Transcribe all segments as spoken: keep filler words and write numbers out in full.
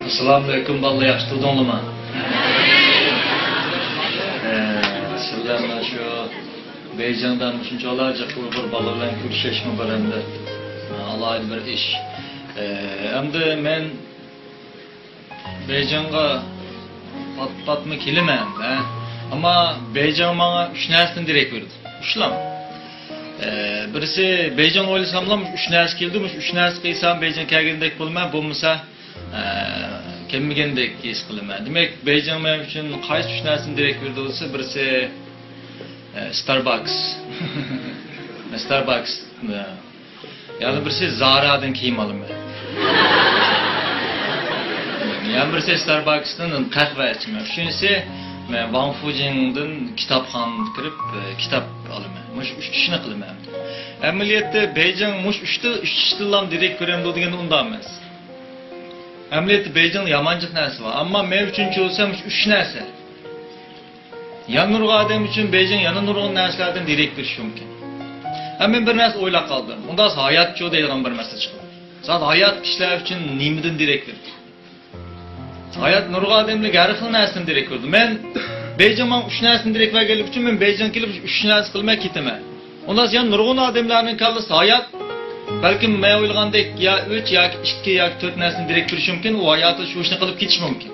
ئەسسالامۇئەلەيكۇم بالىلار، ياخشى تۇردۇڭلارمۇ؟ ئە، سىلەر مانا شۇ بېيجىڭدا مۇشۇنچىۋالا جىق ئۇيغۇر بالا بىلەن كۆرۈشۈشمۇ بىر ئەمدى ئالاھىدە بىر ئىش. ئە، ئەمدى مەن بېيجىڭغا پات-پاتمۇ كېلىمەن، ھە. ئەمما بېيجىڭ ماڭا ئۈچ نەرسىدىن دېرەك بېرىدۇ. ئۈچلا. ئە، بىرسى، بېيجىڭ ئويلىساملا، مۇشۇ ئۈچ نەرسە كېلىدۇ، مۇشۇ ئۈچ نەرسە قىلسام بېيجىڭ كەلگەندەك بولىمەن، بولمىسا، ئە، كەلمىگەندەك ھېس قىلىمەن. دېمەك، بېيجىڭ مەن ئۈچۈن قايسى ئۈچ نەرسىدىن دېرەك بېرىدۇ دېسە، بىرسى، ئە، ستارباكس. ستارباكس. ئە. يەنە بىرسى زارادىن كىيىم ئالىمەن. يەنە بىرسى ستارباكستىن قەھۋە ئىچىمەن. ئۈچىنچىسى، مەن ۋاڭ فۇجىڭدىن كىتابخانىغا كىرىپ، ئە، كىتاب ئالىمەن. مۇشۇ ئۈچ ئىشنى قىلىمەن. ئەمەلىيەتتە بېيجىڭ مۇشۇ ئۈچتە، ئۈچ ئىشتىنلا دېرەك بېرەمدۇ دېگەندە ئۇنداق ئەمەس. ئەمەلىيەتتە بېيجىڭدا يامان جىق نەرسە بار. ئەمما مەن ئۈچۈن چۈشەنسەم مۇشۇ ئۈچ نەرسە. يەنە نۇرغۇن ئادەم ئۈچۈن بېيجىڭ يەنە نۇرغۇن نەرسىلەردىن دېرەك بېرىشى مۇمكىن. ھە، مەن بىر نەرسە ئويلاپ قالدىم. ئۇنداق ھاياتچۇ دەيدىغان بىر مەسىلە چىقىدۇ. زادى ھايات كىشىلەر ئۈچۈن نېمىدىن دېرەك بېرىدۇ؟ ھايات نۇرغۇن ئادەملەرگە ھەر خىل نەرسىدىن دېرەك بېرىدۇ. مەن بېيجىڭ ماڭا ئۈچ نەرسىدىن دېرەك بەرگەنلىكى ئۈچۈن مەن بېيجىڭ كېلىپ ئۈچ نەرسە قىلماي كېتىمەن. ئۇنداق يەنە نۇرغۇن ئادەملەرنىڭ كاللىسى ھايات بەلكىم مەن ئويلىغاندەك يا ئۈچ ياكى ئىككى ياكى تۆت نەرسىدىن دېرەك بېرىشى مۇمكىن. ئۇ ھاياتىدا شۇ ئىشنى قىلىپ كېتىشى مۇمكىن.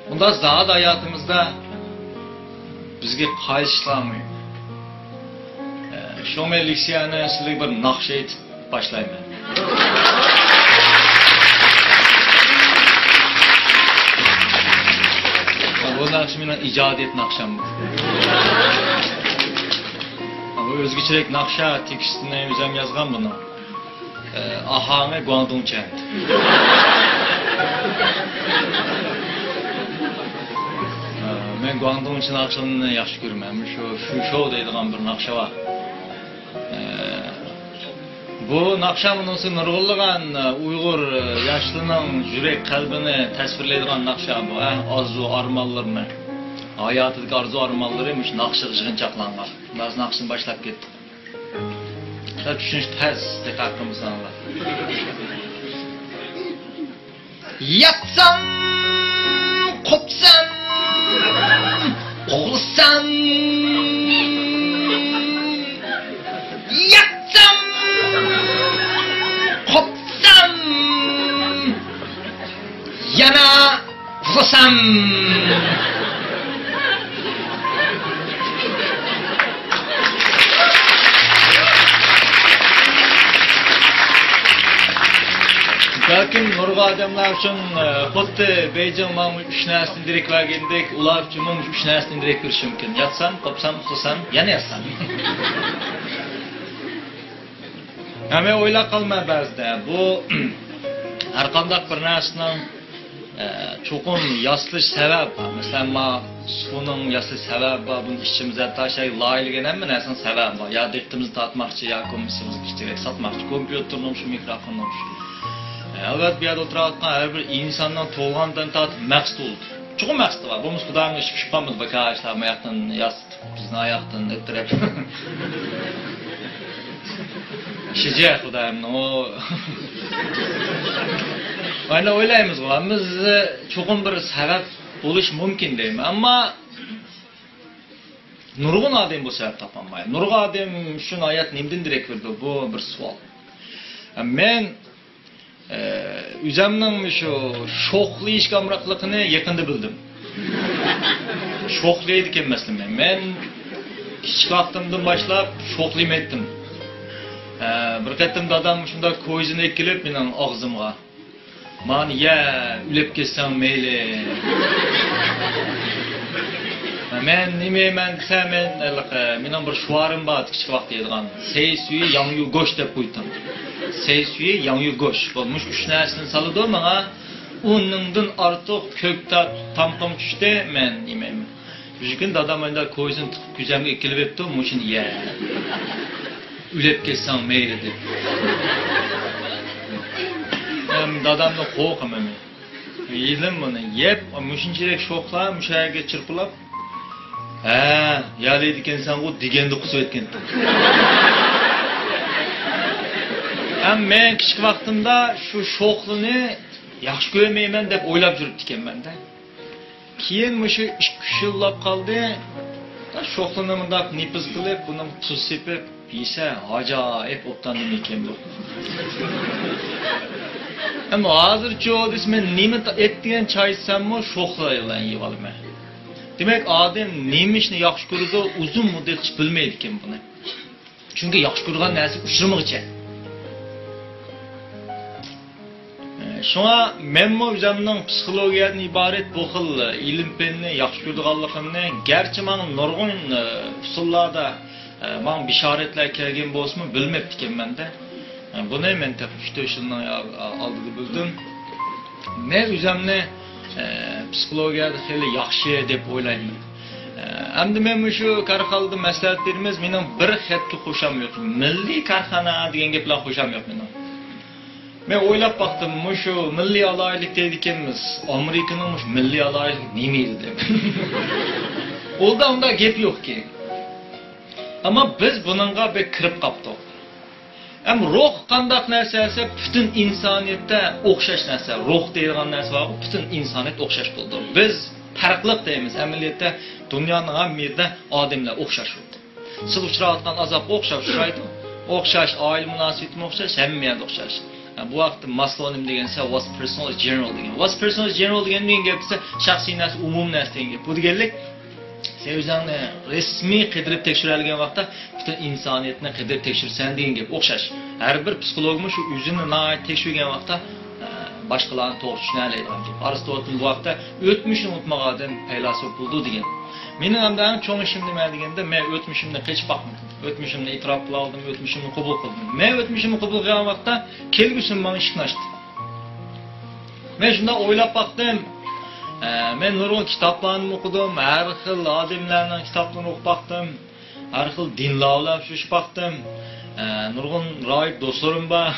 ئۇنداق زادى ھاياتىمىزدا بىزگە قايسى ئىشلار مۇھىم؟ ئە، شۇڭا مەن لېكسىيەنى سىزلەرگە بىر ناخشا ئېيتىپ باشلايمەن. بۇ ناخشا مېنىڭ ئىجادىيەت ناخشام. بۇ ئۆزگىچىرەك ناخشا، تېكىستىنى ئۆزۈم يازغان بۇنىڭ. ئاھاڭى گۇاڭدۇڭچە. مەن گۇاڭدۇڭچە ناخشىلىرىنى ياخشى كۆرىمەن. شۇ شۇشو دەيدىغان بىر ناخشا بار. بۇ ناخشا مۇنۇسى نۇرغۇنلىغان ئۇيغۇر ياشلىرىنىڭ يۈرەك قەلبىنى تەسۋىرلەيدىغان ناخشا بۇ، ھە؟ ئارزۇ ئارمانلىرىنى، ھاياتىدىكى ئارزۇ ئارمانلىرى مۇشۇ ناخشىغا يىغىنچاقلانغان. مۇنۇ ناخشىنى باشلاپ كەتتۇق. سەل چۈشىنىش تەس، دىققەت قىلمىساڭلار. ياتسام، قوپسام، ئۇخلىسام. ياتسام، قوپسام، يەنە ئۇخلىسام. بەلكىم نۇرغۇن ئادەملەر ئۈچۈن، ئە، خۇددى بېيجىڭ ماڭا ئۈچ نەرسىنى دېرەك بەرگەندەك، ئۇلار ئۈچۈنمۇ ئۈچ نەرسىنى دېرەك بېرىشى مۇمكىن. ياتسام، قوپسام، ئۇخلىسام، يەنە ياتسام. ھە، مەن ئويلاپ قالىمەن بەزىدە، بۇ ھەرقانداق بىر نەرسىنىڭ، ئە، چوقۇم ياسىلىش سەۋەبى بار. مەسىلەن، ما سۇنىڭ ياسىلىش سەۋەبى بار. بۇنى ئىچىمىز ھەتتا شەي لايىھەلىگەن ھەممە نەرسىنىڭ سەۋەبى بار. يا دىققىتىمىزنى تارتماقچى، يا كوممېرسىيىمىزنى كىچىكرەك ساتماقچى، كومپيۇتېرنىمۇ شۇ، مىكروفوننىمۇ شۇ. ئە، ئەلۋەتتە، بۇ يەردە ئولتۇرۇۋاتقان ھەر بىر ئىنساننىڭ تۇغۇلغاندىن تارتىپ مەقسىتى بولىدۇ. چوقۇم مەقسىتى بار. بولمىسا خۇدايىمنىڭ ئىشى پۈشۈپ قالمىدى، بۇ كاشلار ما ياقتىن ياس بىزنىڭ ئاياقتىن ئۆتتۈرۈپ. شىجە خۇدايىمنىڭ ئۇ. ئاينا ئويلايمىزغۇ، ھەممىمىز چوقۇم بىر سەۋەب بولۇش مۇمكىن دەيمەن. ئەمما نۇرغۇن ئادەم بۇ سەۋەب تاپالمايدۇ. نۇرغۇن ئادەم ئۈچۈن ھايات نېمىدىن دېرەك بېرىدۇ؟ بۇ بىر سوئال. مەن ئە، ئۆزەمنىڭ شۇ شوخلىيىشقا ئامراقلىقىنى يېقىندا بىلدىم. شوخلىيدىكەنمەن ئەسلى مەن. مەن كىچىك ۋاقتىمدىن باشلاپ شوخلىيمەيتتىم. ئە، بىر قېتىم دادام شۇنداق كويزىنى ئەكېلىپ مېنىڭ ئاغزىمغا، مانا يە، ئۆلۈپ كەتسەڭ مەيلى. مەن نېمە يەيمەن دېسە، مەن ھېلىقى، مېنىڭ بىر شوئارىم بار، كىچىك ۋاقىتتا يەيدىغان. سەي سۈيى ياڭيۇ گوش دەپ قويدۇم. سەي سۈيى ياڭيۇ گوش. بۇ مۇشۇ ئۈچ نەرسىنى سالىدۇ ماڭا. ئۇنىڭدىن ئارتۇق كۆكتات تامىقىم چۈشتى، مەن يېمەيمەن. بىر كۈنى دادام مانداق كويزىنى تۇتۇپ كۆزەمگە ئېكىلىۋېپتۇ، مۇشۇنى يە. ئۆلۈپ كەتسەڭ مەيلى دەپ. ھەم دادامدىن قورقىمەن مەن. يېدىم بۇنى. يەپ، مۇشۇنچىلىك شوخلا، مۇشۇ يەرگە چىرپىلاپ. ھە، يالايدىكەنسەنغۇ دېگەندە قۇسۇۋەتكەنتىم. ھەم مەن كىچىك ۋاقتىمدا شۇ شوخلىنى ياخشى كۆرمەيمەن دەپ ئويلاپ يۈرۈپتىكەنمەن-دە. كېيىن مۇشۇ ئىككى ئۈچ يىللاپ قالدى. شوخلىنى مۇنداق نېپىز قىلىپ، بۇنىڭ تۇز سېپىپ يېسە، ئاجايىپ ئوبدان نېمە ئىكەن بۇ. ئەمما ھازىرچۇ دېسە، مەن نېمە ئەتىگەن چاي ئىچسەممۇ شوخلا بىلەن يەۋالىمەن. دېمەك، ئادەم نېمە ئىشنى ياخشى كۆرىدۇ، ئۇزۇن مۇددەتكىچە بىلمەيدىكەن بۇنى. چۈنكى ياخشى كۆرىدىغان نەرسە ئۇچرىمىغۇچە. شۇڭا مەنمۇ ئۆزۈمنىڭ پسىخولوگىيەدىن ئىبارەت بۇ خىل ئىلىم-پەننى ياخشى كۆرىدىغانلىقىمنى، گەرچە ماڭا نۇرغۇن، ئە، ئۇسۇللاردا، ئە، ماڭا بېشارەتلەر كەلگەن بولسىمۇ، بىلمەپتىكەنمەن-دە. ئە، بۇنى مەن تېخى ئۈچ تۆت يىلنىڭ ئالدىدا بىلدىم. مەن ئۆزۈمنى، ئە، پسىخولوگىيەدە خېلى ياخشى دەپ ئويلايمەن. ئە، ئەمدى مەن مۇشۇ كارخانىدا مەسلىھەت بېرىمىز، مېنىڭ بىر خەتكە خۇشام يوق. مىللىي كارخانا دېگەن گەپ بىلەن خۇشام يوق مېنىڭ. مەن ئويلاپ باقتىم، مۇشۇ مىللىي ئالاھىدىلىك دەيدىكەنمىز، ئامېرىكىنىڭ مۇشۇ مىللىي ئالاھىدىلىكى نېمە ئىدى دەپ. ئۇندا ئۇنداق گەپ يوقكەن. ئەمما بىز بۇنىڭغا بەك كىرىپ قاپتۇق. ئەمما روھ قانداق نەرسە دېسە، پۈتۈن ئىنسانىيەتتە ئوخشاش نەرسە. روھ دەيدىغان نەرسە بارغۇ، پۈتۈن ئىنسانىيەت ئوخشاش بولىدۇ. بىز پەرقلىق دەيمىز، ئەمەلىيەتتە دۇنيانىڭ ھەممە يېرىدە ئادەملەر ئوخشاش بولىدۇ. سىز ئۇچراۋاتقان ئازابقا ئوخشاش ئۇچرايدۇ. ئوخشاش، ئائىلە مۇناسىۋىتىمۇ ئوخشاش، ھەممە يەردە ئوخشاش. بۇ ۋاقىتتا ماسلو نېمە دېگەن دېسە، was personal general دېگەن. Was personal general دېگەن نېمە دېگەن گەپ دېسە، شەخسىي نەرسە، ئومۇمىي نەرسە دېگەن گەپ. بۇ دېگەنلىك، سەن ئۆزۈڭنى رەسمىي قىدىرىپ تەكشۈرەلىگەن ۋاقىتتا، پۈتۈن ئىنسانىيەتنى قىدىرىپ تەكشۈرىسەن دېگەن گەپ ئوخشاش. ھەر بىر پسىخولوگمۇ شۇ ئۆزىنى ناھايىتى تەكشۈرگەن ۋاقىتتا، ئە، باشقىلارنى توغرا چۈشىنەلەيدىغان گەپ. ئارستوتىل بۇ ھەقتە ئۆتمۈشنى ئۇنتۇمىغان ئادەم پەيلاسوپ بولىدۇ دېگەن. مېنىڭ ئەمدى ئەڭ چوڭ ئىشىم نېمە دېگەندە، مەن ئۆتمۈشۈمنى قېچىپ باقمىدىم. ئۆتمۈشۈمنى ئېتىراپ قىلالىدىم، ئۆتمۈشۈمنى قوبۇل قىلدىم. مەن ئۆتمۈشۈمنى قوبۇل قىلغان ۋاقىتتا كەلگۈسىم ماڭا ئىشىكنى ئاچتى. مەن شۇنداق ئويلاپ باقتىم. ئە، مەن نۇرغۇن كىتابلارنى ئوقۇدۇم، ھەر خىل ئادەملەرنىڭ كىتابلىرىنى ئوقۇپ باقتىم. ھەر خىل دىنلار بىلەن ئۇچرىشىپ باقتىم. ئە، نۇرغۇن راھىب دوستلىرىم بار.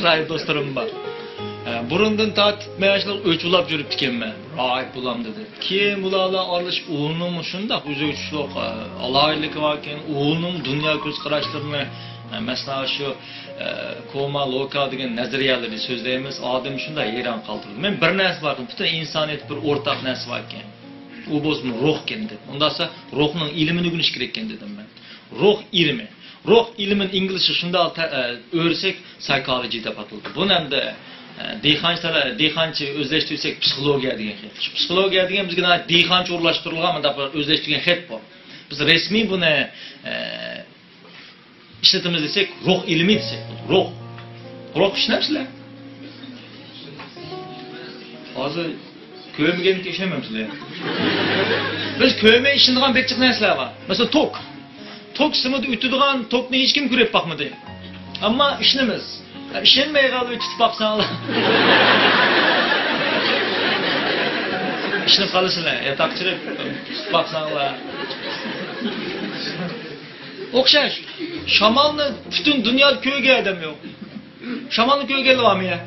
راھىب دوستلىرىم بار. ئە، بۇرۇندىن تارتىپ مەن شۇنداق ئۆچ ئۇلاپ يۈرۈپتىكەنمەن. راھىب بولامدۇ دەپ. كېيىن بۇلار بىلەن ئارىلىشىپ، ئۇنىڭمۇ شۇنداق ئۆزىگە تۇشلۇق، ئە، ئالاھىدىلىكى باركەن، ئۇنىڭ دۇنيا كۆز قاراشلىرىنى، ئە، مەسىلەن، شۇ، ئە، كوما لوكا دېگەن نەزەرىيەلىرىنى سۆزلەيمىز، ئادەمنى شۇنداق ھەيران قالدۇرىدۇ. مەن بىر نەرسە باركەن، پۈتۈن ئىنسانىيەتتە بىر ئورتاق نەرسە باركەن. ئۇ بولسىمۇ روھكەن دەپ. ئۇنداقسا روھنىڭ ئىلمىنى ئۆگىنىش كېرەككەن دېدىم مەن. روھ ئىلمى. روھ ئىلمىنى ئىنگلىزچە شۇنداق تە-، ئە، ئۆرسەك سايكولوجى دەپ ئاتىلىدۇ. بۇنى ئەمدى، ئە، دېھقانچىلار، دېھقانچە ئۆزلەشتۈرسەك پسىخولوگىيە دېگەن خەت. شۇ پسىخولوگىيە دېگەن بىزگە ناھايىتى دېھقانچە ئورۇنلاشتۇرۇلغان مۇنداق بىر ئۆزلەشتۈرگەن خەت بۇ. بىز رەسمىي بۇنى، ئە، ئىشلىتىمىز دېسەك، روھ ئىلمى دېسەك بولىدۇ. روھ. روھ ئىشلەمسىلەر؟ ھازىر كۆرمىگەنگە ئىشەنمەمسىلەر؟ بىز كۆرمەي ئىشىنىدىغان بەك جىق نەرسىلەر بار. مەسىلەن، توك. توك سىمىدا ئۆتىدىغان توكنى ھېچكىم كۆرۈپ باقمىدى. ئەمما ئىشىنىمىز. ئىشەنمەي قالىدۇ، تۇتۇپ باقساڭلار. ئىشىنىپ قالىسىلەر، ياتاقچىلىق تۇتۇپ باقساڭلار. ئوخشاش. شامالنى پۈتۈن دۇنيادا كۆرگەن ئادەم يوق. شامالنى كۆرگەنلەر بارمۇ يا؟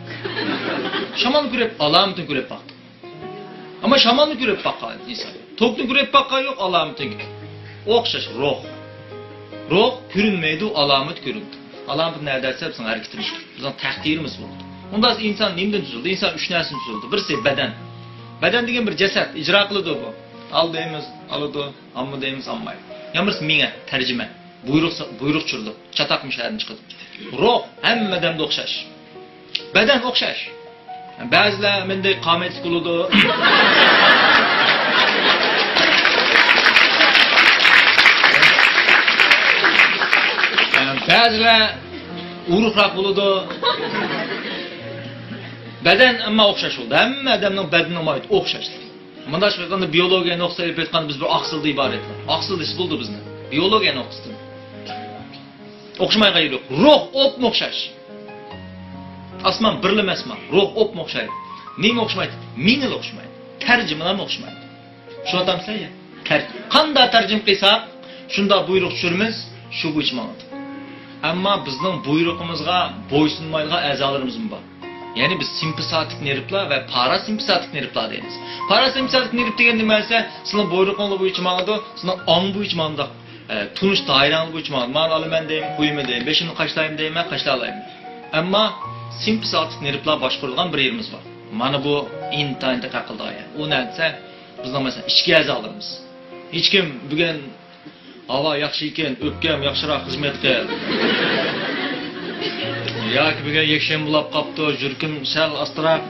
شامالنى كۆرۈپ، ئالامىتىنى كۆرۈپ باقتى. ئەمما شامالنى كۆرۈپ باققان ئىنسان. توكنى كۆرۈپ باققان يوق، ئالامىتىنى. ئوخشاش، روھ. روھ كۆرۈنمەيدۇ، ئالامەت كۆرۈنىدۇ. ئالامەت نەدە دېسە، بىزنىڭ ھەرىكىتىمىز، بىزنىڭ تەقدىرىمىز بولىدۇ. ئۇنداق ئىنسان نېمىدىن تۈزۈلدى؟ ئىنسان ئۈچ نەرسىدىن تۈزۈلدى. بىرسى بەدەن. بەدەن دېگەن بىر جەسەت، ئىجرا قىلىدۇ بۇ. ئال دەيمىز، ئالىدۇ، ئالما دەيمىز، ئالمايدۇ. يەنە بىرسى مىڭە، تەرجىمە. بۇيرۇق، بۇيرۇق چۈشۈرىدۇ. چاتاق مۇشۇ يەردىن چىقىدۇ. روھ ھەممە ئادەمدە ئوخشاش. بەدەن ئوخشاش. بەزىلەر مەندەك قامەتلىك بولىدۇ. بەزىلەر ئورۇقراق بولىدۇ. بەدەن ئەمما ئوخشاش بولىدۇ. ھەممە ئادەمنىڭ بەدىنى ناھايىتى ئوخشاش. مۇنداق قىلغاندا بىيولوگىيە نۇقتىسىدا ئېلىپ ئېيتقاندا بىز بىر ئاقسىلدىن ئىبارەت. ئاقسىل دېسە بولىدۇ بىزنى. بىيولوگىيە نۇقتىسىدىن. ئوخشىمايدىغان يېرى يوق. روھ ئوپمۇ ئوخشاش. ئاسمان بىرلا ئەمەسما؟ روھ ئوپمۇ ئوخشايدۇ. نېمە ئوخشىمايدۇ؟ مېڭىلا ئوخشىمايدۇ. تەرجىمىلەرمۇ ئوخشىمايدۇ. چۈشىنىۋاتامسىلەر يا؟ تەر-، قانداق تەرجىمە قىلساق، شۇنداق بۇيرۇق چۈشۈرىمىز، شۇ بويىچە ماڭىدۇ. ئەمما بىزنىڭ بۇيرۇقىمىزغا بويسۇنمايدىغان ئەزالىرىمىزمۇ بار. يەنى بىز سىمپىساتىك نېرۋلار ۋە پاراسىمپىساتىك نېرۋلار دەيمىز. پاراسىمپىساتىك نېرۋ دېگەن نېمە دېسە، سىزنىڭ بۇيرۇقىڭلار بويىچە ماڭىدۇ، سىزنىڭ ئاڭ بويىچە ماڭىدۇ. ئە، تونۇش دائىرەڭلار بويىچە ماڭىدۇ. مانا ئالىمەن دەيمەن، قويىمەن دەيمەن، بېشىمنى قاشلايمەن دەيمەن، قاشلالايمەن. ئەمما سىمپاتىك نېرۋلار باشقۇرىدىغان بىر يېرىمىز بار. مانا بۇ ئىنتايىن دىققەت قىلىدىغان يەر. ئۇ نەدىسە، بىزنىڭ مەسىلەن ئىچكى ئەزالىرىمىز. ھېچكىم بۈگۈن ھاۋا ياخشى ئىكەن، ئۆپكەم ياخشىراق خىزمەت قىل. ياكى بۈگۈن يەكشەنبە بولاپ قاپتۇ، يۈرىكىم سەل ئاستىراق.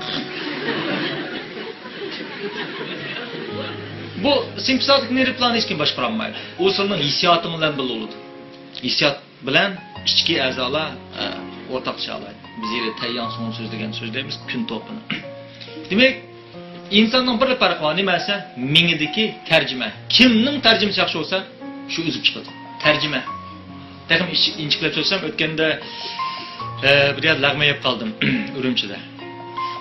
بۇ سىمپاتىك نېرۋلارنى ھېچكىم باشقۇرالمايدۇ. ئۇ سىلىنىڭ ھېسسىياتىڭ بىلەن بىللە بولىدۇ. ھېسسىيات بىلەن ئىچكى ئەزالار، ئە، ئورتاقلىشالايدۇ. بىز ھېلى تەيياڭ سۇڭ سۆزلىگەن سۆزلەيمىز، كۈن توپىنى. دېمەك، ئىنساننىڭ بىرلا پەرقى بار، نېمە دېسە، مېڭىدىكى تەرجىمە. كىمنىڭ تەرجىمىسى ياخشى بولسا، شۇ ئۈزۈپ چىقىدۇ. تەرجىمە. تېخىمۇ ئىچ-، ئىنچىكىلەپ سۆزلىسەم، ئۆتكەندە، ئە، بىر يەردە لەغمەن يەپ قالدىم، ئۈرۈمچىدە.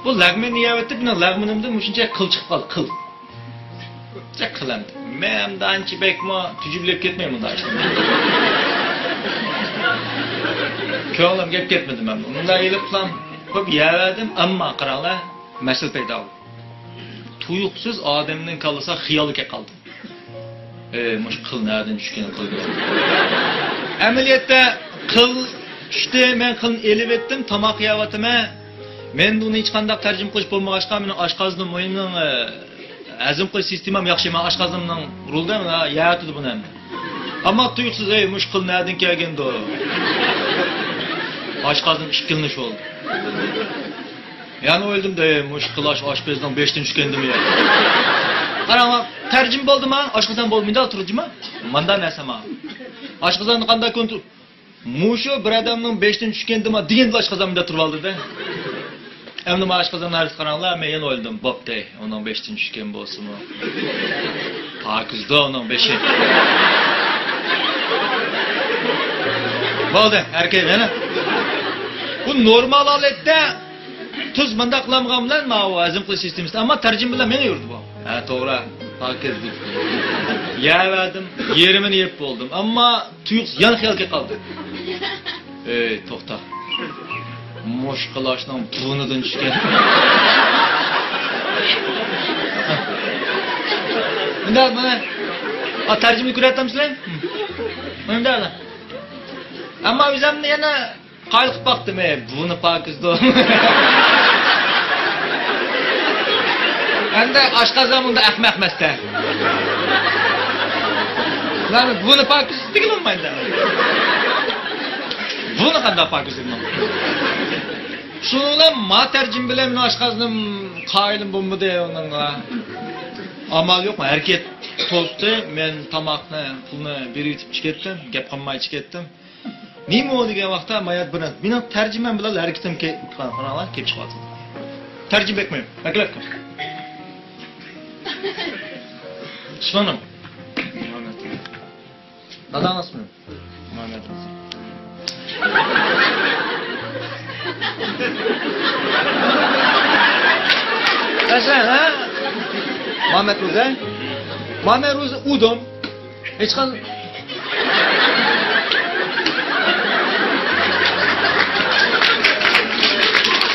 بۇ لەغمەننى يەۋەتتىم، مېنىڭ لەغمىنىمدىن مۇشۇنچە قىل چىقىپ قالدى، قىل. جىق قىلىمدى. مەن ئەمدى ئانچە بەكمۇ تۈجۈبلەپ كەتمەي مۇنداق ئىشلارنى. كۆڭلۈم گەپ كەتمىدى مەن. مۇنداق ئېلىپلا قويۇپ يەۋەردىم، ئەمما قاراڭلار، مەسىلە پەيدا بولدى. تۇيۇقسىز ئادەمنىڭ كاللىسىغا خىيال كەپ قالدى. ئەي، مۇشۇ قىل نەدىن چۈشكەن قىل دېگەن. ئەمەلىيەتتە قىل چۈشتى، مەن قىلنى ئېلىۋەتتىم، تاماق يەۋاتىمەن. مەن بۇنى ھېچقانداق تەرجىمە قىلىش بولمىغاچقا، مېنىڭ ئاشقازىنىم، مېنىڭ، ئە، ھەزىم قىلىش سىستېمام ياخشى، مانا ئاشقازىنىمنىڭ رولىدا مانا يەۋاتىدۇ بۇنى ئەمدى. ئەمما تۇيۇقسىز، ئەي، مۇشۇ قىل نەدىن كەلگەندۇ؟ ئاشقازىنىم ئىككىلىنىش بولدى. يەنە ئويلىدىم، دەي، مۇشۇ قىل ئاش-، ئاشپەزنىڭ بېشىدىن چۈشكەندىمۇ يا؟ قاراڭ، تەرجىمە بولدىما؟ ئاشقازان بولدى، مۇنداق تۇردىما؟ ماندا نەرسە ما. ئاشقازاننى قانداق كونترول؟ مۇشۇ بىر ئادەمنىڭ بېشىدىن چۈشكەندىما دېگەندىلا ئاشقازان مۇنداق تۇرۇۋالدى-دە. ئەمدى ما ئاشقازان ھارىسى قاراڭلار، مەن يەنە ئويلىدىم، بوپتۇ، ئۇنىڭ بېشىدىن چۈشكەن بولسىمۇ. پاكىزدۇ ئۇنىڭ بېشى. بولدى، ھەرىكەت يەنە. بۇ نورمال ھالەتتە تۇز مۇنداق قىلامغان بىلەن ماۋۇ ھەزىم قىلىش سىستېمىسى. ئەمما تەرجىمە بىلەن مېڭە يۈرىدۇ بۇ. ھە، توغرا. پاكىز دېدى. يەۋەردىم، يېرىمىنى يەپ بولدۇم. ئەمما تۇيۇقسىز يەنە خىيال كېلىپ قالدى. ئەي، توختا. مۇشۇ قىل ئاشنىڭ بۇرنىدىن چۈشكەن. مۇنداق، مانا. ئا، تەرجىمىنى كۆرۈۋاتامسىلەر؟ مۇنداق. ئەمما ئۆزۈمنى يەنە قايىل قىلىپ باقتىم، ئەي، بۇنى پاكىزدۇ. ئەمدى ئاشقازان ئۇنداق ئەخمەق ئەمەستە. مانا بۇنى پاكىز دېگىلى بولمايدۇ. بۇنى قانداق پاكىز دېدىم؟ شۇنىڭ بىلەن ما تەرجىمە بىلەن مېنىڭ ئاشقازىنىم قايىلىم بولمىدى ئۇنىڭغا. ئامال يوق، ھەرىكەت توستى. مەن تاماقنى، پۇلنى بېرىۋېتىپ چىقىپ كەتتىم، گەپ قىلماي چىقىپ كەتتىم. نېمە ئۇ دېگەن ۋاقىتتا، مايا بىر مېنىڭ تەرجىمەم بىلەن ھەرىكىتىم كە-، قاراڭلار، كېلىپ چىقىۋاتىدۇ. تەرجىمە بەك مۇھىم. ئەكېلىۋەتكىن. ئىسمىڭ نېمە؟ داداڭ ئىسمى نېمە؟ مۇھەممەد روزى. مەسىلەن، ھە؟ مۇھەممەد روزى. مۇھەممەد روزى ئۇدۇم. ھېچقان-،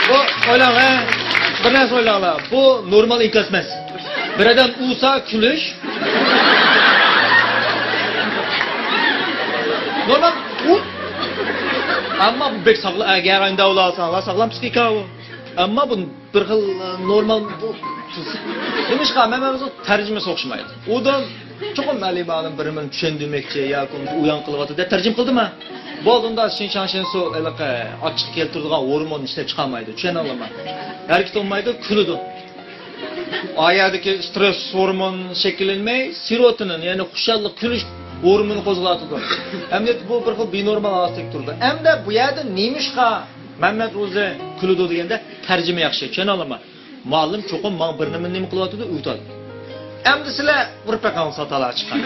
بۇ، ئويلاڭ، ھە؟ بىر نەرسە ئويلاڭلار. بۇ نورمال ئىنكاس ئەمەس. بىر ئادەم ئۇرسا كۈلۈش. نورمال ئۇ. ئەمما بۇ بەك ساغلام، ئەگەر ئاينى داۋالىساڭلار، ساغلام پسىخىكا ئۇ. ئەمما بۇ بىر خىل، ئە، نورمال بۇ. نېمىشقا؟ مەن، مەن ئۆزۈم تەرجىمە سوقۇشمايدۇ. ئۇدۇم چوقۇم مەلىم ئالىم بىر نېمىنى چۈشەندۈرمەكچى ياكى ئۇنى ئۇيان قىلىۋاتىدۇ دەپ تەرجىمە قىلدىما؟ بولدى، ئۇندا شىنشاڭشىنسۇ ھېلىقى ئاچچىق كەلتۈرىدىغان ھورموننى ئىشلەپ چىقارمايدۇ. چۈشەنەلەمدىمەن؟ ھەرىكەت بولمايدۇ، كۈلىدۇ. ئا يەردىكى سترېس ھورمون شەكىللەنمەي، سېروتونىن، يەنى خۇشاللىق، كۈلۈش ھورمونى قوزغىلىۋاتىدۇ. ئەمدى بۇ بىر خىل بىنورمال ھالەتتە تۇرىدۇ. ئەمدى بۇ يەردە نېمىشقا مەمەت روزى كۈلىدۇ دېگەندە، تەرجىمە ياخشى، چۈشىنەلەمدىمەن؟ مۇئەللىم چوقۇم ماڭا بىر نېمە، نېمە قىلىۋاتىدۇ، ئۆگىتىۋاتىدۇ. ئەمدى سىلەر ئۇرۇپ بېقىڭ، سىلەر تالا چىققان.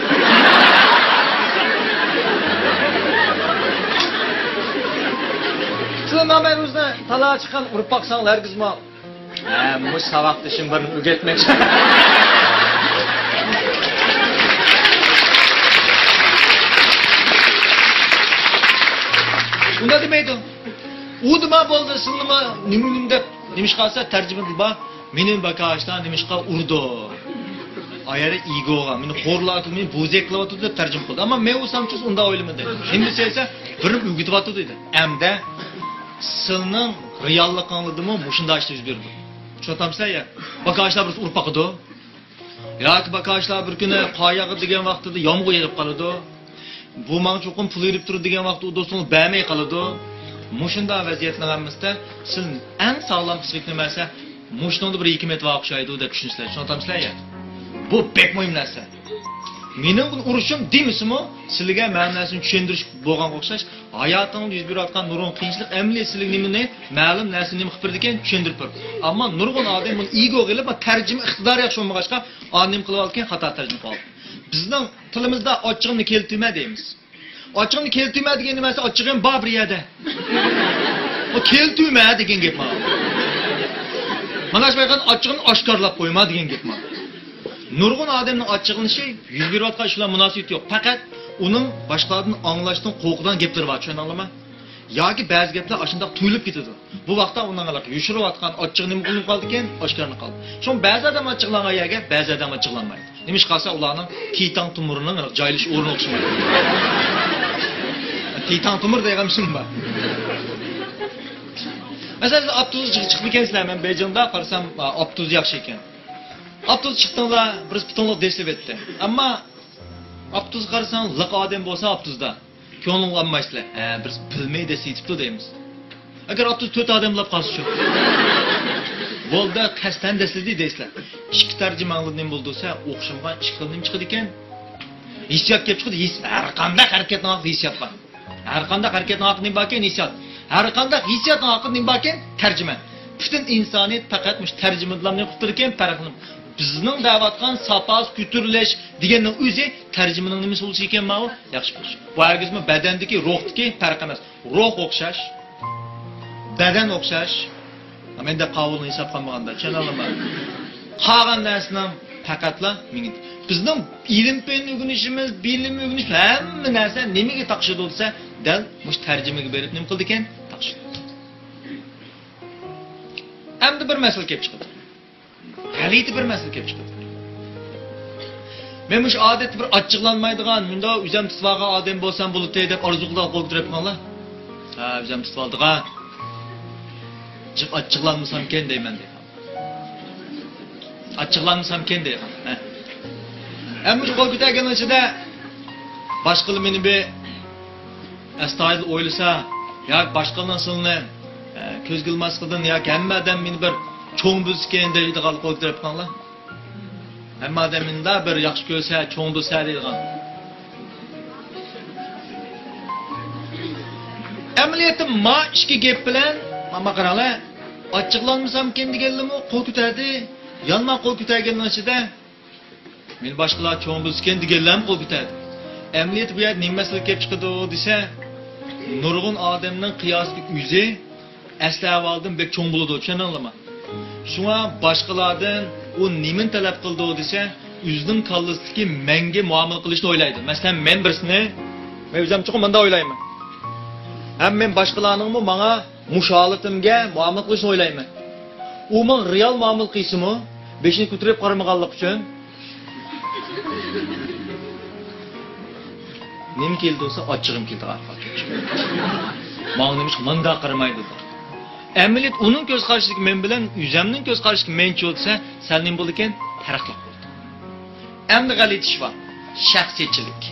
سىلەر مەمەت روزىنى تالا چىققان ئۇرۇپ باقساڭلار ھەرگىزمۇ ھە، مۇشۇ ساۋاقدىشىم بىرنى ئۆگەتمەكچى. ئۇنداق دېمەيدۇ. ئۇ دېمە بولدى، سىلنىمۇ نېمە، نېمە دەپ، نېمىشقا دېسە تەرجىمىدە بار. مېنى باكاشتا نېمىشقا ئۇردى؟ ئايەر ئىگوغا، مېنى خورلاۋاتىدۇ، مېنى بوزەك قىلىۋاتىدۇ دەپ تەرجىمە قىلدى. ئەمما مەن ئۇ سامچۇس ئۇنداق ئويلىمىدى. نېمە دېسە، بىرنى ئۆگىتىۋاتىدۇ دېدى. ئەمدى سىلنىڭ رېئاللىق ئاڭلىدىمۇ، مۇشۇنداق ئىشلار يۈز بېرىدۇ. چۈشىنىۋاتامسىلەر يا؟ باكاشلار بىرسى ئۇرۇپ باقىدۇ. ياكى باكاشلار بىر كۈنى قار ياغىدۇ دېگەن ۋاقتىدا يامغۇر يېغىپ قالىدۇ. بۇ ماڭا چوقۇم پۇل بېرىپ تۇرىدۇ دېگەن ۋاقىتتا ئۇ دوستۇڭىز بەرمەي قالىدۇ. مۇشۇنداق ۋەزىيەتنىڭ ھەممىسىدە سىز ئەڭ ساغلام قىسمىتى نېمە دېسە، مۇشۇنىڭدا بىر ھېكمەت بار ئوخشايدۇ دەپ چۈشىنىسىلەر. چۈشىنىۋاتامسىلەر يا؟ بۇ بەك مۇھىم نەرسە. مېنىڭ بۇ ئۇرۇشۇم دېمىسىمۇ، سىلىگە مەنىسىنى چۈشەندۈرۈش بولغانغا ئوخشاش، ھاياتىڭدا يۈز بېرىۋاتقان نۇرغۇن قىيىنچىلىق ئەمەلىي سىلىگە نېمىنى مەلۇم نەرسىنى نېمە قىلىپ بېرىدىكەن، چۈشەندۈرۈپ بېرىدۇ. ئەمما نۇرغۇن ئادەم بۇنى ئىگو قىلىپ، تەرجىمە ئىقتىدارى ياخشى بولمىغاچقا، ئادەم نېمە قىلىۋالىدىكەن، خاتا تەرجىمە قىلىۋالىدۇ. بىزنىڭ تىلىمىزدا ئاچچىقىمنى كېلتۈرمە دەيمىز. ئاچچىقىمنى كېلتۈرمە دېگەن نېمە دېسە، ئاچچىقىم بار بىر يەردە. ئۇ كېلتۈرمە دېگەن گەپ مانا. مانا شۇ ئاچچىقىمنى ئاشكارىلاپ قويما دېگەن گەپ مانا. نۇرغۇن ئادەمنىڭ ئاچچىقلىنىشى يۈز بېرىۋاتقان ئىش بىلەن مۇناسىۋىتى يوق. پەقەت ئۇنىڭ باشقىلاردىن ئاڭلاشتىن قورقىدىغان گەپلىرى بار، چۈشەندىڭلارمۇ؟ ياكى بەزى گەپلەر ئاشۇنداق تۇيۇلۇپ كېتىدۇ. بۇ ۋاقىتتا ئۇنىڭ يوشۇرۇۋاتقان ئاچچىقى نېمە بولۇپ قالىدىكەن؟ ئاشكارىلىنىپ قالىدۇ. شۇڭا بەزى ئادەم ئاچچىقلانغان يەرگە بەزى ئادەم ئاچچىقلانمايدۇ. نېمىشقا دېسە، ئۇلارنىڭ تىتاڭ تومۇرىنىڭ جايلىشىش ئورنى ئوخشىمايدۇ. تىتاڭ تومۇر دېگەن شۇ بار. مەسىلەن، سىز ئاپتوبۇس چىق-، چىقىپتىكەنسىلەر، مەن بېيجىڭدا قارىسام، ئاپتوبۇس ياخشى ئىكەن. ئاپتوبۇس چىقتىڭلار، بىرسى پۇتۇڭلۇق دېسىلىۋەتتى. ئەمما ئاپتوبۇس قارىساڭ، لىق ئادەم بولسا ئاپتوبۇستا، كۆڭلۈڭ ئالمايسىلەر. ھە، بىرسى بىلمەي دەسسە يېتىپتۇ دەيمىز. ئەگەر ئاپتوبۇس تۆت ئادەم بولاپ قالسىچۇ؟ بولدى، قەستەن دەسسىدى دەيسىلەر. ئىككى تەرجىمە ئاڭلىدى، نېمە بولدى دېسە، ئوخشىمىغان ئىككى خىل نېمە چىقىدىكەن؟ ھېسسىيات كېلىپ چىقىدۇ، ھېس-، ھەر قانداق ھەرىكەتنىڭ ئارقىدا ھېسسىيات بار. ھەر قانداق ھەرىكەتنىڭ ئارقىدا نېمە باركەن؟ ھېسسىيات. ھەر قانداق ھېسسىياتنىڭ ئارقىدا نېمە باركەن؟ تەرجىمە. پۈتۈن ئىنسانىيەت پەقەت مۇشۇ تەرجىمىدىلا نېمە قىلىپ تۇرىدىكەن؟ پەرقلىنىپ. بىزنىڭ دەۋاتقان ساپاسى كۆتۈرۈلۈش دېگەننىڭ ئۆزى تەرجىمىنىڭ نېمىسى بولۇشى ئىكەن ماۋۇ؟ ياخشى بولۇش. بۇ ھەرگىزمۇ بەدەندىكى، روھتىكى پەرق ئەمەس. روھ ئوخشاش، بەدەن ئوخشاش. مەندە قاۋۇلنى ھېساب قىلمىغاندا، چۈشەنەلەيمەن. قالغان نەرسىنىڭ پەقەتلا مېڭىدە. بىزنىڭ ئىلىم پەن ئۆگىنىشىمىز، بىلىم ئۆگىنىش، ھەممە نەرسە نېمىگە تاقىشىدۇ دېسە، دەل مۇشۇ تەرجىمىگە بېرىپ نېمە قىلىدىكەن؟ تاقىشىدۇ. ئەمدى بىر مەسىلە كېلىپ چىقىدۇ. غەلىتە بىر مەسىلە كېلىپ چىقىدۇ. مەن مۇشۇ ئادەتتە بىر ئاچچىقلانمايدىغان، مۇنداق ئۆزۈم تۇتۇۋالغان ئادەم بولسام بولاتتى دەپ ئارزۇ قىلىدىغان قول كۆتۈرۈپ قويۇڭلار. ھە، ئۆزۈم تۇتۇۋالىدىغان. جىق ئاچچىقلانمىسامكەن دەيمەن دەيدۇ. ئاچچىقلانمىسامكەن دەيدۇ. ھە. ئەمما مۇشۇ قول كۆتەرگەننىڭ ئىچىدە باشقىلار مېنى بىر ئەستايىدىل ئويلىسا، ياكى باشقىلارنىڭ سىلىنى، ئە، كۆزگە ئىلماسلىقىدىن ياكى ھەممە ئادەم مېنى بىر چوڭ بىلسىكەن دەيدىغان قول كۆتۈرۈپ قويۇڭلار. ھەممە ئادەم مېنى بىر ياخشى كۆرسە، چوڭ بىلسە دەيدىغان. ئەمەلىيەتتە ما ئىككى گەپ بىلەن، ما، ما قاراڭلار، ئاچچىقلانمىسامكەن دېگەنلىرىمۇ قول كۆتەردى، يانما قول كۆتەرگەننىڭ ئىچىدە مېنى باشقىلار چوڭ بىلسىكەن دېگەنلەرمۇ قول كۆتەردى. ئەمەلىيەتتە بۇ يەردە نېمە مەسىلە كېلىپ چىقىدۇ دېسە، نۇرغۇن ئادەمنىڭ قىياسىدىكى ئۆزى ئەسلى ئەھۋالىدىن بەك چوڭ بولىدۇ، چۈشەندىڭلارمۇ؟ شۇڭا باشقىلاردىن ئۇ نېمىنى تەلەپ قىلىدۇ دېسە، ئۆزىنىڭ كاللىسىدىكى مەنگە مۇئامىلە قىلىشنى ئويلايدۇ. مەسىلەن، مەن بىرسىنى، مەن ئۆزۈم چوقۇم مۇنداق ئويلايمەن. ھەم مەن باشقىلارنىڭمۇ ماڭا مۇشۇ ھالىتىمگە مۇئامىلە قىلىشنى ئويلايمەن. ئۇ ماڭا رېئال مۇئامىلە قىلسىمۇ، بېشىنى كۆتۈرۈپ قارىمىغانلىقى ئۈچۈن، نېمە كېلىدۇ دېسە، ئاچچىقىم كېلىدۇ ئارقىغا. ماڭا نېمىشقا مانداق قارىمايدۇ دېدى. ئەمەلىيەت ئۇنىڭ كۆز قارىشىدىكى مەن بىلەن ئۆزەمنىڭ كۆز قارىشىدىكى مەنچۇ دېسە، سەل نېمە بولىدىكەن؟ پەرقلىق بولىدۇ. ئەمدى غەلىتە ئىش بار. شەخسىيەتچىلىك.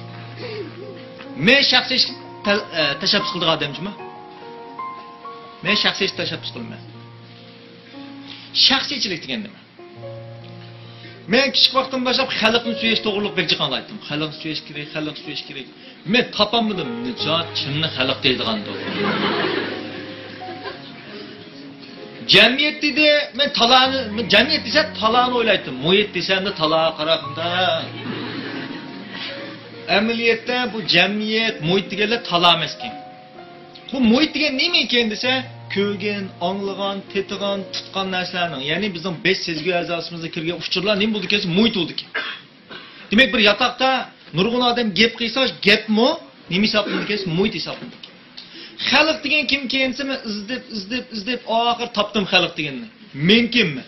مەن شەخسىيەتچىلىك تە-، ئە، تەشەببۇس قىلىدىغان ئادەم جۇمۇ. مەن شەخسىيەتچىلىك تەشەببۇس قىلىمەن. شەخسىيەتچىلىك دېگەن نېمە؟ مەن كىچىك ۋاقتىمدىن باشلاپ خەلقنى سۆيۈش توغرۇلۇق بەك جىق ئاڭلايتتىم. خەلقنى سۆيۈش كېرەك، خەلقنى سۆيۈش كېرەك. مەن تاپالمىدىم، نېچە كىمنى خەلق دەيدىغاندۇ. جەمئىيەت دېدى، مەن تالانى، مەن جەمئىيەت دېسە تالانى ئويلايتتىم. مۇھىت دېسەمدە تالاغا قاراپ مۇنداق. ئەمەلىيەتتە بۇ جەمئىيەت، مۇھىت دېگەنلەر تالا ئەمەسكەن. بۇ مۇھىت دېگەن نېمە ئىكەن دېسە، كۆرگەن، ئاڭلىغان، تېتىغان، تۇتقان نەرسىلەرنىڭ، يەنى بىزنىڭ بەش سەزگۈ ئەزاسىمىزغا كىرگەن ئۇچۇرلار نېمە بولىدىكەن دېسە، مۇھىت بولىدىكەن. دېمەك، بىر ياتاقتا نۇرغۇن ئادەم گەپ قىلسا، گەپمۇ نېمە ھېسابلىنىدىكەن دېسە، مۇھىت ھېسابلىنىدىكەن. خەلق دېگەن كىمكەن دېسە، مەن ئىزدەپ، ئىزدەپ، ئىزدەپ، ئاخىر تاپتىم خەلق دېگەننى. مەن كىممەن؟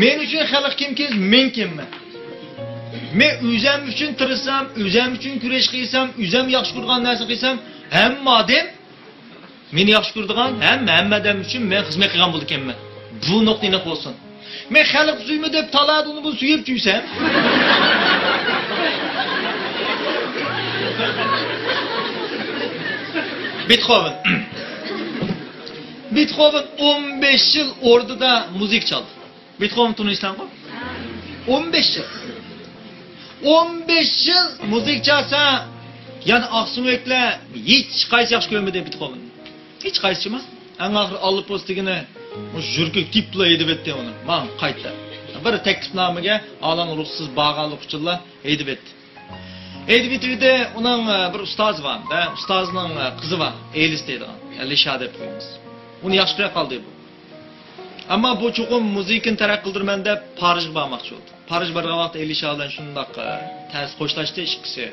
مەن ئۈچۈن خەلق كىمكەن؟ مەن كىممەن؟ مەن ئۆزۈم ئۈچۈن تىرىشسام، ئۆزۈم ئۈچۈن كۈرەش قىلسام، ئۆزۈم ياخشى كۆرىدىغان نەرسە قىلسام، ھەممە ئادەم مېنى ياخشى كۆرىدىغان ھەم ھەممە ئادەم ئۈچۈن مەن خىزمەت قىلغان بولىدىكەنمەن. بۇ نۇقتا ئېنىق بولسۇن. مەن خەلق سۆيىمەن دەپ تالادا ئۇنى بۇنى سۆيۈپ يۈرسەم. بېتخوۋېن. بېتخوۋېن ئون بەش يىل ئوردىدا مۇزىكا چالدى. بېتخوۋېن تونۇيسىلەرغۇ؟ ئون بەش يىل. ئون بەش يىل مۇزىكا چالسا، يەنە ئاقسۆڭەكلەر ھېچقايسى ياخشى كۆرمىدى بېتخوۋېننى. ھېچقايسىچىمۇ. ئەڭ ئاخىرى ئاللا پوست دېگىنى مۇشۇ يۈرىكى تېپىپلا ھەيدىۋەتتى ئۇنى. ماڭ قايت دەپ. بىر تەكلىپنامىگە ئالان رۇخسىتىز بارغانلىقى ئۈچۈنلا ھەيدىۋەتتى. ھەيدىۋېتىۋىدى، ئۇنىڭ، ئە، بىر ئۇستازى بار. ھە، ئۇستازىنىڭ، ئە، قىزى بار. ئېلىس دەيدىغان. يا لىشا دەپ قويىمىز. ئۇنى ياخشى كۆرۈپ قالدى بۇ. ئەمما بۇ چوقۇم مۇزىكىنى تەرەققىي قىلدۇرىمەن دەپ پارىژغا بارماقچى بولدى. پارىژغا بارغان ۋاقىتتا ئېلىشا بىلەن شۇنداق، ئە، تەس خوشلاشتى ئىككىسى.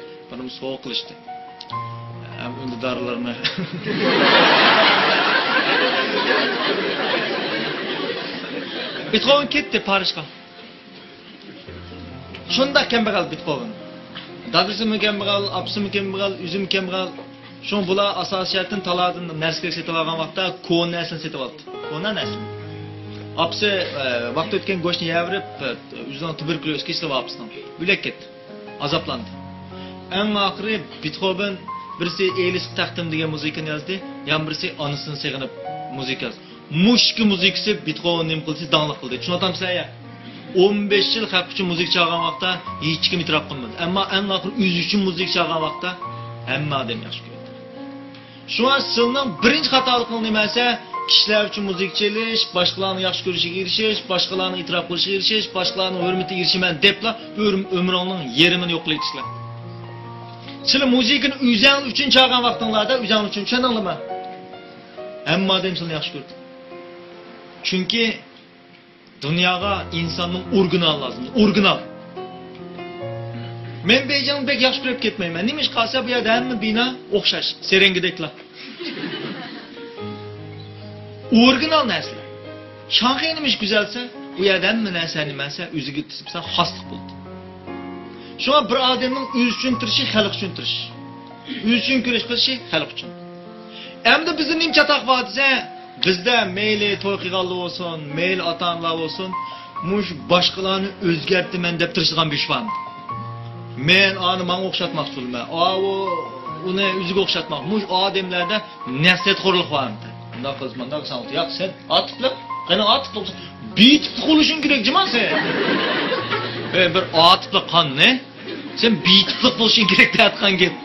ھەم ئۈندىدارلىرىنى. بېتخوۋېن كەتتى پارىژغا. شۇنداق كەمبەغەل بېتخوۋېن. دادىسىمۇ كەمبەغەل، ئاپىسىمۇ كەمبەغەل، ئۆزىمۇ كەمبەغەل. شۇڭا بۇلار ئاساسىي جەھەتتىن تالادىن نەرسە كېرەك سېتىۋالغان ۋاقىتتا كونا نەرسىنى سېتىۋاپتۇ. كونا نەرسىنى. ئاپىسى، ئە، ۋاقتى ئۆتكەن گۆشنى يەۋېرىپ، ئە، ئۆزىنىڭ تۇبېركۇليوز كېسىلى بار ئاپىسىنىڭ. ئۆلۈپ كەتتى. ئازابلاندى. ئەڭ ئاخىرى بېتخوۋېن بىرسى ئېلىسقا تەقدىم دېگەن مۇزىكىنى يازدى، يەنە بىرسى ئانىسىنى سېغىنىپ مۇزىكا يازدى. مۇشۇ ئىككى مۇزىكىسى بېتخوۋېن نېمە قىلدى دېسە داڭلىق قىلدى. چۈشىنىۋاتامسىلەر يا؟ ئون بەش يىل خەلق ئۈچۈن مۇزىكا چالغان ۋاقىتتا ھېچكىم ئېتىراپ قىلمىدى. ئەمما ئەڭ ئاخىرى ئۆزى ئۈچۈن مۇزىكا چالغان ۋاقىتتا ھەممە ئادەم ياخشى كۆردى. شۇڭا سىلىنىڭ بىرىنچى خاتالىقىڭ نېمە دېسە، كىشىلەر ئۈچۈن مۇزىكا چېلىش، باشقىلارنىڭ ياخشى كۆرۈشىگە ئېرىشىش، باشقىلارنىڭ ئېتىراپ قىلىشىغا ئېرىشىش، باشقىلارنىڭ ھۆرمىتىگە ئېرىشىمەن دەپلا ئۆمرۈڭنىڭ يېرىمىنى يوقىلىۋېتىسىلەر. سىلەر مۇزىكىنى ئۆزەڭلار ئۈچۈن چالغان ۋاقتىڭلاردا، ئۆزەڭلار ئۈچۈن، چۈشەندىڭلارمۇ؟ ھەممە ئادەم سىلىنى ياخشى كۆردى. چۈنكى دۇنياغا ئىنساننىڭ ئورىگىنالى لازىم. ئورىگىنال. مەن بېيجىڭنى بەك ياخشى كۆرۈپ كەتمەيمەن. نېمىشقا دېسە، بۇ يەردە ھەممە بىنا ئوخشاش. سېرەڭگىدەكلا. ئورىگىنال نەرسىلەر. شاڭخەي نېمىشقا گۈزەلسە، بۇ يەردە ھەممە نەرسە نېمە دېسە، ئۆزىگە دېسە خاسلىق بولىدۇ. شۇڭا بىر ئادەمنىڭ ئۆزى ئۈچۈن تىرىشىشى، خەلق ئۈچۈن تىرىشىشى. ئۆزى ئۈچۈن كۈرەش قىلىشى، خەلق ئۈچۈن. ئەمدى بىزدە نېمە چاتاق بار دېسە، بىزدە مەيلى توي قىلغانلار بولسۇن، مەيلى ئاتا-ئانىلار بولسۇن، مۇشۇ باشقىلارنى ئۆزگەرتىمەن دەپ تىرىشىدىغان بىر ئىش بار. مەن ئانى ماڭا ئوخشاتماقچى بولىمەن. ئاۋۇ ئۇنى ئۆزىگە ئوخشاتماق. مۇشۇ ئادەملەردە نەسىھەتخورلۇق بار ئەمدى. مۇنداق قىلسا، مۇنداق قىلسا، ياق، سەن ئاتىپلىق، قېنى ئاتىپلىق، بىتىپلىق بولۇشۇڭ كېرەك جۇما سەن. ئە، بىر ئاتىپلىق قاننى، سەن بىتىپلىق بولۇشۇڭ كېرەك دەيدىغان گەپ.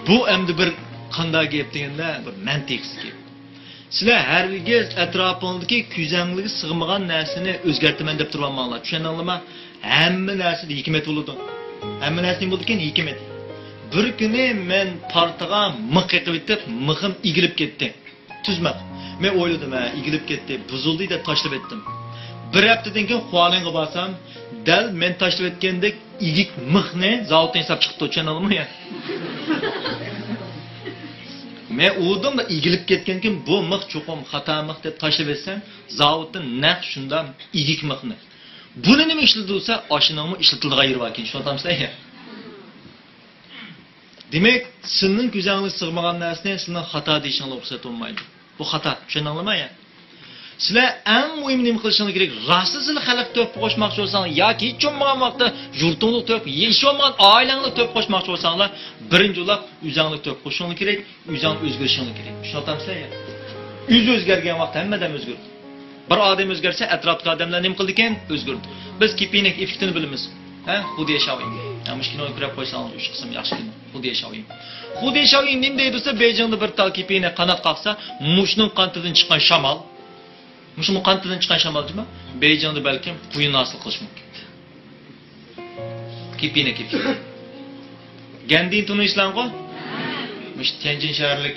بۇ ئەمدى بىر قانداق گەپ دېگەندە، بىر مەنتىقسىز گەپ. سىلەر ھەرگىز ئەتراپىڭدىكى كۆزەڭلىگە سىغمىغان نەرسىنى ئۆزگەرتىمەن دەپ تۇرۇۋالماڭلار. چۈشەندىڭلارمۇ؟ ھەممە نەرسىدە ھېكمەت بولىدۇ. ھەممە نەرسە نېمە بولىدىكەن؟ ھېكمەت. بىر كۈنى مەن پارتىغا مىخ قېقىۋېتىپ، مىخىم ئېگىلىپ كەتتى. تۈز مىخ. مەن ئويلىدىم، ھە، ئېگىلىپ كەتتى، بۇزۇلدى دەپ تاشلىۋەتتىم. بىر ھەپتىدىن كېيىن خۇالىنغا بارسام، دەل مەن تاشلىۋەتكەندەك ئېگىك مىخنى زاۋۇتتىن ياساپ چىقىپتۇ، چۈشەندىڭلارمۇ يا؟ مەن ئۇدۇملا ئېگىلىپ كەتكەنكىن، بۇ مىخ چوقۇم خاتا مىخ دەپ تاشلىۋەتسەم، زاۋۇتتىن نەق شۇنداق ئېگىك مىخنى. بۇنى نېمە ئىشلىتىدۇ دېسە، ئاشۇنىڭمۇ ئىشلىتىدىغان يېرى باركەن، چۈشىنىۋاتامسىلەر يا؟ دېمەك، سىلىنىڭ كۆزەڭلىك سىغمىغان نەرسىنى سىلىنىڭ خاتا دېيىشىڭلار رۇخسەت بولمايدۇ. بۇ خاتا، چۈشەندىڭلارمۇ يا؟ سىلەر ئەڭ مۇھىم نېمە قىلىشىڭلار كېرەك؟ راستلا سىلەر خەلققە تۆھپە قوشماقچى بولساڭلار ياكى ھېچ بولمىغان ۋاقىتتا يۇرتۇڭلۇق تۆھپە، ھېچ بولمىغان ئائىلەڭلىك تۆھپە قوشماقچى بولساڭلار، بىرىنچى بولۇپ ئۆزەڭلىك تۆھپە قوشۇشۇڭلار كېرەك، ئۆزەڭ ئۆزگىرىشىڭلار كېرەك. چۈشىنىۋاتامسىلەر يا؟ ئۆزى ئۆزگەرگەن ۋاقىتتا ھەممە ئادەم ئۆزگىرىدۇ. بىر ئادەم ئۆزگەرسە، ئەتراپتىكى ئادەملەر نېمە قىلىدىكەن؟ ئۆزگىرىدۇ. بىز كېپىنەك ئېففېكتىنى بىلىمىز. ھە؟ خۇديې شاۋيىڭ. ھە، مۇشۇ كىنونى كۆرۈپ قويساڭلار، ئۈچ قىسىم ياخشى كىنو. خۇديې شاۋيىڭ. خۇديې شاۋيىڭ نېمە دەيدۇ دېسە، بېيجىڭدا بىر تال كېپىنەك قانات قاقسا، مۇشۇنىڭ قانىتىدىن چىققان شامال، مۇشۇنىڭ قانىتىدىن چىققان شامال جۇما، بېيجىڭدا بەلكىم قۇيۇن ھاسىل قىلىشى مۇمكىن. كېپىنەك، كېپىنەك. گەندىنى تونۇيسىلەرغۇ؟ مۇشۇ تيەنجىن شەھەرلىك.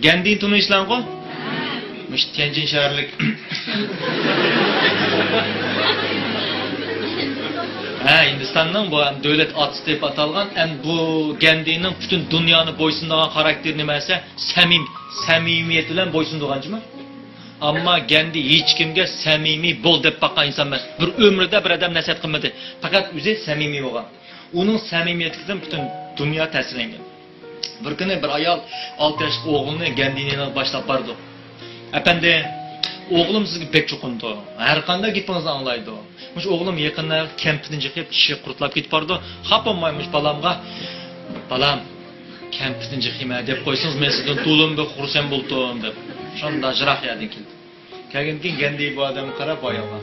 گەندىنى تونۇيسىلەرغۇ؟ مۇشۇ تيەنجىن شەھەرلىك. ھە، ھىندىستاننىڭ بۇ دۆلەت ئاتىسى دەپ ئاتالغان، ئەم، بۇ گەندىنىڭ پۈتۈن دۇنيانى بويسۇندۇرغان خاراكتېرى نېمە دېسە، سەمىم-، سەمىمىيەت بىلەن بويسۇندۇرغان جۇمۇ. ئەمما گەندى ھېچكىمگە سەمىمىي بول دەپ باققان ئىنسان ئەمەس. بىر ئۆمرىدە بىر ئادەم نەسىھەت قىلمىدى. پەقەت ئۆزى سەمىمىي بولغان. ئۇنىڭ سەمىمىيەتلىكىدىن پۈتۈن دۇنيا تەسىرلەنگەن. بىر كۈنى بىر ئايال ئالتە ياشلىق ئوغلىنى گەندىنىڭ يېنىغا باشلاپ بارىدۇ. «ئەپەندى، ئوغلۇم سىزگە بەك چوقۇنىدۇ. ھەر قانداق گېپىڭىزنى ئاڭلايدۇ. مۇشۇ ئوغلۇم يېقىندا كەمپىتىنى چېقىپ، چىشى قۇرتلاپ كېتىپ بارىدۇ. خاپا بولماي مۇشۇ بالامغا، بالام، كەمپىتىنى چېقىمەن دەپ قويسىڭىز، مەن سىزدىن تولىمۇ بەك خۇرسەن بولاتتىم» دەپ، شۇنداق يىراق يەردىن كېلىدۇ. كەلگەندىن كېيىن گەندى بۇ ئادەمگە قاراپ، بۇ ئايالغا،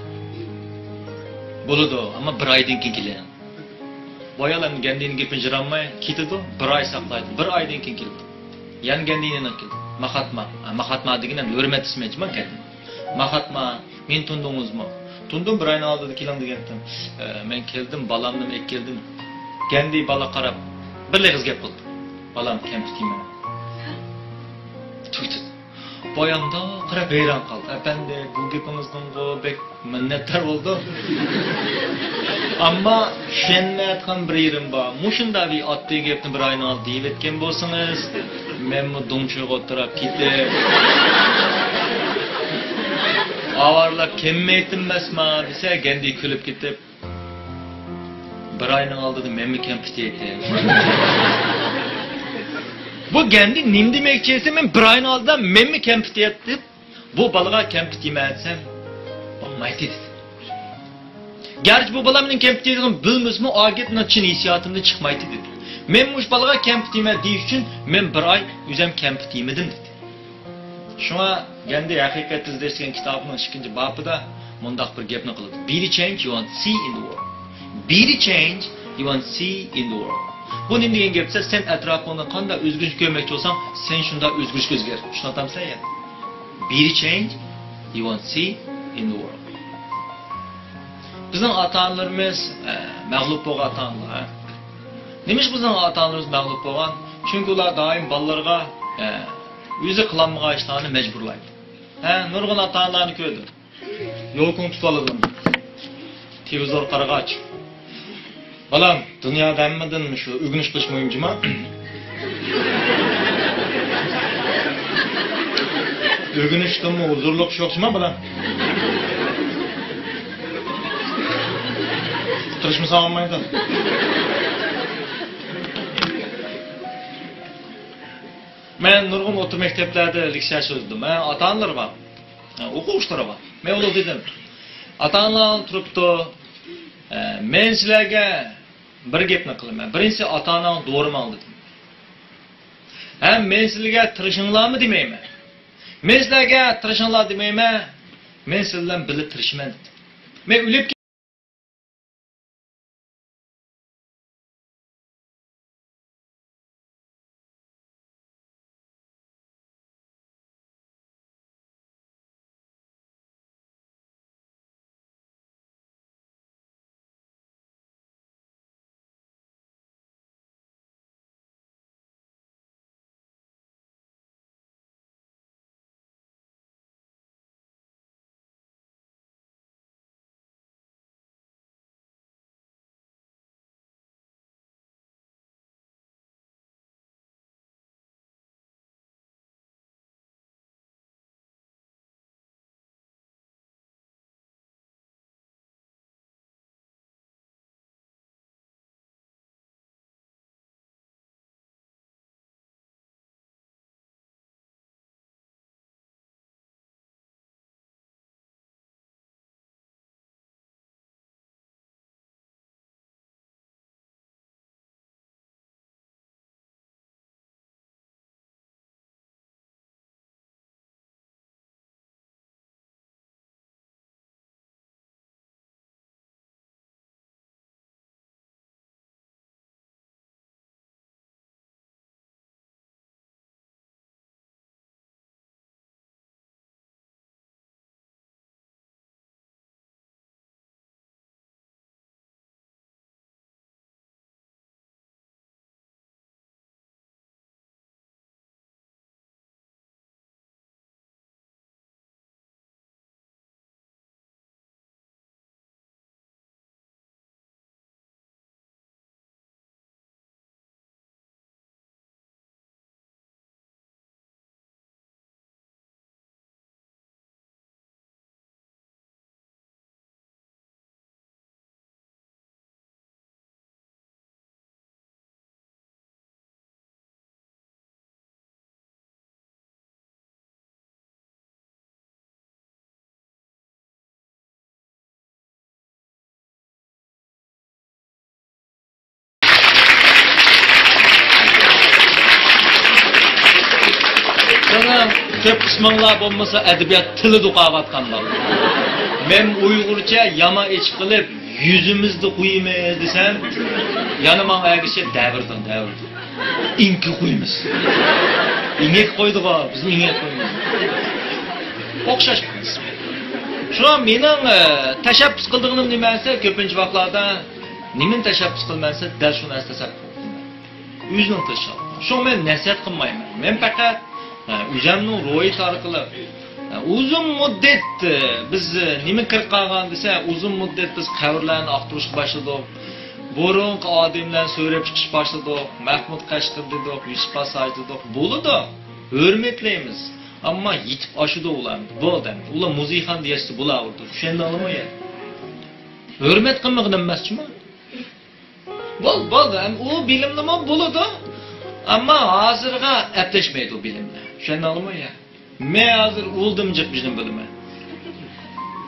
«بولىدۇ، ئەمما بىر ئايدىن كېيىن كېلىڭ.» بۇ ئايال ئەمدى گەندىنىڭ گېپىنى جىراماي كېتىدۇ، بىر ئاي ساقلايدۇ، بىر ئايدىن كېيىن كېلىدۇ. يەنە گەندىنىڭ يېنىغا كېلىدۇ. «ماھاتما»، ھە، ماھاتما دېگىنى ئەمدى ھۆرمەت ئىسمى، مانا گەندى. «ماھاتما، مېنى تونۇدۇڭىزمۇ؟» «تونۇدۇم، بىر ئاينىڭ ئالدىدا كېلىڭ دېگەنتىم.» «ئە، مەن كەلدىم، بالامنىمۇ ئېلىپ كەلدىم.» گەندى بالىغا قاراپ، بىرلا ئېغىز گەپ قىلدى. «بالام، كەمپۈت يېمە.» تۈگىدى. بايام مۇنداق قاراپ ھەيران قالدى. «ئەپەندى، بۇ گېپىڭىزدىنغۇ بەك مىننەتدار بولدۇم. ئەمما چۈشەنمەيۋاتقان بىر يېرىم بار. مۇشۇنداق بىر ئاددىي گەپنى بىر ئاينىڭ ئالدىدا دېيىۋەتكەن بولسىڭىز، مەنمۇ دۇڭچۇيغا ئولتۇراپ كېتىپ، ئاۋارىلاپ كەممەيتتىم ئەمەسما» دېسە، گەندى كۈلۈپ كېتىپ، «بىر ئاينىڭ ئالدىدا مەنمۇ كەمپۈت يەيتتىم.» بۇ گەندى نېمە دېمەكچى دېسە، «مەن بىر ئاينىڭ ئالدىدا مەنمۇ كەمپۈت يەيتتىم، بۇ بالىغا كەمپۈت يېمە» دېسەم، بولمايتتى دېدى. گەرچە بۇ بالا مېنىڭ كەمپۈت يەيدىغىنىمنى بىلمىسىمۇ، ئۇ گەپ چىن ھېسسىياتىمدىن چىقمايتتى دېدى. مەن مۇشۇ بالىغا كەمپۈت يېمە دېيىش ئۈچۈن، مەن بىر ئاي ئۆزۈم كەمپۈت يېمىدىم دېدى. شۇڭا گەندى ھەقىقەت ئىزدەش دېگەن كىتابىنىڭ ئىككىنچى بابىدا مۇنداق بىر گەپنى قىلىدۇ. Be the change you want to see in the world. Be the change you want to see in the world. بۇ نېمە دېگەن گەپ دېسە، سەن ئەتراپىڭدا قانداق ئۆزگىرىش كۆرمەكچى بولساڭ، سەن شۇنداق ئۆزگىرىشكە ئۆزگەر. چۈشىنىۋاتامسەن يا؟ Be the change you want to see in the world. بىزنىڭ ئاتا-ئانىلىرىمىز، ئە، مەغلۇپ بولغان ئاتا-ئانىلار، ھە؟ نېمىشقا بىزنىڭ ئاتا-ئانىلىرىمىز مەغلۇپ بولغان؟ چۈنكى ئۇلار دائىم بالىلىرىغا، ئە، ئۆزى قىلالمىغان ئىشلارنى مەجبۇرلايدۇ. ھە، نۇرغۇن ئاتا-ئانىلارنى كۆردۈم. يولكىنى تۇتۇۋالىدۇ. تېلېۋىزور قارىغاچ. بالام، دۇنيادا ھەممىدىن شۇ ئۆگىنىش قىلىش مۇھىم جۇما. ئۆگىنىشتىنمۇ ھۇزۇرلۇق ئىش يوق جۇما، بالام. تىرىشمىساڭ بولمايدۇ. مەن نۇرغۇن ئوتتۇرا مەكتەپلەردە لېكسىيە سۆزلىدىم. ھە، ئاتا-ئانىلىرىغا، ھە، ئوقۇغۇچىلىرىغا. مەن ئۇلارغا دېدىم، ئاتا-ئانىلار تۇرۇپتۇ، ھە، مەن سىلەرگە بىر گەپنى قىلىمەن. بىرىنچىسى، ئاتا-ئاناڭنى دورىماڭ دېدىم. ھەم مەن سىلەرگە تىرىشىڭلارمۇ دېمەيمەن. مەن سىلەرگە تىرىشىڭلار دېمەيمەن. مەن سىلەر بىلەن بىللە تىرىشىمەن دېدىم. مەن ئۆلۈپ كۆپ قىسماڭلار بولمىسا ئەدەبىيات تىلىدا ئوقۇۋاتقان بالىلار. مەن ئۇيغۇرچە يامان ئېچىق قىلىپ، يۈزىمىزدە قويىمىز دېسەم، يەنە ماڭا ئەگىشىپ دەۋردىڭ، دەۋردىڭ. ئىڭكى قويىمىز. ئىڭەك قويدىغۇ، بىزمۇ ئىڭەك قويىمىز. ئوخشاش قىلىمىز. شۇڭا مېنىڭ، ئە، تەشەببۇس قىلىدىغىنىم نېمە دېسە، كۆپىنچە ۋاقىتلاردا نېمىنى تەشەببۇس قىلىمەن دېسە، دەل شۇ نەرسە تەشەببۇس قىلىمەن. ئۆزىنىڭ تىرىشچانلىقى. شۇڭا مەن نەسىھەت قىلمايمەن. مەن پەقەت، ھە، ئۆزۈمنىڭ روھىيىتى ئارقىلىق، ھە، ئۇزۇن مۇددەت، ھە، بىز، ھە، نېمە كىرىپ قالغان دېسە، ئۇزۇن مۇددەت بىز قەبرىلەرنى ئاختۇرۇشقا باشلىدۇق. بۇرۇنقى ئادەملەرنى سۆرەپ چىقىشقا باشلىدۇق. مەھمۇد قەشقىرى دېدۇق، يۈسۈپ خاس ھاجى دېدۇق. بولىدۇ. ھۆرمەتلەيمىز. ئەمما يېتىپ ئاشىدۇ ئۇلار. بولدى ئەمدى. ئۇلار مۇزېيخان دېيەشسە بولاۋېرىدۇ. چۈشەندىڭلارمۇ يا؟ ھۆرمەت قىلمىغىن ئەمەس جۇما. بول، بولدى. ئەم-، ئۇ بىلىملىمۇ بولىدۇ. ئەمما ھازىرغا ئەپلەشمەيدۇ ئۇ بىلىملەر. چۈشەندىڭلارمۇ يا؟ مەن ھازىر ئۇلدىم جىق بىلىم بىلىمەن.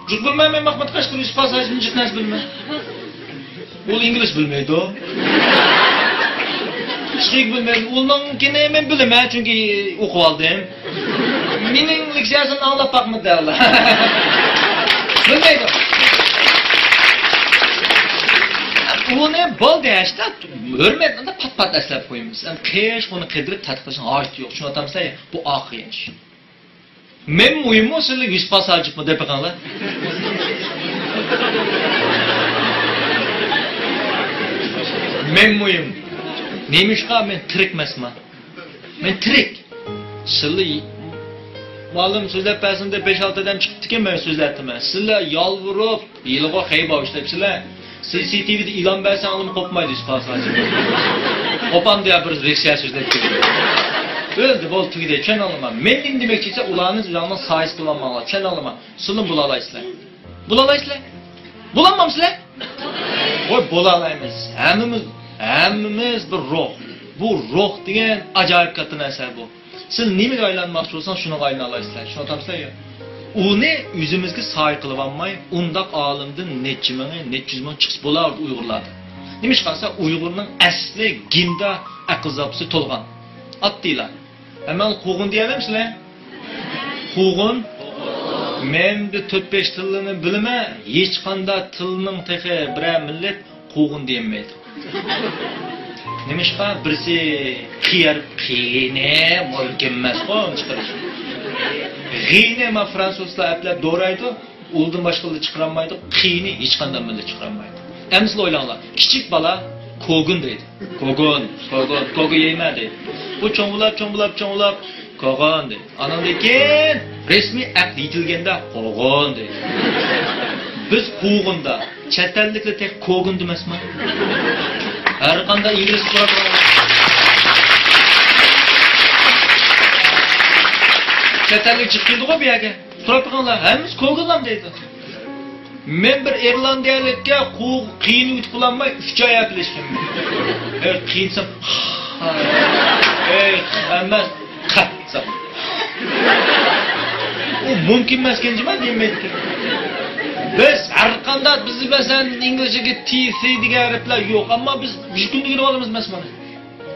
جىق بىلمەن، مەن مەھمۇد قەشقىرى يۈسۈپ خاس ھاجىدىن جىق نەرسە بىلىمەن. ئۇ ئىنگلىز بىلمەيدۇ. ئىشقىلىپ بىلمەيدۇ. ئۇنىڭكىنى مەن بىلىمەن، چۈنكى ئوقۇۋالدىم. مېنىڭ لېكسىيەسىمنى ئاڭلاپ باقمىدى ئۇلار. بىلمەيدۇ. ئۇنى بولدى، ھەشتە ھۆرمەت، ئۇندا پات-پات ئەسلەپ قويىمىز. قىش ئۇنى قىدىرىپ تەتقىق قىلىشنىڭ ھاجىتى يوق. چۈشىنىۋاتامسىلەر؟ بۇ ئاخىرى ئىش. مەن مۇھىممۇ، سىلەر يۈسۈپ خاس ھاجىمۇ دەپ بېقىڭلار. مەن مۇھىم. نېمىشقا مەن تىرىك ئەمەسمەن؟ مەن تىرىك. سىلى مۇئەللىم سۆزلەپ بەرسۇن دەپ بەش-ئالتە ئادەم چىقىپتىكەن، مەن سۆزلەپتىمەن. سىلەر يالۋۇرۇپ، ھېلىغۇ خەيبا ئىشلەپسىلەر. سى سى تى ۋىدە ئېلان بەرسەڭلارمۇ قوپمايدۇ، ئىسپاساجى. قوپامدۇ يا بىر لېكسىيە سۆزلەپ كېلىپ. ئۆلدى، بولدى، تۈگىدى، چۈشەنەلمەم. مەن نېمە دېمەكچى دېسە، ئۇلارنى ئۆزۈڭلارنىڭ سايىسى قىلالماڭلار، چۈشەنەلمەم. سىلىمۇ بولالايسىلەر. بولالايسىلەر؟ بولالمامسىلەر؟ ۋاي، بولالايمىز. ھەممىمىز، ھەممىمىز بىر روھ. بۇ روھ دېگەن ئاجايىپ كاتتا نەرسە بۇ. سىز نېمىگە ئايلانماقچى بولسىڭىز، شۇنىڭغا ئايلىنالايسىلەر. چۈشىنىۋاتامسىلەر يا؟ ئۇنى ئۆزىمىزگە سايە قىلىۋالماي، ئۇنداق ئالىمدىن نەچچە مىڭى، نەچچە يۈز مىڭ چىقسا بولار ئۇيغۇرلاردا. نېمىشقا دېسە، ئۇيغۇرنىڭ ئەسلى گېندا ئەقىل زاپىسى تولغان. ئاددىيلا. ھەممە قوغۇن دېيەلەمسىلەر؟ قوغۇن. مەن بىر تۆت-بەش تىللىنى بىلىمەن، ھېچقانداق تىلنىڭ تېخى بىرەر مىللەت قوغۇن دېيەلمەيدۇ. نېمىشقا؟ بىرسى قىيار، قىيىنى مۇمكىن ئەمەسقۇ ئۇنى چىقىرىش. غىنى ما فرانسۇزلار ئەپلەپ دورايدۇ، ئۇلدىن باشقىلار چىقىرالمايدۇ، قىيىنى ھېچقانداق مىللەت چىقىرالمايدۇ. ئەمسىلە ئويلاڭلار، كىچىك بالا كوگۇن دەيدۇ. كوگۇن، كوگۇن، كوگۇن يەيمەن دەيدۇ. بۇ چوڭ بولاپ، چوڭ بولاپ، چوڭ بولاپ، كوگۇن دەيدۇ. ئاناندىن كېيىن رەسمىي ئەقىل يېتىلگەندە قوغۇن دەيدۇ. بىز قوغۇندا، چەت ئەللىكلەر تېخى كوگۇن دېمەسمۇ؟ ھەر قانداق ئىنگلىز سوراپ، چەت ئەللىك چىقىپ كېلىدىغۇ بۇ يەرگە. سوراپ بېقىڭلار، ھەممىسى كوگۇنلام دەيدۇ. مەن بىر ئىرلاندىيەلىككە قو-، قىيىنى ئۇتۇپ بولالماي ئۈچ ئاي ئەپلەشكەن. ئەي، قىيىن دېسەم، ئەي، ئەمەس، قەتسەم. ئۇ مۇمكىن ئەمەسكەن جۇما دېمەيتتى. بىز ھەر قانداق، بىز مەسىلەن، ئىنگلىزچىگە تى سى دېگەن ھەرپلەر يوق، ئەمما بىز ھېچ كۈندە ئۆگىنىۋالىمىز مەسىلەن.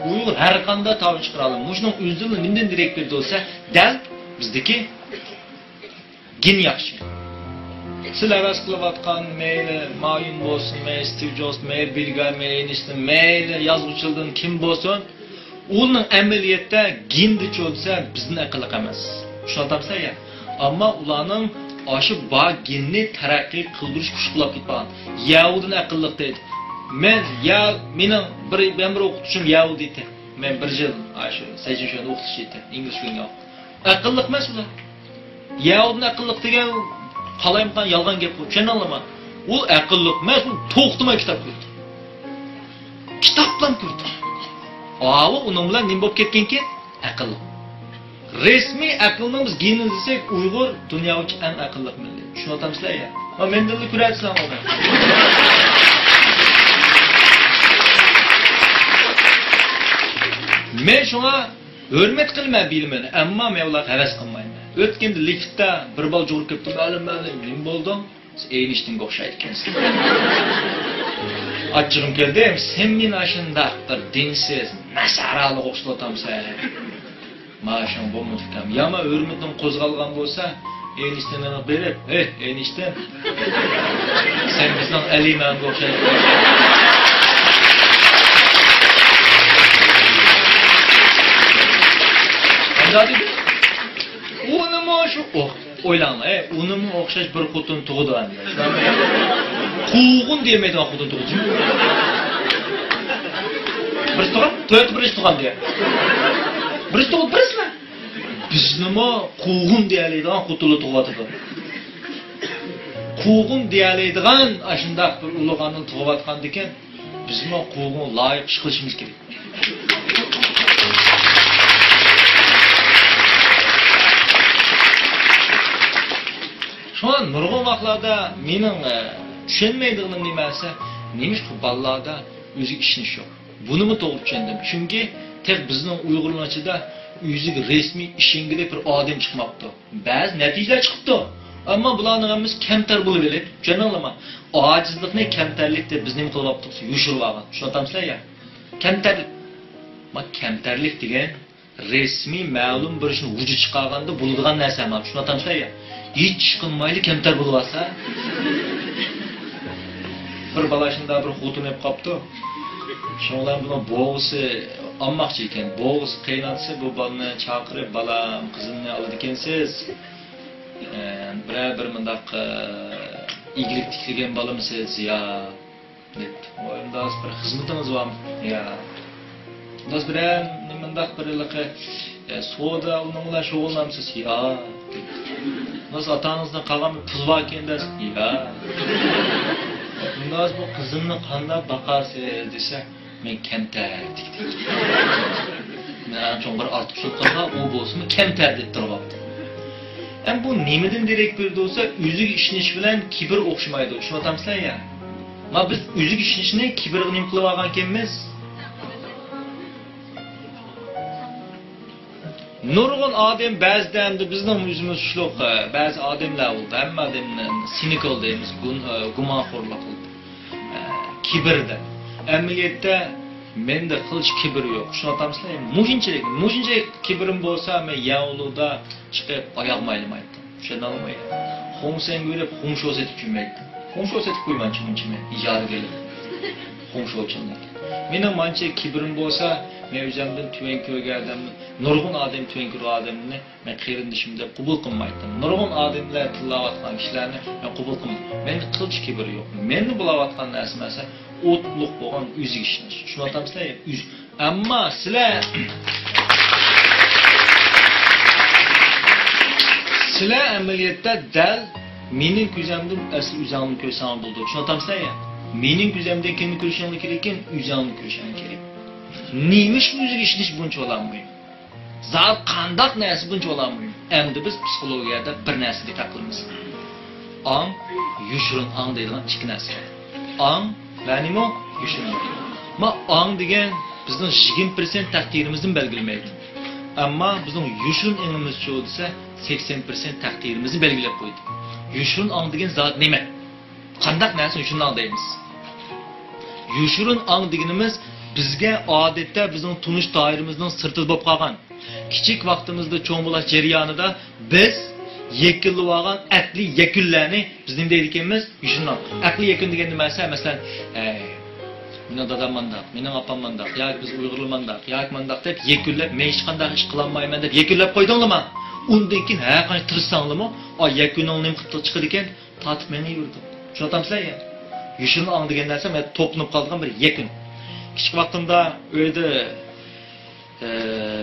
ئۇيغۇر ھەر قانداق تاۋۇش چىقىرالايدۇ. مۇشۇنىڭ ئۆزىلا نېمىدىن دېرەك بېرىدۇ دېسە، دەل بىزدىكى گېن ياخشى. سىلەر ھەۋەس قىلىۋاتقان مەيلى مايون بولسۇن، مەيلى ستىۋ جوبس، مەيلى بىل گەيتس، مەيلى ئېينشتىن، مەيلى يازغۇچىلاردىن كىم بولسۇن، ئۇنىڭ ئەمەلىيەتتە گېندا چۆلسە بىزدىن ئەقىللىق ئەمەس. چۈشىنىۋاتامسىلەر يا؟ ئەمما ئۇلارنىڭ ئاشۇ بار گېننى تەرەققىي قىلدۇرۇش كۈچلۈك بولۇپ كېتىپ قالغان. يەھۇدىن ئەقىللىق دەيدۇ. مەن، يا، مېنىڭ بىر، مەن بىر ئوقۇتقۇچىم يەھۇدىي ئىدى. مەن بىر يىل ئاشۇ سەجىن شۆنى ئوقۇتۇش ئىدى، ئىنگلىز كۈنىگە. ئەقىللىق ئەمەس ئۇلار. يەھۇدىن ئەقىللىق دېگەن قالايمىقان يالغان گەپ بۇ. چۈشەندىڭلارمۇ؟ ئۇ ئەقىللىق ئەمەس، ئۇ توختىماي كىتاب كۆرىدۇ. كىتابلام كۆرىدۇ. ئاۋۇ ئۇنىڭ بىلەن نېمە بولۇپ كەتكەنكىن؟ ئەقىللىق. رەسمىي ئەقىلنىڭ بىز گېنىنى دېسەك، ئۇيغۇر دۇنيا بويىچە ئەڭ ئەقىللىق مىللەت. چۈشىنىۋاتامسىلەر يا؟ ھە، مەندىنلا كۆرەتسىلەر ئۇنى. مەن شۇڭا ھۆرمەت قىلىمەن بىلىمنى، ئەمما مەن ئۇلارغا ھەۋەس قىلمايمەن. ئۆتكەندە لىفتتا بىر بالا جۇغۇرۇپ كەپتۇ، مۇئەللىم، مۇئەللىم، نېمە بولدۇڭ؟ سىز ئەينشتىنگە ئوخشايدىكەنسىز. ئاچچىقىم كەلدى، سەن مېنى ئاشۇنداق بىر دىنسىز، ناسارالىققا ئوخشىتىۋاتامسەن. مائاشىڭ بولمىدىكەن. يامان ھۆرمىتىڭ قوزغالغان بولسا، ئېينىشتىنغا بېرىپ، ھەي، ئېينىشتىن، سەن بىزنىڭ ئەلىمەنگە ئوخشايدىكەن. ئۇنىمۇ شۇ، ئوھ، ئويلاڭلار، ئەي، ئۇنىمۇ ئوخشاش بىر خوتۇن تۇغىدۇ ئەمدى. قوغۇن دېمەيدىغان خوتۇن تۇغىدۇ. بىرسى تۇغان، تۆتى بىرسى تۇغان دېگەن. بىرسى تۇغىدۇ، بىرسىلا. بىزنىمۇ قوغۇن دېيەلەيدىغان خوتۇنلا تۇغۇۋاتىدۇ. قوغۇن دېيەلەيدىغان ئاشۇنداق بىر ئۇلۇغ ئانىنى تۇغۇۋاتقاندىكىن، بىزمۇ قوغۇنغا لايىق ئىش قىلىشىمىز كېرەك. شۇڭا نۇرغۇن ۋاقىتلاردا مېنىڭ، ئە، چۈشەنمەيدىغىنىم نېمە دېسە، نېمىشقا بالىلاردا ئۆزىگە ئىشىنىش يوق؟ بۇنىمۇ توغرا چۈشەندىم. چۈنكى تېخى بىزنىڭ ئۇيغۇرلارنىڭ ئىچىدە ئۆزىگە رەسمىي ئىشەنگۈدەك بىر ئادەم چىقماپتۇ. بەزى نەتىجىلەر چىقىپتۇ. ئەمما بۇلارنىڭ ھەممىسى كەمتەر بولۇۋېلىپ، چۈشەندىڭلارمۇ؟ ئاجىزلىُقنى كەمتەرلىك دەپ بىز نېمە قىلىۋاپتۇق؟ يوشۇرۇۋالغان. چۈشىنىۋاتامسىلەر يا؟ كەمتەرلىك. ما، كەمتەرلىك دېگەن رەسمىي مەلۇم بىر ئىشنى ۋۇجۇدقا چىقارغاندا بولىدىغان نەرسە ئەمەس. چۈشىنىۋاتامسىلەر يا؟ ھېچ ئىش قىلمايلا كەمتەر بولۇۋالسا. بىر بالا شۇنداق بىر خوتۇن ئېلىپ قاپتۇ. شۇنىڭ بىلەن بۇنىڭ بوۋىسى ئالماقچى ئىكەن. بوۋىسى، قېيىنئاتىسى بۇ بالىنى چاقىرىپ، بالام، قىزىمنى ئالىدىكەنسىز، ئە، بىرەر بىر مۇنداق، ئە، ئىگىلىك تىكلىگەن بالىمسىز يا؟ دەپتۇ. ئۇ ئەمدى بىر خىزمىتىڭىز بارمۇ؟ يا. ئەمدى بىرەر نېمانداق بىر ھېلىقى، ئە، سودا ئۇنىڭ بىلەن شۇغۇللانمسىز؟ يا. ئەمدى ئاتا-ئانىڭىزدىن قالغان بىر پۇل باركەن دەس؟ يا. ئەمدى بۇ قىزىمنى قانداق باقارسىز دېسە، مەن كەمتەر دېدى. مەن ئەڭ چوڭ بىر ئارتۇقچىلىق قىلغان، ئۇ بولسىمۇ كەمتەر دەپ تۇرۇۋاپتۇ. ئەمدى بۇ نېمىدىن دېرەك بېرىدۇ دېسە، ئۆزىگە ئىشىنىش بىلەن كىبىر ئوخشىمايدۇ. چۈشىنىۋاتامسىلەر يا؟ ما بىز ئۆزىگە ئىشىنىشنى كىبىرغا نېمە قىلىۋالغانكەنمىز؟ نۇرغۇن ئادەم بەزىدە ئەمدى بىزنىڭ ئۆزىمىز ئۇچلۇق، بەزى ئادەملەر بولىدۇ. ھەممە ئادەمنى سىنىكال دەيمىز، گۇن-، گۇمانخورلۇق قىلىدۇ. كىبىر دەپ. ئەمەلىيەتتە مەندە قىلچە كىبىر يوق. چۈشىنىۋاتامسىلەر؟ مۇشۇنچىلىك، مۇشۇنچىلىك كىبىرىم بولسا، مەن يەڭ ئۇلۇدا چىقىپ ئاياغ مايلىمايتتىم. چۈشەندىڭلارمۇ؟ خۇڭسەنگە بېرىپ خۇڭشو سېتىپ يۈرمەيتتىم. خۇڭشو سېتىپ قويمايمەن مۇنچە مەن ئىجارىگە ئېلىپ. خۇڭشوچىلىك. مېنىڭ مانچە كىبىرىم بولسا، مەن ئۆزۈمدىن تۆۋەن كۆرگەن ئادەمنى، نۇرغۇن ئادەم تۆۋەن كۆرگەن ئادەمنى مەن قېرىندىشىم دەپ قوبۇل قىلمايتتىم. نۇرغۇن ئادەملەر تىللاۋاتقان كىشىلەرنى مەن قوبۇل قىلمايمەن. مېنىڭ قىلچە كىبىر يوق. مەندە بولاۋاتقان نەرسە مەسىلەن، ئوتلۇق بولغان ئۆزىگە ئىشىنىش. چۈشىنىۋاتامسىلەر؟ ئۆز-، ئەمما سىلەر، سىلەر ئەمەلىيەتتە دەل مېنىڭ كۆزەمدىن ئەسلى ئۆزۈڭلارنى كۆرسەڭلار بولىدۇ. چۈشىنىۋاتامسىلەر يا؟ مېنىڭ كۆزەمدىن كىمنى كۆرۈشۈڭلار كېرەككەن؟ ئۆزۈڭلارنى كۆرۈشۈڭلار كېرەك. نېمە ئۈچۈن ئۆزىگە ئىشىنىش بۇنچىۋالا مۇھىم؟ زادى قانداق نەرسە بۇنچىۋالا مۇھىم؟ ئەمدى بىز پسىخولوگىيەدە بىر نەرسە دىققەت قىلىمىز. ئاڭ، يوشۇرۇن ئاڭ دەيدىغان ئىككى نەرسە بار. ئاڭ ۋە نېمە؟ يوشۇرۇن ئاڭ. ما ئاڭ دېگەن بىزنىڭ يىگىرمە پىرسەنت تەقدىرىمىزنى بەلگىلىمەيدۇ. ئەمما بىزنىڭ يوشۇرۇن ئېڭىمىزچۇ دېسە، سەكسەن پىرسەنت تەقدىرىمىزنى بەلگىلەپ قويدى. يوشۇرۇن ئاڭ دېگەن زادى نېمە؟ قانداق نەرسىنى يوشۇرۇن ئاڭ دەيمىز؟ يوشۇرۇن ئاڭ دېگىنىمىز بىزگە ئادەتتە بىزنىڭ تونۇش دائىرىمىزنىڭ سىرتىدا بولۇپ قالغان، كىچىك ۋاقتىمىزدا چوڭ بولۇش جەريانىدا بىز يەكۈنلىۋالغان ئەقلىي يەكۈنلەرنى بىز نېمە دەيدىكەنمىز؟ يوشۇرۇن ئاڭ. ئەقلىي يەكۈن دېگەن نېمە دېسە، مەسىلەن، ئەي، مېنىڭ دادام مانداق، مېنىڭ ئاپام مانداق، ياكى بىز ئۇيغۇرلار مانداق، ياكى مانداق دەپ يەكۈنلەپ، مەن ھېچقانداق ئىش قىلالمايمەن دەپ يەكۈنلەپ قويدۇڭلارمۇ؟ ئۇندىن كېيىن ھەر قانچە تىرىشساڭلارمۇ، ئا يەكۈننىڭ نېمە قىلىپ چىقىدىكەن؟ تارتىپ مېڭىۋېرىدۇ. چۈشىنىۋاتامسىلەر يا؟ يوشۇرۇن ئاڭ دېگەن نەرسە مانا توپلىنىپ قالىدىغان بىر يەكۈن. كىچىك ۋاقتىمدا ئۆيدە، ئە،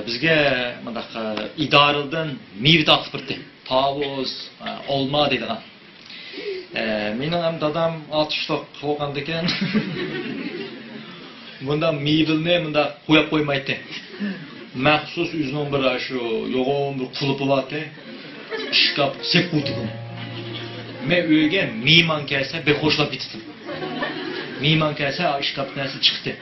بىزگە مۇنداق، ئە، ئىدارىدىن مېۋە تارقىتىپ بېرىتتى. تاۋۇز، ئە، ئالما دەيدىغان. ئە، مېنىڭ ھەم دادام ئاتۇشلۇق بولغاندىكىن، بۇنداق مېۋىلنى مۇنداق قويۇپ قويمايتتى. مەخسۇس ئۆزىنىڭ بىر شۇ يوغان بىر قۇلۇپى بارتى. ئىشكاپ سېلىپ قويدى بۇنى. مەن ئۆيگە مېھمان كەلسە بەك خوشلاپ كېتىتتىم. مېھمان كەلسە ئىشكاپتىن نەرسە چىقتى.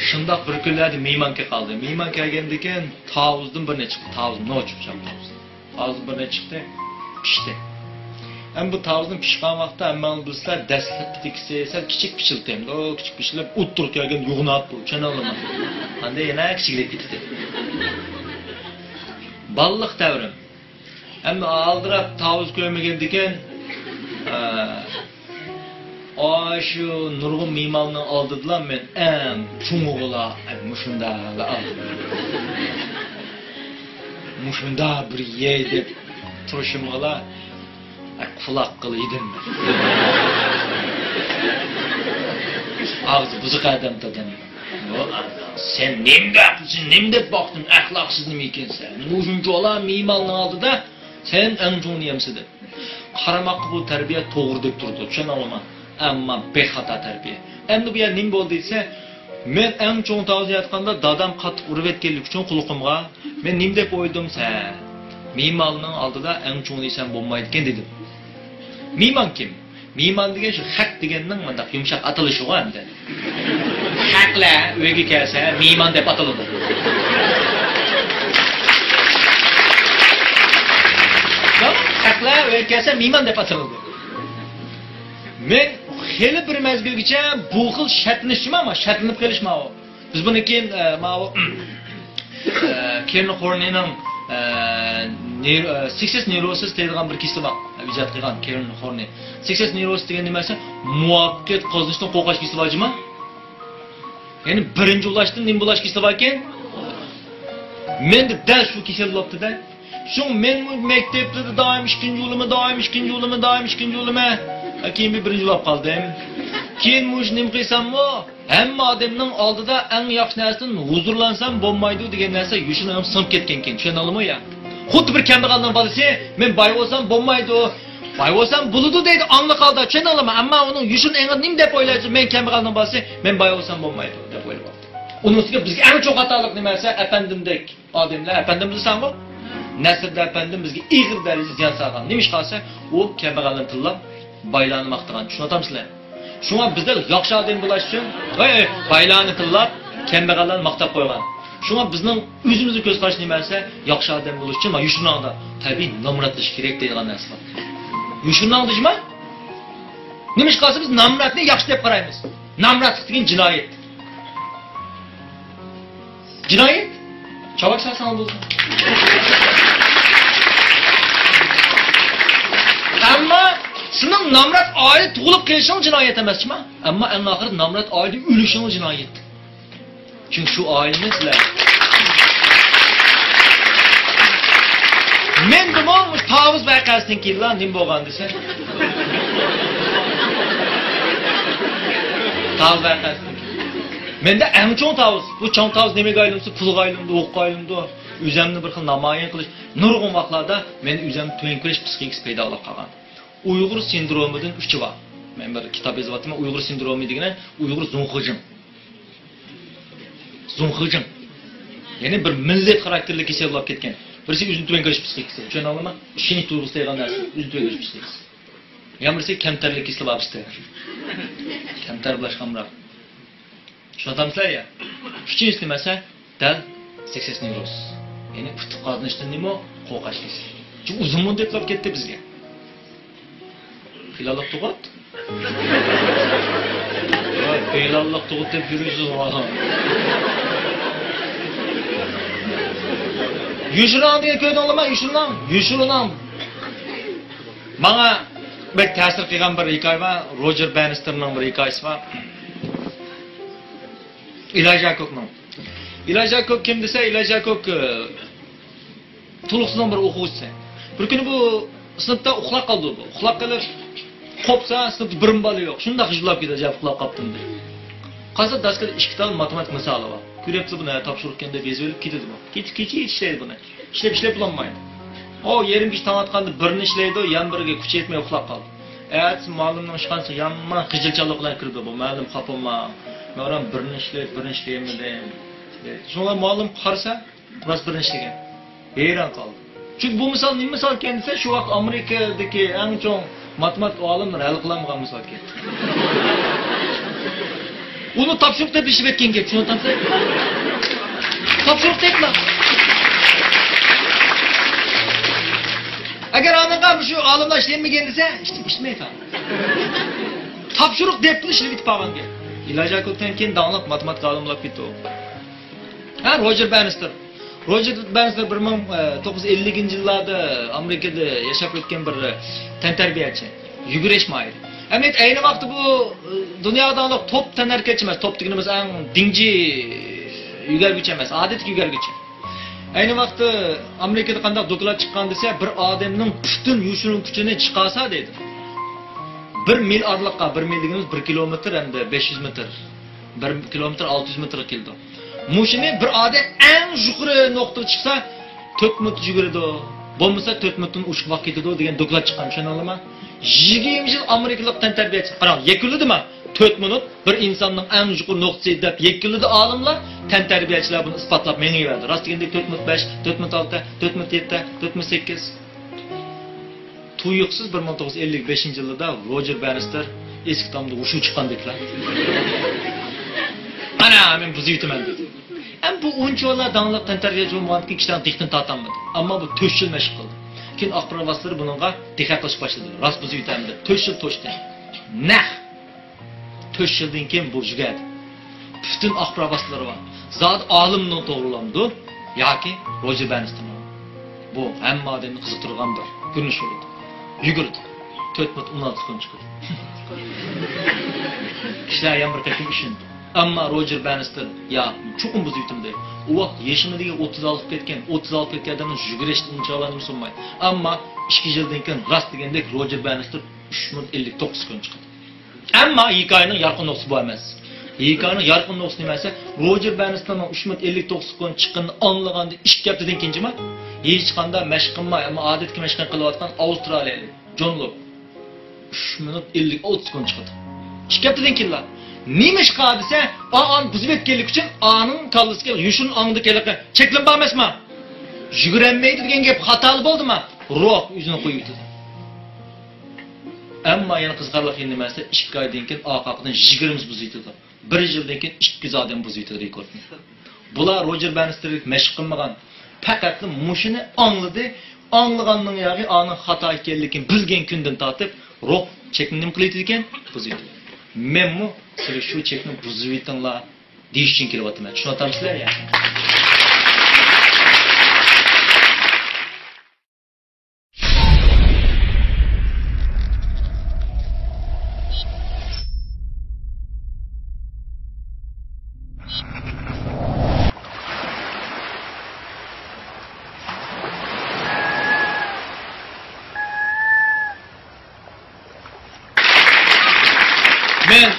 شۇنداق بىر كۈنلەردە مېھمان كېلىپ قالدى. مېھمان كەلگەندىكىن تاۋۇزدىن بىرنى چىقتى. تاۋۇز نوچ پىچاق تاۋۇز. ھازىر بىرنى چىقتى، پىشتى. ئەمما بۇ تاۋۇزنىڭ پىشقان ۋاقتىدا ھەممىڭلار بىلىسىلەر، دەسلەپكىدىكىسى سەل كىچىك پىشىلتىمدۇ، كىچىك پىشىلىپ، ئوتتۇرىغا كەلگەندە يوغىناپ بولىدۇ، چۈشەندىڭلارمۇ؟ ئاندىن يەنە كىچىكلەپ كېتىدۇ. بالىلىق دەۋرىم. ئەمما ئالدىراپ تاۋۇز كۆرمىگەندىكىن، ئاشۇ نۇرغۇن مېھماننىڭ ئالدىدىلا مەن ئەڭ چوڭىغىلا مۇشۇنداقلا ئالدىم. مۇشۇنداق بىر يەي دەپ تۇرۇشۇمغىلا قۇلاق قىلىدىم. ئاغزى بۇزۇق ئادەم دادام. سەن نېمە دەپ، نېمە دەپ باقتىڭ، ئەخلاقسىز نېمە ئىكەنسەن؟ مۇشۇنچىلا مېھماننىڭ ئالدىدا سەن ئەڭ چوڭ نېمىسى دەپ. قارىماققا بۇ تەربىيە توغرىدەك تۇرىدۇ، چۈشەندىڭلارمۇ؟ ئەمما بىخاتا تەربىيە. ئەمدى بۇ يەر نېمە بولدى دېسە، مەن ئەڭ چوڭ تاۋۇزدا ياتقاندا دادام قاتتىق ئۇرۇۋەتكەنلىكى ئۈچۈن قۇلىقىمغا، مەن نېمە دەپ ئويلىدىم دېسە، مېھماننىڭ ئالدىدا ئەڭ چوڭ دېسەم بولمايدىكەن دېدىم. مېھمان كىم؟ مېھمان دېگەن شۇ خەق دېگەننىڭ مۇنداق يۇمشاق ئاتىلىشىغۇ ئەمدى. خەقلەر ئۆيگە كەلسە مېھمان دەپ ئاتىلىدۇ. خەقلەر ئۆيگە كەلسە مېھمان دەپ ئاتىلىدۇ. مەن خېلى بىر مەزگىلگىچە بۇ خىل شەرتلىنىشىم، ئەمما شەرتلىنىپ قېلىشىم ئۇ. بىز بۇنى كېيىن، ئە، ماۋۇ، ئە، كېرن خورنىنىڭ، ئە، نېر-، ئە، سېكسىس نېروسىس دەيدىغان بىر كېسىلى بار. ئىجاد قىلغان كېرن خورنى. سېكسىس نېروسىس دېگەن نېمە دېسە، مۇۋەپپەقىيەت قازىنىشتىن قورقاش كېسىلى بار جۇما. يەنى بىرىنچى بولاشتىن نېمە بولاش كېسىلى باركەن؟ مەندە دەل شۇ كېسەل بوپتۇ-دە. شۇڭا مەنمۇ مەكتەپلەردە دائىم ئىككىنچى بولىمەن، دائىم ئىككىنچى بولىمەن، دائىم ئىككىنچى بولىمەن. ھە، كېيىن بىر بىرىنچى بولۇپ قالدىم. كېيىن مۇشۇ نېمە قىلساممۇ، ھەممە ئادەمنىڭ ئالدىدا ئەڭ ياخشى نەرسىدىن ھۇزۇرلانسام بولمايدۇ دېگەن نەرسە يوشۇرۇن سىڭىپ كەتكەنكەن. چۈشەندىڭلارمۇ يا؟ خۇددى بىر كەمبەغەلنىڭ بالىسى، مەن باي بولسام بولمايدۇ، باي بولسام بولىدۇ دەيدۇ ئاڭلىق ھالدا. چۈشەندىڭلارمۇ؟ ئەمما ئۇنىڭ يوشۇرۇن ئېڭىدا نېمە دەپ ئويلايدۇ؟ مەن كەمبەغەلنىڭ بالىسى، مەن باي بولسام بولمايدۇ دەپ ئويلاپ. ئۇنىڭ ئۈستىگە بىزگە ئەڭ چوڭ خاتالىق نېمە دېسە، ئەپەندىمدەك ئادەملەر، ئەپەندىم دېسەڭغۇ، نەسىردىن ئەپەندىم بىزگە ئېغىر دەرىجىدە زىيان سالغان. نېمىشقا دېسە، ئۇ كەمبەغەللەرنى تىللاپ، بايلارنى ماختىغان. چۈشىنىۋاتامسىلەر؟ شۇڭا بىزلەر ياخشى ئادەم بولاش ئۈچۈن، ۋاي، بايلارنى تىللاپ، كەمبەغەللەرنى ماختاپ قويغان. شۇڭا بىزنىڭ ئۆزىمىزگە كۆز قارىشى نېمە دېسە، ياخشى ئادەم بولۇش ئۈچۈن مانا يوشۇرۇناڭدا تەبىئىي نامراتلىشىش كېرەك دەيدىغان نەرسە بار. يوشۇرۇناڭدا جۇما؟ نېمىشقا دېسە، بىز نامراتنى ياخشى دەپ قارايمىز. نامراتلىق دېگەن جىنايەت. جىنايەت؟ چاۋاك سالساڭ بولسۇن. ئەمما سېنىڭ نامرات ئائىلە تۇغۇلۇپ قېلىشىڭ جىنايەت ئەمەس جۇما. ئەمما ئەڭ ئاخىرى نامرات ئائىلىدە ئۆلۈشۈڭ جىنايەت. چۈنكى شۇ ئائىلىنى سىلەر. مەندىمۇ مۇشۇ تاۋۇز ۋەقەسىدىن كېيىنلا نېمە بولغان دېسە. تاۋۇز ۋەقەسىدىن كېيىن. مەندە ئەڭ چوڭ تاۋۇز. بۇ چوڭ تاۋۇز نېمىگە ئايلىنسا، پۇلغا ئايلىنىدۇ، ئوققا ئايلىنىدۇ. ئۆزەمنى بىر خىل نامايان قىلىش. نۇرغۇن ۋاقىتلاردا مەن ئۆزەمنى تۆۋەن كۆرۈش پسىخىكىسى پەيدا بولۇپ قالغان. ئۇيغۇر سىندرومىدىن ئۈچى بار. مەن بىر كىتاب يېزىۋاتىمەن، ئۇيغۇر سىندرومى دېگىنى ئۇيغۇر زۇڭخېجىڭ. زۇڭخېجىڭ. يەنى بىر مىللەت خاراكتېرلىك كېسەل بولۇپ كەتكەن. بىرسى ئۆزىنى تۆۋەن كۆرۈش پسىخىكىسى. چۈشەندىڭلارمۇ؟ ئىشەنچ تۇيغۇسى دەيدىغان نەرسە، ئۆزىنى تۆۋەن كۆرۈش پسىخىكىسى. يەنە بىرسى كەمتەرلىك كېسىلى بار بىزدە. كەمتەر بولۇش ئامراق. چۈشىنىۋاتامسىلەر يا؟ ئۈچىنچىسى نېمە دېسە، دەل سېكسىس نېروز. يەنى ئۇتۇق قازىنىشتىن نېمە؟ قورقاش كېسىلى. چۈنكى ئۇزۇن مۇددەت بولۇپ كەتتى بىزگە. پىلانلىق تۇغۇت. ۋاي، پىلانلىق تۇغۇت دەپ يۈرۈشسىز ۋاھان. يوشۇرۇناڭ دېگەن كۆردۈڭلارمۇ؟ يوشۇرۇناڭ. يوشۇرۇناڭ. ماڭا بەك تەسىر قىلغان بىر ھېكايە بار. روجېر بەننىستېرنىڭ بىر ھېكايىسى بار. ئېلايجا كوكنىڭ. ئېلايجا كوك كىم دېسە، ئېلايجا كوك، ئى، تولۇقسىزنىڭ بىر ئوقۇغۇچىسى. بىر كۈنى بۇ سىنىپتا ئۇخلاپ قالدى بۇ. ئۇخلاپ قېلىپ، قوپسا، سىنىپتا بىرمۇ بالا يوق. شۇنداق غىژۋىلاپ كېتىدۇ، ئەجەب ئۇخلاپ قاپتىمدۇ. قارىسا، داسكىدا ئىككى تال ماتېماتىكا مىسالى بار. كۆرۈپلا بۇنى تاپشۇرۇق ئىكەن دەپ يېزىۋېلىپ كېتىدۇ بۇ. كېچە، كېچە ئىشلەيدۇ بۇنى. ئىشلەپ، ئىشلەپ بولالمايدۇ. ئۇ يېرىم كېچە تاڭ ئاتقاندا بىرنى ئىشلەيدۇ، يەنە بىرىگە كۈچى يەتمەي ئۇخلاپ قالدى. ئەتىسى مۇئەللىمنىڭ ئىشخانىسىغا يامان خىجىلچانلىق بىلەن كىردى بۇ. مۇئەللىم، خاپا بولماڭ. مەن بىرنى ئىشلەپ، بىرنى ئىشلىيەلمىدىم. شۇڭا مۇئەللىم قارىسا، راست بىرنى ئىشلىگەن. ھەيران قالدى. چۈنكى بۇ مىسال نېمە مىسال ئىكەن دېسە، شۇ ۋاقىت ئامېرىكىدىكى ئەڭ چوڭ ماتېماتىك ئالىملار ھەل قىلالمىغان مىسال ئىكەن. ئۇنى تاپشۇرۇق دەپ ئىشلەپ كەتكەن گەپ، چۈشىنىۋاتامسىلەر؟ تاپشۇرۇق دەپلا. ئەگەر ئانىڭغا مۇشۇ ئالىملار ئىشلەنمىگەن دېسە، ئىشلىمەيدۇ. تاپشۇرۇق دەپتىرى ئىشلىۋېتىپ قالغان گەپ. ئىلاجا كوتەنكىن داڭلىق ماتېماتىكا ئالىمى بولۇپ كېتىدۇ. ھە، روجېر بەننىستېر. روجېر بەننىستېر بىر مىڭ توققۇز يۈز ئەللىكىنچى يىللاردا ئامېرىكىدا ياشاپ ئۆتكەن بىر تەنتەربىيەچى. يۈگۈرۈش ماھىرى. ئەمەلىيەتتە ئەينى ۋاقىتتا بۇ، ئە، دۇنياغا داڭلىق توپ تەنھەرىكەتچى ئەمەس، توپ دېگىنىمىز ئەڭ دىڭجى يۈگۈرگۈچى ئەمەس، ئادەتتىكى يۈگۈرگۈچى. ئەينى ۋاقىتتا ئامېرىكىدا قانداق دوكلات چىققان دېسە، بىر ئادەمنىڭ پۈتۈن يوشۇرۇن كۈچىنى چىقارسا دەيدۇ. بىر مىل ئارىلىققا، بىر مىل دېگىنىمىز بىر كىلومېتىر ھەمدە بەش يۈز مېتىر، بىر كىلومېتىر ئالتە يۈز مېتىرغا كېلىدۇ. مۇشۇنى بىر ئادەم ئەڭ يۇقىرى نۇقتىغا چىقسا، تۆت مىنۇت يۈگۈرىدۇ، بولمىسا تۆت مىنۇتتىن ئوشۇق ۋاقىت كېتىدۇ دېگەن دوكلات چىققان، چۈشەندىڭلارمۇ؟ يىگىرمە يىل ئامېرىكىلىق تەنتەربىيەچى، قاراڭ، يەكۈنلىدىما؟ تۆت مىنۇت بىر ئىنساننىڭ ئەڭ يۇقىرى نۇقتىسى دەپ يەكۈنلىدى ئالىملار، تەنتەربىيەچىلەر بۇنى ئىسپاتلاپ مېڭىۋەردى. راست دېگەندەك تۆت مىنۇت بەش، تۆت مىنۇت ئالتە، تۆت مىنۇت يەتتە، تۆت مىنۇت سەككىز. تۇيۇقسىز بىر مىڭ توققۇز يۈز ئەللىك بەشىنچى يىلدا روجېر بەننىستېر ئېسىك تامدا ھوشى چىققاندەكلا، «ئانا، مەن بۇزۇۋېتىمەن» دېدى. ئەمما بۇ ئۇنچىۋالا داڭلىق تەنتەربىيەچى بولمىغاندىكىن كىشىلەرنىڭ دىققىتىنى تارتالمىدى. ئەمما بۇ تۆت يىل مەشىق قىلدى. كېيىن ئاخبارات ۋاسىتىلىرى بۇنىڭغا دىققەت قىلىشقا باشلىدى. راست بۇزۇۋېتەمدۇ دەپ. تۆت يىل توشتى. نەق تۆت يىلدىن كېيىن بۇ يۈگەردى. پۈتۈن ئاخبارات ۋاسىتىلىرى بار. زادى ئالىمنى توغرىلامدۇ ياكى روجېر بەننىستېرنى؟ بۇ ھەممە ئادەمنى قىزىقتۇرغان بىر كۆرۈنۈش بولىدۇ. يۈگۈردى. تۆت مىنۇت ئون ئالتە سېكۇنت چىقىدۇ. كىشىلەر يەنە بىر قېتىم ئىشىندى. ئەمما روجېر بەننىستېر، يا، چوقۇم بۇزۇۋېتىمەن دەيدۇ. ئۇ ۋاقىت يېشىمۇ دېگەن ئوتتۇز ئالغا كەتكەن، ئوتتۇز ئالغا كەتكەن ئادەمنىڭ يۈگۈرۈشتىن ئۇنچىۋالا نېمىسى بولمايدۇ. ئەمما ئىككى يىلدىن كېيىن راست دېگەندەك روجېر بەننىستېر ئۈچ مىنۇت ئەللىك توققۇز سېكۇنت چىقىدۇ. ئەمما ھېكايىنىڭ يارقىن نۇقتىسى بۇ ئەمەس. ھېكايىنىڭ يارقىن نۇقتىسى نېمە دېسە، روجېر بەننىستېرنىڭ ئۈچ مىنۇت ئەللىك توققۇز سېكۇنت چىققىنىدىن ئاڭلىغاندا ئىككى ھەپتىدىن كېيىن جىما، ھېچقانداق مەشىق قىلماي، ئەمما ئادەتتىكى مەشىقنى قىلىۋاتقان ئاۋسترالىيەلىك جون لوك ئۈچ مىنۇت ئەللىك ئالتە سېكۇنت چىقىدۇ. ئىككى ھەپتىدىن كېيىنلا. نېمىشقا دېسە، ئا-، ئانى بۇزۇپ يەتكەنلىكى ئۈچۈن ئانىڭ كاللىسىغا يوشۇرۇن ئاڭدىكى ھېلىقى چەكلىمە بار ئەمەسما؟ يۈگۈرەلمەيدۇ دېگەن گەپ خاتالىق بولدىما؟ روھ ئۆزىنى قويۇۋېتىدۇ. ئەمما يەنە قىزىقارلىق يېرى نېمە دېسە، ئىككى ئايدىن كېيىن ئارقا-ئارقىدىن يىگىرمە بۇزۇۋېتىدۇ. بىر يىلدىن كېيىن ئىككى يۈز ئادەم بۇزۇۋېتىدۇ رېكورتنى. بۇلار روجېر بەننىستېردەك مەشىق قىلمىغان. پەقەتلا مۇشۇنى ئاڭلىدى. ئاڭلىغاننىڭ ياغى ئانىڭ خاتا ئىكەنلىكىنى بىلگەن كۈندىن تارتىپ، روھ چەكنى نېمە قىلىۋېتىدىكەن؟ بۇزۇۋېتىدۇ. مەنمۇ سىلەر شۇ چەكنى بۇزۇۋېتىڭلار دېيىش ئۈچۈن كېلىۋاتىمەن. چۈشىنىۋاتامسىلەر يا؟ مەن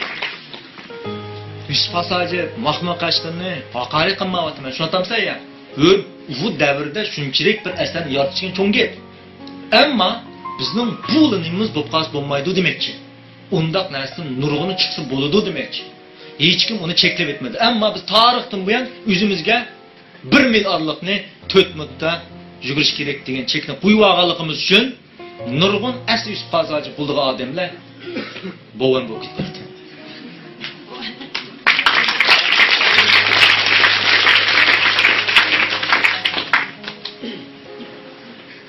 يۈسۈپ ھاس ھاجى ماخمۇ قەشقىرىنى ھاقارەت قىلمايۋاتىمەن، چۈشىنىۋاتامسىلەر يا؟ ئۇ، ئۇ دەۋردە شۇنچىلىك بىر ئەسەرنى يارىتىش دېگەن چوڭ گەپ. ئەمما بىزنىڭ بۇلا نېمىمىز بولۇپ قالسا بولمايدۇ دېمەكچى. ئۇنداق نەرسىدىن نۇرغۇنى چىقسا بولىدۇ دېمەكچى. ھېچكىم ئۇنى چەكلەپ ئۆتمىدى. ئەمما بىز تارىختىن بۇيان ئۆزىمىزگە بىر مىل ئارىلىقنى تۆت مىنۇتتا يۈگۈرۈش كېرەك دېگەن چەكنى قويۇۋالغانلىقىمىز ئۈچۈن نۇرغۇن ئەسلى يۈسۈپ قازاجى بولىدىغان ئادەملەر بوۋان بولۇپ كېتىپ قالدى.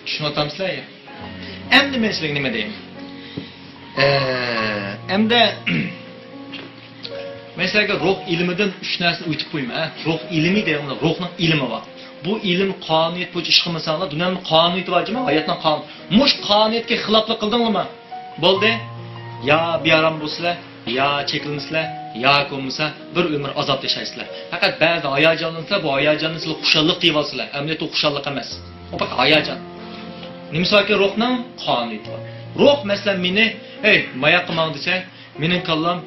چۈشىنىۋاتامسىلەر يا؟ ئەمدى مەن سىلەرگە نېمە دەيمەن؟ ئە، ئەمدى مەن سىلەرگە روھ ئىلمىدىن ئۈچ نەرسىنى ئۆگىتىپ قويىمەن، ھە؟ روھ ئىلمى دېگەن روھنىڭ ئىلمى بار. بۇ ئىلىم قانۇنىيەت بويىچە ئىش قىلمىساڭلار، دۇنيانىڭ قانۇنىيىتى بار جۇمۇ، ھاياتنىڭ قانۇنى. مۇشۇ قانۇنىيەتكە خىلاپلىق قىلدىڭلارمۇ؟ بولدى. يا بىئارام بولىسىلەر، يا چەكلىنىسىلەر، ياكى بولمىسا بىر ئۆمۈر ئازاب ياشايسىلەر. پەقەت بەزىدە ھاياجانلىنىسىلەر، بۇ ھاياجاننى سىلەر خۇشاللىق دەيۋالىسىلەر. ئەمەلىيەتتە ئۇ خۇشاللىق ئەمەس. ئۇ پەقەت ھاياجان. نېمىسى باركى روھنىڭ قانۇنىيىتى بار. روھ، مەسىلەن، مېنى، «ھەي، ماياققا ماڭ» دېسە، مېنىڭ كاللام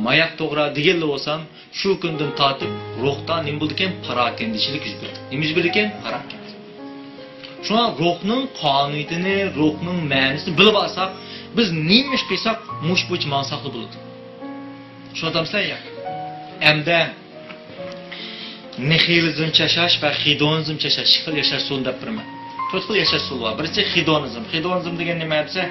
ماياق توغرا دېگەنلا بولسام، شۇ كۈندىن تارتىپ روھتا نېمە بولىدىكەن؟ پاراكەندىچىلىك يۈز بېرىدۇ. نېمە يۈز بېرىدىكەن؟ پاراكەندە. شۇڭا روھنىڭ قانۇنىيىتىنى، روھنىڭ مەنىسىنى بىلىپ ئالساق، بىز نېمە ئىش قىلساق، مۇشۇ بويىچە ماڭساقلا بولىدۇ. چۈشىنىۋاتامسىلەر يا؟ ئەمدى نىھىلىزم ياشاش ۋە خېدونىزم ياشاش، ئىككى خىل ياشاش ئۇسۇلىنى دەپ بېرىمەن. تۆت خىل ياشاش ئۇسۇلى بار. بىرسى خېدونىزم. خېدونىزم دېگەن نېمە دېسە،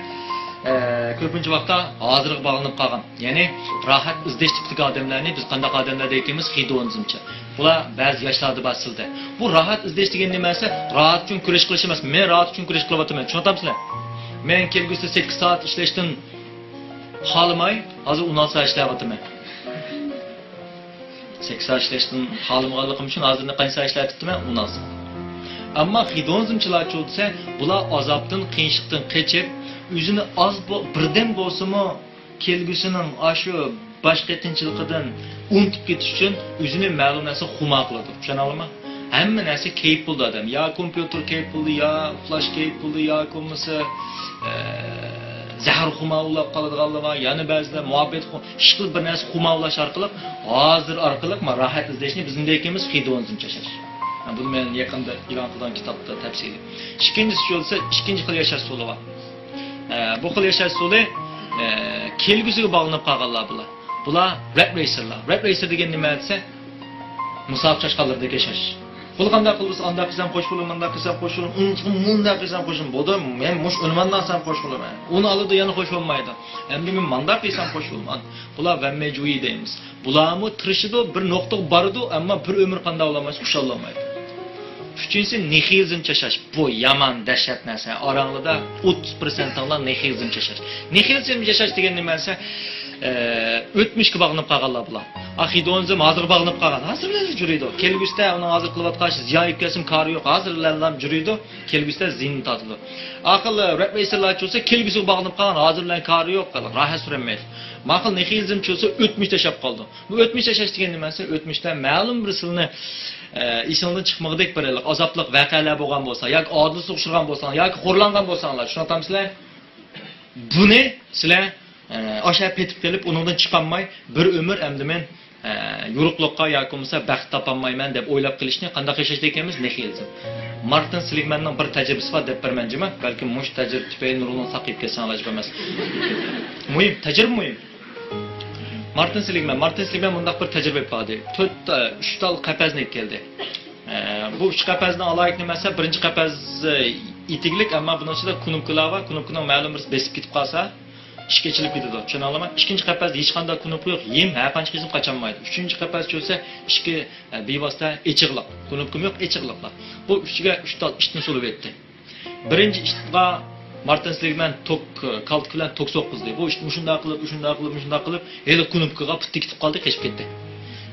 ئە، كۆپىنچە ۋاقىتتا ھازىرغا باغلىنىپ قالغان، يەنى راھەت ئىزدەش تىپىدىكى ئادەملەرنى بىز قانداق ئادەملەر دەيدىكەنمىز؟ خېدونىزمچى. بۇلار بەزى ياشلاردا بار سىلدە. بۇ راھەت ئىزدەش دېگەن نېمە دېسە، راھەت ئۈچۈن كۈرەش قىلىش ئەمەس. مەن راھەت ئۈچۈن كۈرەش قىلىۋاتىمەن. چۈشىنىۋاتامسىلەر؟ مەن كەلگۈسىدە سەككىز سائەت ئىشلەشتىن خالىماي، ھازىر ئون ئالتە سائەت ئىشلەۋاتىمەن. سەككىز سائەت ئىشلەشتىن خالىمىغانلىقىم ئۈچۈن ھازىر قانچە سائەت ئىشلەۋېتىپتىمەن؟ ئون ئالتە سائەت. ئەمما خېدونىزمچىلارچۇ دېسە، بۇلار ئازابتىن، قىيىنچىلىقتىن قېچىپ، ئۆزىنى ئاز بو-، بىردەم بولسىمۇ كەلگۈسىنىڭ ئاشۇ باش قېتىنچىلىقىدىن ئۇنتۇپ كېتىش ئۈچۈن ئۆزىنى مەلۇم نەرسە خۇمار قىلىدۇ. چۈشەنەلىمە؟ ھەممە نەرسە كەيپ بولىدۇ ئادەم. يا كومپيۇتېر كەيپ بولىدۇ، يا ئۇخلاش كەيپ بولىدۇ، ياكى بولمىسا، ئە، زەھەر خۇمار ئۇلاپ قالىدىغانلار بار. يەنە بەزىلەر مۇھەببەت خۇ-، ئىشقىلىپ بىر نەرسە خۇمار ئۇلاش ئارقىلىق، ھازىر ئارقىلىق ما راھەت ئىزدەشنى بىز نېمە دەيمىز؟ خېدونىزم ياشاش. بۇنى مەن يېقىندا ئېلان قىلغان كىتابتا تەپسىلىي. ئىككىنچىسى بولسا، ئىككىنچى خىل ياشاش ئۇسۇلى بار. ئە، بۇ خىل ياشاش ئۇسۇلى، ئە، كەلگۈسىگە باغلىنىپ قالغانلار بۇلار. بۇلار رەت رەيسەرلەر. رەت رەيسەر دېگەن نېمە دېسە، مۇساپە چاشقانلىرىدەك ياشاش. بۇلار قانداق قىلسا، ئانداق قىلسام خوش بولىمەن، مۇنداق قىلسام خوش بولىمەن، ئۇنىڭغا مۇنداق قىلسام خوش بولىمەن. بولدى، مەن مۇشۇ ئۆلىمەن دېسەم خوش بولىمەن. ئۇنى ئالىدۇ، يەنە خوش بولمايدۇ. ئەمدى مەن مانداق قىلسام خوش بولىمەن. بۇلار ۋەممەجۇيى دەيمىز. بۇلارمۇ تىرىشىدۇ، بىر نۇقتىغا بارىدۇ، ئەمما بىر ئۆمۈر قانداق بولالمايدۇ، خۇشال بولالمايدۇ. ئۈچىنچىسى، نىھىلىزم ياشاش. بۇ يامان دەھشەت نەرسە. ئاراڭلىدا ئوتتۇز پىرسەنتىڭلار نىھىلىزم ياشاش. نىھىلىزم ياشاش دېگەن نېمە دېسە، ئە، ئۆتمۈشكە باغلىنىپ قالغانلار بۇلار. ئا، خېدونىزم ھازىرغا باغلىنىپ قالغان. ھازىر بىلەن جۈرىدۇ. كەلگۈسىدە ئۇنىڭ ھازىر قىلىۋاتقان ئىشى زىيان يەتكەنسىمۇ كارى يوق. ھازىر بىلەنلا جۈرىدۇ. كەلگۈسىدە زىيىنىنى تارتىدۇ. ئاخىر رەت رەيسەرلەرچۇ بولسا كەلگۈسىگە باغلىنىپ قالغان، ھازىر بىلەن كارى يوق، راھەت سۈرەلمەيدۇ. ماقۇل، نىھىلىزمچۇ بولسا ئۆتمۈشتە ياشاپ قالىدۇ. بۇ ئۆتمۈشتە ياشاش دېگەن نېمە دېسە، ئۆتمۈشتە مەلۇم بىر سىلىنى، ئە، ئېسىڭدىن چىقمىغۇدەك بىر ھېلىقى ئازابلىق ۋەقەلەر بولغان بولسا، ياكى ئادىلسىزلىققا ئۇچرىغان بولساڭلار، ياكى خورلانغان بولساڭلار، چۈشىنىۋاتامسىلەر؟ بۇنى سىلەر، ئە، ئاشۇ پېتىپ قېلىپ، ئۇنىڭدىن چىقالماي، بىر ئۆمۈر ئەمدى مەن، ئە، يورۇقلۇققا ياكى بولمىسا بەخت تاپالمايمەن دەپ ئويلاپ قېلىشنى قانداق ياشاش دەيمىز؟ نىھىلىزم. مارتىن سېلىگمەننىڭ بىر تەجرىبىسى بار دەپ بېرىمەن جۇمۇ. بەلكىم مۇشۇ تەجرىبە تۈپەيلى نۇرغۇنلىرىڭلار ساقىيىپ كەتسەڭلار ئەجەب ئەمەس. مۇھىم، تەجرىبە مۇھىم. مارتىن سېلىگمەن، مارتىن سېلىگمەن مۇنداق بىر تەجرىبە ئېلىپ باردى. تۆت، ئۈچ تال قەپەسنى ئېلىپ كەلدى. ئە، بۇ ئۈچ قەپەسنىڭ ئالاھىدىلىكى نېمە دېسە، بىرىنچى قەپەس، ئە، ئېتىكلىك، ئەمما بۇنىڭ ئىچىدە كۇنۇپكىلار بار. كۇنۇپكىنىڭ مەلۇم بىرسى بېسىپ كېتىپ قالسا، ئىشىك ئېچىلىپ كېتىدۇ. چۈشىنەلەيمەن؟ ئىككىنچى قەپەستە ھېچقانداق كۇنۇپكا يوق، ھىم، ھەر قانچە قىلسىمۇ قاچالمايدۇ. ئۈچىنچى قەپەس چۈشسە، ئىشىكى، ئە، بىۋاسىتە ئېچىقلىق. كۇنۇپكىمۇ يوق، ئېچىقلىقلا. بۇ ئۈچىگە ئۈچ تال ئىتنى سولىۋەتتى. بىرىنچى ئىتقا مارتىن سېلىگمەن توك، كالتىكى بىلەن توك سوققۇزدى. بۇ ئىت مۇشۇنداق قىلىپ، مۇشۇنداق قىلىپ، مۇشۇنداق قىلىپ، ھېلى كۇنۇپكىغا پۇتى كېتىپ قالدى، قېچىپ كەتتى.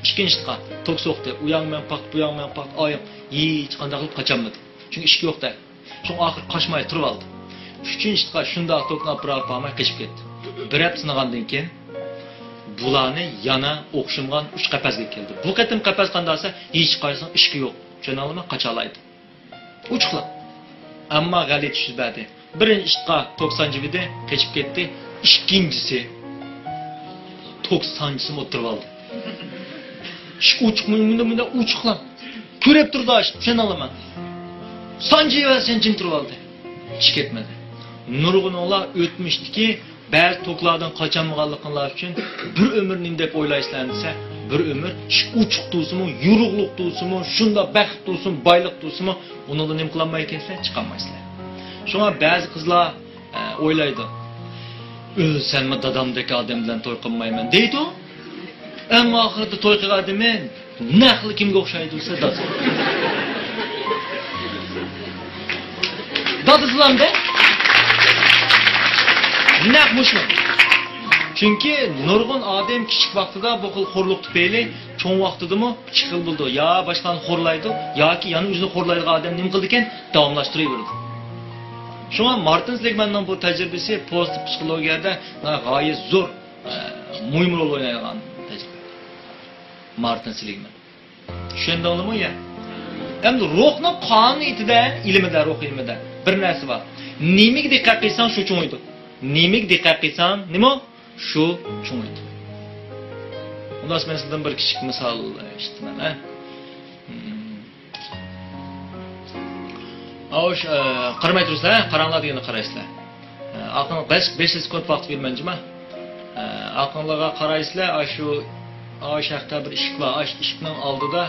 ئىككىنچى ئىتقا توك سوقتى. ئۇياڭ مەن پاقتى، بۇياڭ مەن پاقتى، ئايىم ھېچقانداق قىلىپ قاچالمىدى. چۈنكى ئىشىك يوق-دە. شۇڭا ئاخىرى قاچماي تۇرۇۋالدى. ئۈچىنچى ئىتقا شۇنداق توكنى ئاپىرىپ ئاپارماي قېچىپ كەتتى. بىر ھەپتە سىنىغاندىن كېيىن بۇلارنى يەنە ئوخشىمىغان ئۈچ قەپەسكە كەلدى. بۇ قېتىم قەپەس قانداق دېسە، ھېچقايسىنىڭ ئىشىكى يوق. چۈشىنەلەيمەن؟ قاچالايدۇ. ئوچۇقلا. ئەمما غەلىتە يۈز بەردى. بىرىنچى ئىتقا توك سانجىۋىدى، قېچىپ كەتتى. ئىككىنچىسى توك سانجىسىمۇ ئولتۇرۇۋالدى. ئىشىك ئوچۇقمۇ، مۇنداق، مۇنداق ئوچۇقلا. كۆرۈپ تۇرىدۇ ئىشىك، چۈشىنەلەيمەن. سانجىۋەرسەن جىم تۇرۇۋالدى. ئىشىك كەتمىدى. نۇرغۇنۇڭلار ئۆتمۈشتىكى بەزى توكلاردىن قاچالمىغانلىقىڭلار ئۈچۈن بىر ئۆمۈر نېمە دەپ ئويلايسىلەر دېسە، بىر ئۆمۈر ئىشىك ئوچۇق تۇرسىمۇ، يورۇقلۇق تۇرسىمۇ، شۇنداق بەخت تۇرسۇن، بايلىق تۇرسىمۇ، ئۇنىڭدا نېمە قىلالمايدىكەنسىلەر؟ چىقالمايسىلەر. شۇڭا بەزى قىزلار، ئە، ئويلايدۇ، «ئۆلسەممۇ دادامدەك ئادەم بىلەن توي قىلمايمەن» دەيدۇ. ئەمما ئاخىرىدا توي قىلغان ئادىمى نەقلا كىمگە ئوخشايدۇ دېسە، دادىسى. دادىسىلامدە؟ نەق مۇشۇ. چۈنكى نۇرغۇن ئادەم كىچىك ۋاقتىدا بۇ خىل خورلۇق تۈپەيلى چوڭ ۋاقتىدىمۇ ئىككى خىل بولىدۇ. يا باشقىلارنى خورلايدۇ، ياكى يەنە ئۆزىنى خورلايدىغان ئادەم نېمە قىلىدىكەن؟ داۋاملاشتۇرۇۋېرىدۇ. شۇڭا مارتىن سېلىگماننىڭ بۇ تەجرىبىسى پوزىتىپ پسىخولوگىيەدە غايەت زور، ئە، مۇھىم رول ئوينايدىغان تەجرىبە. مارتىن سېلىگمان. چۈشەندىڭلىمۇ يا؟ ئەمدى روھنىڭ قانۇنىيىتىدە، ئىلمىدە، روھ ئىلمىدە بىر نەرسە بار. نېمىگە دىققەت قىلساڭ، شۇ چوڭىيىدۇ. نېمىگە دىققەت قىلساڭ، نېمە؟ شۇ چوڭىيىدۇ. خۇلاس، مەن سىزدىن بىر كىچىك مىسال ئېيتىمەن، ھە؟ ئاۋۇش، ئە، قارىماي تۇرىسىلەر، ھە؟ قاراڭلار دېگەندە قارايسىلەر. ئە، ئاقىڭ بەش، بەش سېكۇنت ۋاقىت بېرىمەن جۇما. ئە، ئاقىڭلارغا قارايسىلەر، ئاشۇ، ئاشۇ ھەقتە بىر ئىشىك بار، ئاشۇ ئىشىكنىڭ ئالدىدا،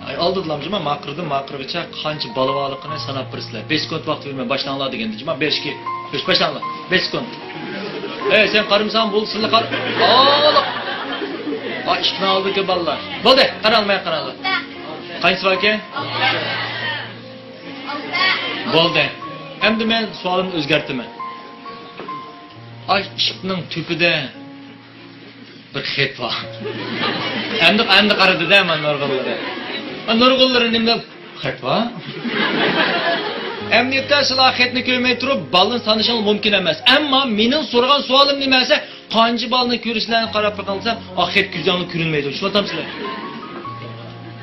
ئاي، ئالدىدىلام جۇما، ماقىردىن ماقىرغىچە قانچە بالا بارلىقىنى ساناپ بېرىسىلەر. بەش سېكۇنت ۋاقىت بېرىمەن، باشلاڭلار دېگەندە جۇما، بەشكە، بەش، باشلاڭلار، بەش سېكۇنت. ئەي، سەن قارىمىساڭ بولدى، سىللا قار. ئالا. ئا، ئىشىكنىڭ ئالدىدىكى بالىلار. بولدى، قاراڭلار، ماڭا قاراڭلار. قانچىسى باركەن؟ بولدى. ئەمدى مەن سوئالىمنى ئۆزگەرتىمەن. ئاي، ئىشىكنىڭ تۈپىدە بىر خەت بار. ئەمدى، ئەمدى قارىدى-دە مانا نۇرغۇنلىرى. ئا، نۇرغۇنلىرى نېمە دەپ، خەت بار. ئەمەلىيەتتە سىلەر خەتنى كۆرمەي تۇرۇپ بالىنى تانىشىڭلار مۇمكىن ئەمەس. ئەمما مېنىڭ سورىغان سوئالىم نېمە دېسە، قانچە بالىنى كۆرسىلەرنى قاراپ بېقىڭ دېسەم، ئا، خەت كۆزۈڭلار كۆرۈنمەيدۇ. چۈشىنىۋاتامسىلەر؟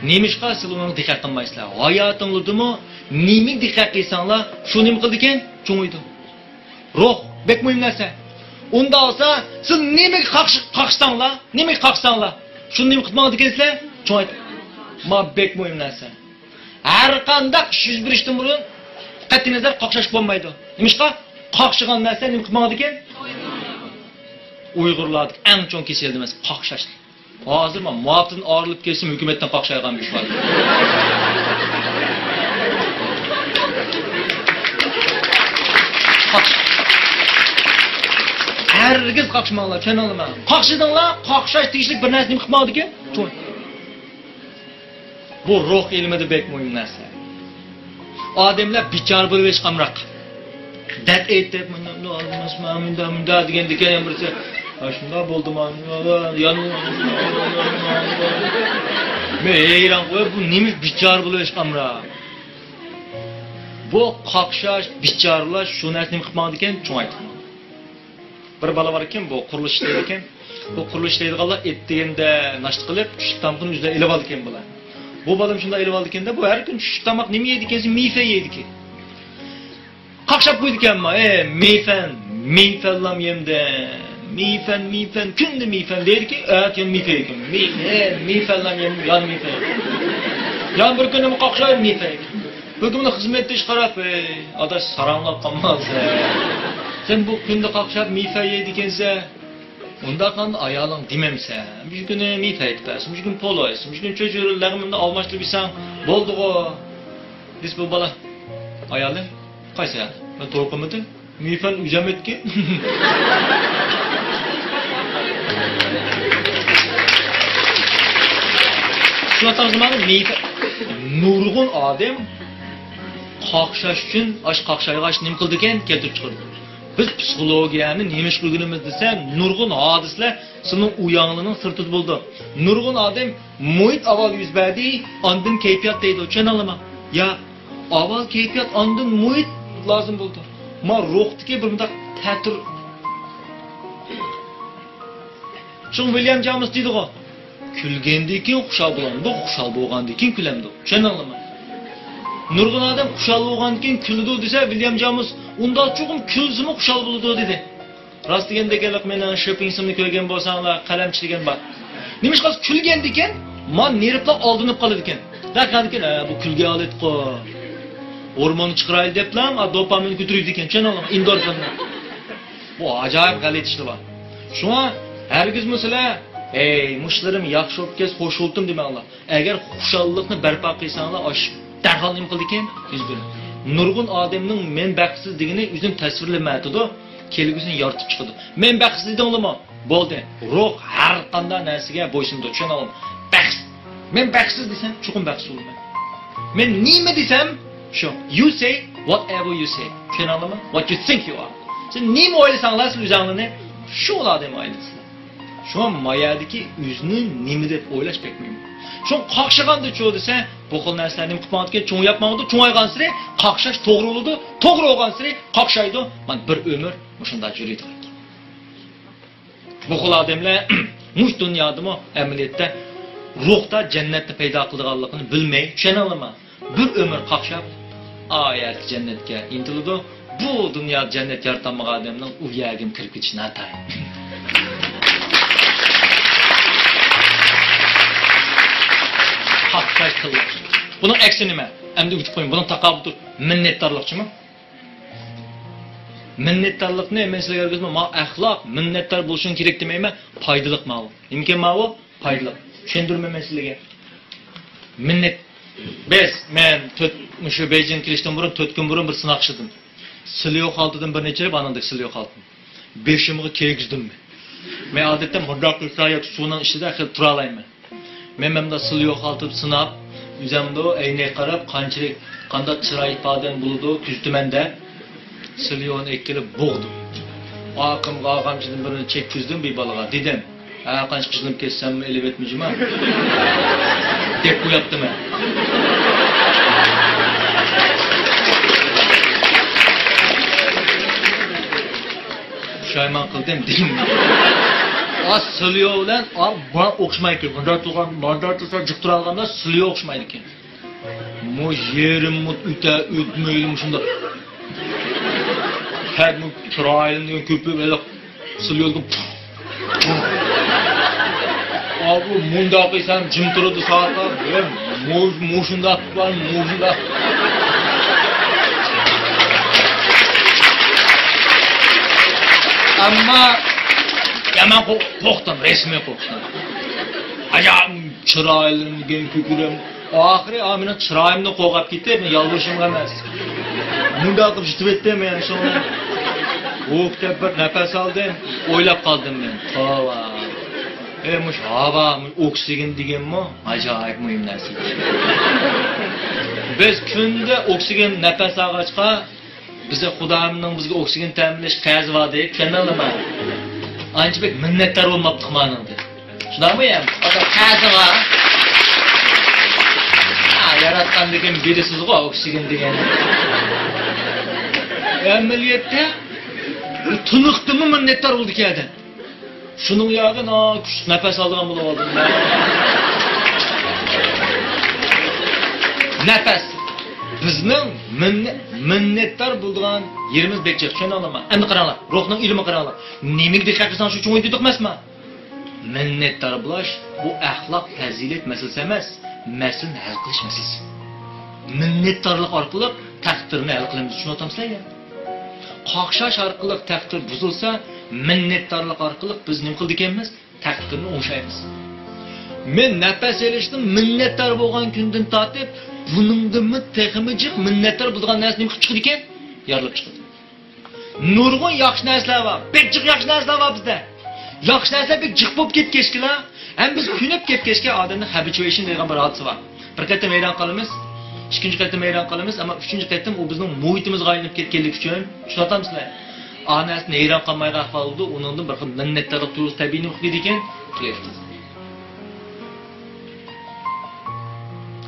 نېمىشقا سىلەر ئۇنىڭغا دىققەت قىلمايسىلەر؟ ھاياتىڭلاردىمۇ نېمىگە دىققەت قىلساڭلار، شۇ نېمە قىلىدىكەن؟ چوڭىيىدۇ. روھ بەك مۇھىم نەرسە. ئۇنداق بولسا، سىز نېمىگە قاقش-، قاقشىساڭلار، نېمىگە قاقشىساڭلار، شۇنى نېمە قىلىپ ماڭىدىكەنسىلەر؟ چوڭايتىپ. ما بەك مۇھىم نەرسە. ھەر قانداق ئىش يۈز بېرىشتىن بۇرۇن قەتئىينەزەر قاقشاش بولمايدۇ. نېمىشقا؟ قاقشىغان نەرسە نېمە قىلىپ ماڭىدىكەن؟ ئۇيغۇرلاردىكى ئەڭ چوڭ كېسەل دېمەس، قاقشاش. ھازىر مەن مۇئاپتىن ئايرىلىپ كەتسەم، ھۆكۈمەتتىن قاقشايدىغان بىر ئىش بار. قاقش-، ھەرگىز قاقشىماڭلار، چۈشەندىڭلارمۇ؟ قاقشىدىڭلار، قاقشاش تېگىشلىك بىر نەرسە نېمە قىلىپ ماڭىدىكەن؟ چوڭ. بۇ روھ ئىلمىدا بەك مۇھىم نەرسە. ئادەملەر بىچارە بولۇۋېرىشقا ئامراق. دەرد ئېيتىپ، مۇنداق، مۇنداق، مۇنداق، مۇنداق دېگەندىكىن يەنە بىرسى، «ھە، شۇنداق بولدىما؟ يەنە.» مەن ھەيران قويۇپ، بۇ نېمە بىچارە بولۇۋېرىشقا ئامراق؟ بۇ قاقشاش، بىچارىلاش شۇ نەرسە نېمە قىلىپ ماڭىدىكەن؟ چوڭايتىپ ماڭىدۇ. بىر بالا بار ئىكەن، بۇ قۇرۇلۇش ئىشلەيدىكەن. بۇ قۇرۇلۇش ئىشلەيدىغانلار ئەتىگەندە ناشتا قىلىپ، چۈشلۈك تامىقىنى ئۆزلەر ئېلىۋالىدىكەن بۇلار. بۇ بالام شۇنداق ئېلىۋالىدىكەندە، بۇ ھەر كۈنى چۈشلۈك تاماق نېمە يەيدىكەن دېسە، مېيفەن يەيدىكەن. قاقشاپ قويىدىكەن، ما، ئەي، مېيفەن، مېيفەنلام يەمدە، مېيفەن، مېيفەن، كۈندە مېيفەن دەيدىكەن، ئەتە يەنە مېيفەن يەيدىكەن. مېي-، ئەي، مېيفەنلام يەمدە، يەنە مېيفەن. يەنە بىر كۈنى قاقشاپ مېيفەن يەيدىكەن. بىر كۈنى خىزمەتدىشى قاراپ، ئەي، ئاداش، ساراڭلاپ قالمامسەن؟ سەن بۇ كۈندە قاقشاپ مېيفەن يەيدىكەنسەن. ئۇنداق قىلغاندا ئايالىڭ دېمەمسەن. مۇشۇ كۈنى مېيفەن ئېتىپ بەرسۇن، مۇشۇ كۈنى پولو ئېتسۇن، مۇشۇ كۈنى چۆچۈرە لەغمىنى ئالماشتۇرۇپ يېسەڭ بولدىغۇ، دېسە بۇ بالا. ئايالى، قايسى ئايال؟ مەن توغرا قىلمىدىم. مېيفەن ئۆزۈم ئېتكەن. شۇ تامزىماندا مېيفەن. نۇرغۇن ئادەم قاقشاش ئۈچۈن، ئاش قاقشايغاچ نېمە قىلىدىكەن؟ كەلتۈرۈپ چىقىرىدۇ. بىز پسىخولوگىيەنى نېمە ئىش قىلغىنىمىز دېسە، نۇرغۇن ھادىسىلەر سىلىنىڭ ئۇياڭلىنىڭ سىرتىدا بولىدۇ. نۇرغۇن ئادەم مۇھىت ئاۋۋال يۈز بەردى، ئاندىن كەيپىيات دەيدۇ. چۈشەندىڭلارمۇ؟ يا، ئاۋۋال كەيپىيات، ئاندىن مۇھىت لازىم بولىدۇ. ما روھتىكى بىر مۇنداق تەتۈر. شۇڭا ۋىليام جامېس دېيدىغۇ، كۈلگەندىن كېيىن خۇشال بولامدۇ، خۇشال بولغاندىن كېيىن كۈلەمدۇ. چۈشەندىڭلارمۇ؟ نۇرغۇن ئادەم خۇشال بولغاندىن كېيىن كۈلىدۇ دېسە، ۋىليام جامېس ئۇنداق چوقۇم كۈلسىمۇ خۇشال بولىدۇ دېدى. راست دېگەندەك، ھېلىقى مېنىڭ شېپىڭسىمنى كۆرگەن بولساڭلار، قەلەمچە دېگەن بار. نېمىشقا كۈلگەندىكىن، ما نېرۋلار ئالدىنىپ قالىدىكەن. دەققەتكىن، ھە، بۇ كۈلگەن ھالەتقۇ. ھورمون چىقىرايلى دەپلا، ھە، دوپامىن كۆتۈرۈلىدىكەن، چۈشەندىڭلارمۇ؟ ئېندورفىننى. بۇ ئاجايىپ غەلىتە ئىشلار بار. شۇڭا ھەرگىزمۇ سىلەر، «ھەي، مۇشۇلىرىم ياخشى بولۇپ كەتسە خوش بولدۇم» دېمەڭلار. ئەگەر خۇشاللىقنى بەرپا قىلساڭلار، ئاشۇ دەرھال نېمە قىلىدىكەن؟ يۈز بېرىدۇ. نۇرغۇن ئادەمنىڭ «مەن بەختسىز» دېگىنى ئۆزىنى تەسۋىرلىمەيتىدۇ، كەلگۈسىنى يارىتىپ چىقىدۇ. «مەن بەختسىز» دېدىڭلىمۇ؟ بولدى. روھ ھەر قانداق نەرسىگە بويسۇنىدۇ، چۈشەندىڭلارمۇ؟ بەخت. «مەن بەختسىز» دېسەم، چوقۇم بەختسىز بولىمەن. مەن نېمە دېسەم، شۇ. You say whatever you say. چۈشەندىڭلارمۇ؟ What you think you are. سىز نېمە ئويلىساڭلار سىز ئۆزۈڭلارنى، شۇ ئادەم ئايلىنىسىلەر. شۇڭا ما يەردىكى ئۆزىنى نېمە دەپ ئويلاش بەك مۇھىم. شۇڭا قاقشىغاندىچۇ دېسە، بۇ خىل نەرسىلەر نېمە قىلىپ ماڭىدىكەن؟ چوڭىيىپ ماڭىدۇ، چوڭايغانسېرى قاقشاش توغرا بولىدۇ، توغرا بولغانسېرى قاقشايدۇ. مانا بىر ئۆمۈر مۇشۇنداق يۈرىدىغان. بۇ خىل ئادەملەر مۇشۇ دۇنيادىمۇ ئەمەلىيەتتە روھتا جەننەتنى پەيدا قىلىدىغانلىقىنى بىلمەي، چۈشەندىڭلارمۇ؟ بىر ئۆمۈر قاقشاپ، ئاخىرەتكى جەننەتكە ئىنتىلىدۇ. بۇ دۇنيادا جەننەت يارىتالمىغان ئادەمنىڭ ئۇ يەرگىمۇ كىرىپ كېتىشى ناتايىن. قاقشاش قىلىش. بۇنىڭ ئەكسى نېمە؟ ئەمدى ئۆگىتىپ قويۇڭ. بۇنىڭ تاقابىلى تۇرۇش مىننەتدارلىقچىمۇ؟ مىننەتدارلىقنى مەن سىلەرگە ئۆگىتىمەن. ما ئەخلاق، مىننەتدار بولۇشۇڭ كېرەك دېمەيمەن. پايدىلىق ماۋۇ. نېمىكەن ماۋۇ؟ پايدىلىق. چۈشەندۈرىمەن مەن سىلەرگە. مىننەت. بىز، مەن تۆت، مۇشۇ بېيجىڭغا كېلىشتىن بۇرۇن، تۆت كۈن بۇرۇن بىر سىناق ئىشلىدىم. سىلىيو خالتىدىن بىر نەچچە رەت، ئانىڭدەك سىلىيو خالتىدىن. بېشىمغا كىيگۈزدۈم. مەن ئادەتتە مۇنداق تۇرسا ياكى سۇنىڭ ئىچىدە خېلى تۇرالايمەن. مەن مەمدا سىلىيو خالتىپ سىناپ، ئۆزەمدۇ ئەينەك قاراپ، قانچىلىك، قانداق چىراي ئىپادەم بولىدۇ، كۆزىتىمەن دەپ، سىلىيونى ئەكېلىپ بوغدۇم. ئارقامغا ئاغامچىدىن بىرنى چەككۈزدۈم بىر بالىغا. دېدىم، ھە، قانچە قىزىلىپ كەتسەممۇ ئېلىۋەتمە جۇما. دەپ قوياپتىمەن. پۇشايمان قىلدىم، دېدىم. ئا، سىلىيو بىلەن، ئا، بۇ ئوخشىمايدىكەن. مۇنداق تۇرغان، مۇنداق تۇرسا جىق تۇرالىغاندا سىلىيو ئوخشىمايدىكەن. مۇ يېرىم مۇت ئۆتە، ئۆتمەيلى مۇشۇنداق. ھە، بۇ چىرايلىرىنى كۆپۈپ، ھېلىق سىلىيو. ئا، بۇ مۇنداق قىلسام جىم تۇرىدۇ ساقا. مۇ-، مۇشۇنداق تۇتقان، مۇشۇنداق. ئەمما يامان قو-، قورقتۇم، رەسمىي قورقتۇم. ئاجايىپ چىرايلىرىم دېگەن كۆكۈرۈم. ئاخىرى، ئا، مېنىڭ چىرايىمنى قوغلاپ كېتىپ، مەن يالۋۇرۇشۇمغا ئەمەس. مۇنداق قىلىپ يېتىۋەتتىم مەن شۇڭا. ئۇ كىتاب بىر نەپەس ئالدىم، ئويلاپ قالدىم مەن. توۋا. ئەي، مۇشۇ ھاۋا، مۇشۇ ئوكسىگېن دېگەنمۇ ئاجايىپ مۇھىم نەرسە. بىز كۈندە ئوكسىگېن نەپەس ئالغاچقا، بىزگە خۇدانىڭ بىزگە ئوكسىگېن تەمىنلەش قەرزى بار دەپ، چۈشەندىڭلارمۇ؟ ئانچە بەك مىننەتدار بولماپتىق مانىڭدىن. شۇنداقمۇ يا؟ ئاتا قەرزى بار. ھا، ياراتقاندىكىن بىلىسىزغۇ ئوكسىگېن دېگەن. ئەمەلىيەتتە بۇ تىنىقتىنمۇ مىننەتدار بولىدىكەن ئادەم. شۇنىڭ ياغى نا-، كۈچلۈك نەپەس ئالىدىغان بولۇۋالدىم. نەپەس. بىزنىڭ مىننە-، مىننەتدار بولىدىغان يېرىمىز بەك جىق. چۈشەندىڭلارمۇ؟ ئەمدى قاراڭلار. روھنىڭ ئىلمى قاراڭلار. نېمىگە دىققەت قىلساڭ شۇ چوڭ ئۆيدە دۇق ئەمەسما؟ مىننەتدار بولۇش، بۇ ئەخلاق، پەزىلەت مەسىلىسى ئەمەس، مەسىلىنى ھەل قىلىش مەسىلىسى. مىننەتدارلىق ئارقىلىق تەقدىرنى ھەل قىلىمىز، چۈشىنىۋاتامسىلەر يا؟ قاقشاش ئارقىلىق تەقدىر بۇزۇلسا، مىننەتدارلىق ئارقىلىق بىز نېمە قىلىدىكەنمىز؟ تەقدىرنى ئوڭشايمىز. مەن نەپەس ئېلىشتىن مىننەتدار بولغان كۈندىن تارتىپ، بۇنىڭدىنمۇ تېخىمۇ جىق مىننەتدار بولىدىغان نەرسە نېمە قىلىپ چىقىدىكەن؟ يارىلاپ چىقىدۇ. نۇرغۇن ياخشى نەرسىلەر بار. بەك جىق ياخشى نەرسىلەر بار بىزدە. ياخشى نەرسىلەر بەك جىق بولۇپ كەتكەچكىلا، ھەم بىز كۆنۈپ كەتكەچكە ئادەمنىڭ ھەبىچۇئېيشن دەيدىغان بىر ھادىسە بار. بىر قېتىم ھەيران قالىمىز، ئىككىنچى قېتىم ھەيران قالىمىز، ئەمما ئۈچىنچى قېتىم ئۇ بىزنىڭ مۇھىتىمىزغا ئايلىنىپ كەتكەنلىكى ئۈچۈن، چۈشىنىۋاتامسىلەر؟ ئا نەرسىدىن ھەيران قالمايدىغان ئەھۋال بولىدۇ، ئۇنىڭدىن بىر خىل مىننەتدارلىق تۇيغۇسى تەبىئىي نېمە قىلىدىكەن؟ تۇيۇلىدۇ.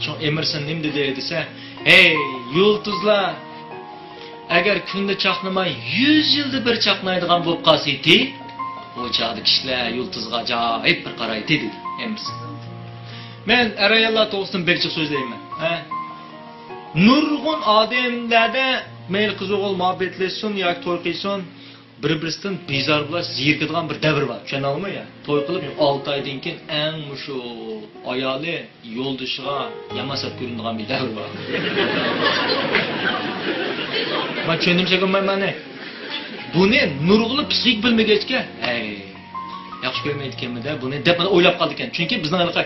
شۇڭا ئېمېرسون نېمە دېدى دېسە، ھەي، يۇلتۇزلار، ئەگەر كۈندە چاقنىماي، يۈز يىلدا بىر چاقنايدىغان بولۇپ قالسا ئىدى، ئۇ چاغدا كىشىلەر يۇلتۇزغا ئاجايىپ بىر قارايتتى، دېدى ئېمېرسون. مەن ئەر-ئاياللار توغرىسىدا بەك جىق سۆزلەيمەن. ھە؟ نۇرغۇن ئادەملەردە مەيلى قىز-ئوغۇل مۇھەببەتلەشسۇن ياكى توي قىلسۇن، بىر-بىرسىدىن بىزار بولۇش، زېرىكىدىغان بىر دەۋر بار. چۈشەندىڭلارمۇ يا؟ توي قىلىپ ئالتە ئايدىن كېيىن ئەڭ مۇشۇ ئايالى يولدىشىغا يامان سەت كۆرۈنىدىغان بىر دەۋر بار. مەن چۈشەندۈرمىسەك بولمايمەن. بۇنى نۇرغۇنلىرى پسىخىك بىلمىگەچكە، ئەي، ياخشى كۆرمەيدىكەنمىدە بۇنى دەپ ئويلاپ قالىدىكەن. چۈنكى بىزنىڭ ھېلىقى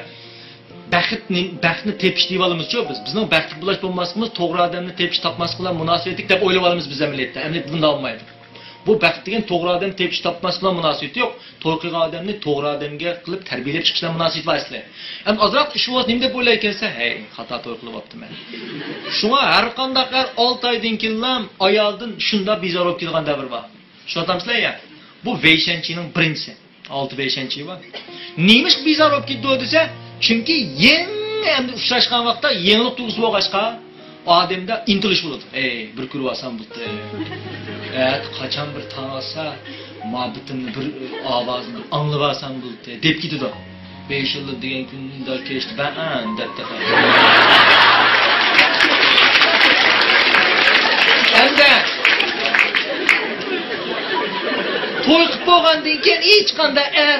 بەختنى، بەختنى تېپىش دېيىۋالىمىزچۇ بىز. بىزنىڭ بەختلىك بولۇش بولماسلىقىمىز، توغرا ئادەمنى تېپىش، تاپماسلىق بىلەن مۇناسىۋەتلىك دەپ ئويلىۋالىمىز بىز ئەمەلىيەتتە. ئەمەلىيەتتە بۇنداق بولمايدۇ. بۇ بەخت دېگەن توغرا ئادەم تېپىش، تاپماسلىق بىلەن مۇناسىۋىتى يوق. توي قىلغان ئادەمنى توغرا ئادەمگە قىلىپ تەربىيەلەپ چىقىش بىلەن مۇناسىۋىتى بار ئەسلى. ئەمدى ئازراق ئىش بولسا نېمە دەپ ئويلايدىكەنسە، ھەي، خاتا توي قىلىۋاپتىمەن. شۇڭا ھەر قانداق ئەر ئالتە ئايدىن كېيىنلا ئايالدىن شۇنداق بىزار بولۇپ كېتىدىغان دەۋر بار. چۈشىنىۋاتامسىلەر يا؟ بۇ ۋېيشەنچىنىڭ بىرىنچىسى. ئالتە ۋېيشەنچى بار. نېمىشقا بىزار بولۇپ كېتىدۇ دېسە، چۈنكى يېڭى ئەمدى ئۇچراشقان ۋاقىتتا يېڭىلىق تۇيغۇسى بولغاچقا، ئادەمدە ئىنتىلىش بولىدۇ. ئەي، بىر كۆرۈۋالسام بولدى. ئەتە قاچان بىر تاڭ ئاتسا، مۇھەببىتىمنى بىر ئاۋازىنى بىر ئاڭلىۋالسام بولدى، دەپ كېتىدۇ. بەش يىللىق دېگەن كۈندە كەچتە بەئەن دەپ تېخى. ئەمدى توي قىلىپ بولغاندىن كېيىن ھېچقانداق ئەر،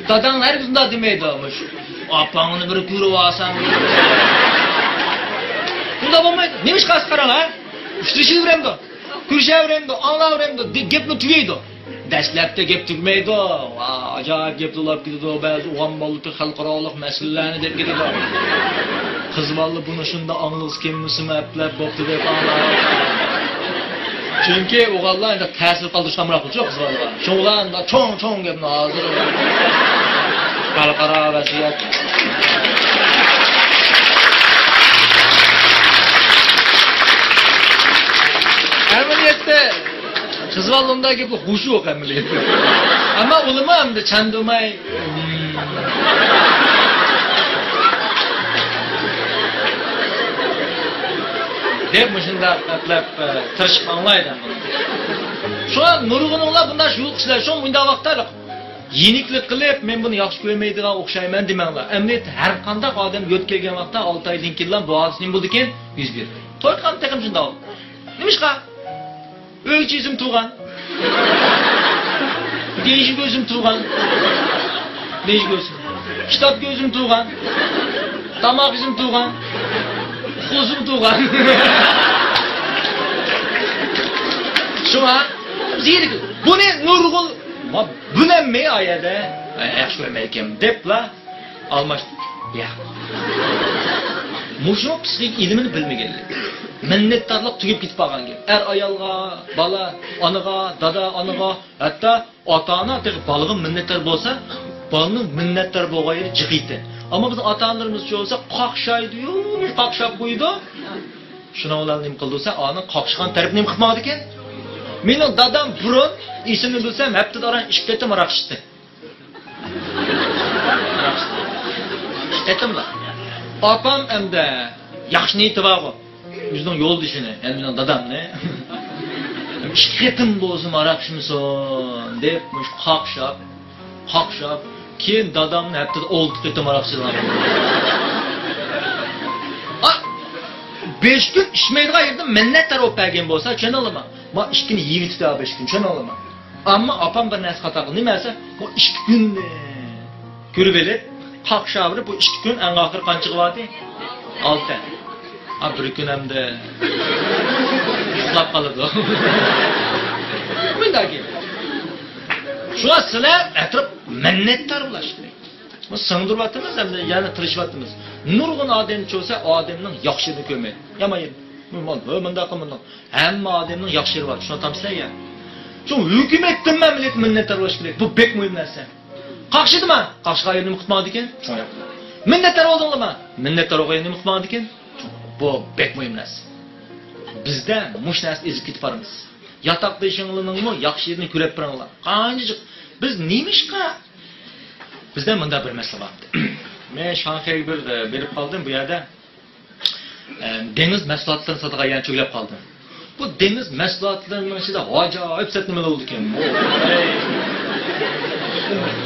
داداڭ ھەرگىز ئۇنداق دېمەيدۇ، مۇشۇ ئاپاڭنى بىر كۆرۈۋالسام. ئۇنداق بولمايدۇ. نېمىشقا قاراڭ ھە؟ ئۇچرىشىۋېرەمدۇ، كۆرۈشەۋېرەمدۇ، ئاڭلاۋېرەمدۇ، دە-، گەپمۇ تۈگەيدۇ. دەسلەپتە گەپ تۈگىمەيدۇ. ۋا، ئاجايىپ گەپلەر بولۇپ كېتىدۇ. بەزى ئوغان بالىلىرى خەلقئارالىق مەسىلىلەرنى دەپ كېتىدۇ. قىز بالىلار بۇنى شۇنداق ئاڭلىغۇسى كەلمىسىمۇ ئەپلەپ بوپتۇ دەپ ئاڭلاپ. چۈنكى ئوغۇللار ئەمدى تەسىر قالدۇرۇشقا ئامراقمۇ يوق قىزلارغا. شۇڭا ئەمدى چوڭ-چوڭ گەپنى ھازىر خەلقئارا ۋەزىيەت. ئەمەلىيەتتە قىز بالىلاردا گەپ يوق، ھوشى يوق ئەمەلىيەتتە. ئەمما ئۇلىمۇ ئەمدى چاندۇرماي دەپ مۇشۇنداق قىلىپ، ئە، تىرىشىپ ئاڭلايدۇ. شۇڭا نۇرغۇنۇڭلار بۇنداق يوق كىشىلەر، شۇ مۇنداق ۋاقىتتا يېنىكلىك قىلىپ، مەن بۇنى ياخشى كۆرمەيدىغان ئوخشايمەن دېمەڭلار. ئەمدى ھەر قانداق ئادەم يۆتكەلگەن ۋاقىتتا ئالتە ئايدىن كېيىنلا بۇ ھادىسە نېمە بولىدىكىن؟ يۈز بېرىدۇ. توي قىلغان تېخىمۇ شۇنداق. نېمىشقا؟ ئۆيگىچە ئۆزۈم تۇرغان. دېيىشىپ ئۆزۈم تۇرغان. دېيىشىپ ئۆزۈم. كىتابقا ئۆزۈم تۇرغان. تاماق ئۆزۈم تۇرغان. ئۇخلىسىمۇ تۇرغان. شۇڭا زېرىك. بۇنى نۇرغۇن، ما، بىلەلمەي ئايەدە. ئە، ياخشى كۆرمەيدىكەن دەپلا ئالماشتى. يا. مۇشۇ پسىخىك ئىلمىنى بىلمىگەنلىك. مىننەتدارلىق تۈگەپ كېتىپ قالغان گەپ. ئەر ئايالغا، بالا، ئانىغا، دادا، ئانىغا، ھەتتا ئاتا-ئانا تېخى بالىغا مىننەتدار بولسا، بالىنىڭ مىننەتدار بولغان يېرى جىق ئىدى. ئەمما بىز ئاتا-ئانىلىرىمىزچە بولسا، قاقشايدۇ-يۇ، قاقشاپ قويىدۇ. شۇنىڭ بىلەن نېمە قىلدى دېسە، ئانىڭ قاقشىغان تەرىپى نېمە قىلىپ ماڭىدىكەن؟ مېنىڭ دادام بۇرۇن، ئېسىمنى بىلسەم، ھەپتىدە ئاران ئىككى قېتىم ھاراق ئىچتى. ئىككى قېتىملا. ئاپام ئەمدى ياخشى نىيىتى بارغۇ. ئۆزىنىڭ يولدىشىنى، يەنى مېنىڭ دادامنى ئىككى قېتىم بولسىمۇ ھاراق ئىچمىسۇن دەپ، مۇشۇ قاقشاپ، قاقشاپ، كېيىن دادامنى ھەپتىدە ئالتە قېتىم ھاراق ئىچىدىغان. ئا، بەش كۈن ئىچمەيدىغان يېرىدىن مىننەتدار بولۇپ بەرگەن بولسا، چۈشىنىڭلارمۇ؟ ما ئىككىنى يېيىۋېتىپتۇ بەش كۈن، چۈشىنىڭلارمۇ؟ ئەمما ئاپام بىر نەرسە خاتا قىلدى. نېمە دېسە، بۇ ئىككى كۈننى كۆرۈۋېلىپ، قاقشاۋېرىپ، بۇ ئىككى كۈن ئەڭ ئاخىرى قانچىغا باردى؟ ئالتە. ھا، بىر كۈن ئەمدى يۇقلاپ قالىدۇ. مۇنداق گەپ. شۇڭا سىلەر ئەتراپ مىننەتدار بولۇش كېرەك. بۇ سىڭدۈرۈۋاتىمىز، ئەمدى يەنە تىرىشىۋاتىمىز. نۇرغۇن ئادەم چۆسە ئادەمنىڭ ياخشى يېرىنى كۆرمەيدۇ. يامان يېرى. مۇ-، مۇ-، مۇنداق قىل، مۇنداق. ھەممە ئادەمنىڭ ياخشى يېرى بار، چۈشىنىۋاتامسىلەر يا؟ شۇ ھۆكۈمەتتىنمۇ مىللەت مىننەتدار بولۇش كېرەك. بۇ بەك مۇھىم نەرسە. قاقشىدىما؟ قاقشىغان يېرىنى قىلىپ ماڭىدىكەن. مىننەتدار بولدۇڭلارما؟ مىننەتدار بولغان يېرىنى قىلىپ ماڭىدىكەن. بۇ بەك مۇھىم نەرسە. بىزدە مۇشۇ نەرسە ئېزىپ كېتىپ بارىمىز. ياتاقدىشىڭلارنىڭمۇ ياخشى يېرىنى كۆرۈپ بېرىڭلار. قانچىلىك بىز نېمىشقا؟ بىزدە مۇنداق بىر مەسىلە بار. مەن شاڭخەيگە بىر، ئە، بېرىپ قالدىم بۇ يەردە. ئە، دېڭىز مەھسۇلاتلىرىنى ساتىدىغان يەرنى چۆگىلەپ قالدىم. بۇ دېڭىز مەھسۇلاتلىرىنىڭ ئىچىدە ئاجايىپ سەت نېمىلەر بولىدىكەن.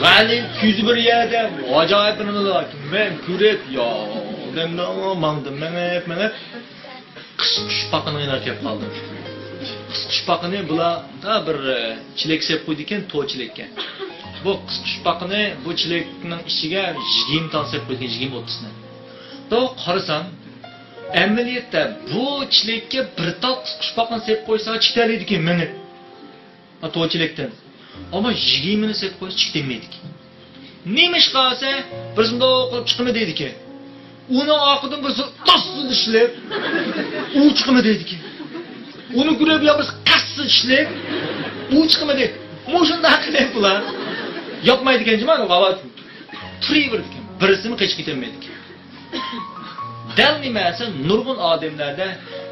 غەلىتە يۈز بىر يەردە ئاجايىپ نېمىلەر بار. مەن كۆرۈپ، يا، دەمدە ماڭدىم، مېڭىپ، مېڭىپ، قىسقۇچپاقىنىڭ يېنىغا كېلىپ قالدىم. قىسقۇچپاقىنى بۇلار دا بىر، ئە، چېلەك سېلىپ قويىدىكەن، تور چېلەككە. بۇ قىسقۇچپاقىنى بۇ چېلەكنىڭ ئىچىگە يىگىرمە تال سېلىپ قويىدىكەن، يىگىرمە ئوتتۇزنى. توغرا قارىسام، ئەمەلىيەتتە بۇ چېلەككە بىر تال قىسقۇچپاقىنى سېلىپ قويسا چىقىۋېتەلەيدىكەن مېڭىپ. ھا، تور چېلەكتىن. ئەمما يىگىرمىنى سېلىپ قويسا چىقىۋەتمەيدىكەن. نېمىشقا دېسە، بىرسى مۇنداق قىلىپ چىقىمەن دەيدىكەن. ئۇنىڭ ئارقىدىن بىرسى تاسلا ئىشلەپ، ئۇ چىقىمەن دەيدىكەن. ئۇنى كۆرۈپ يا بىرسى قەستە ئىشلەپ، ئۇ چىقىمەن دەيدۇ. مۇشۇنداق قىلىپ بۇلار ياپمايدىكەن جۇما، ھاۋا تۇرۇۋېرىدىكەن. بىرسىمۇ قېچىپ كېتەلمەيدىكەن. دەل نېمە دېسە، نۇرغۇن ئادەملەردە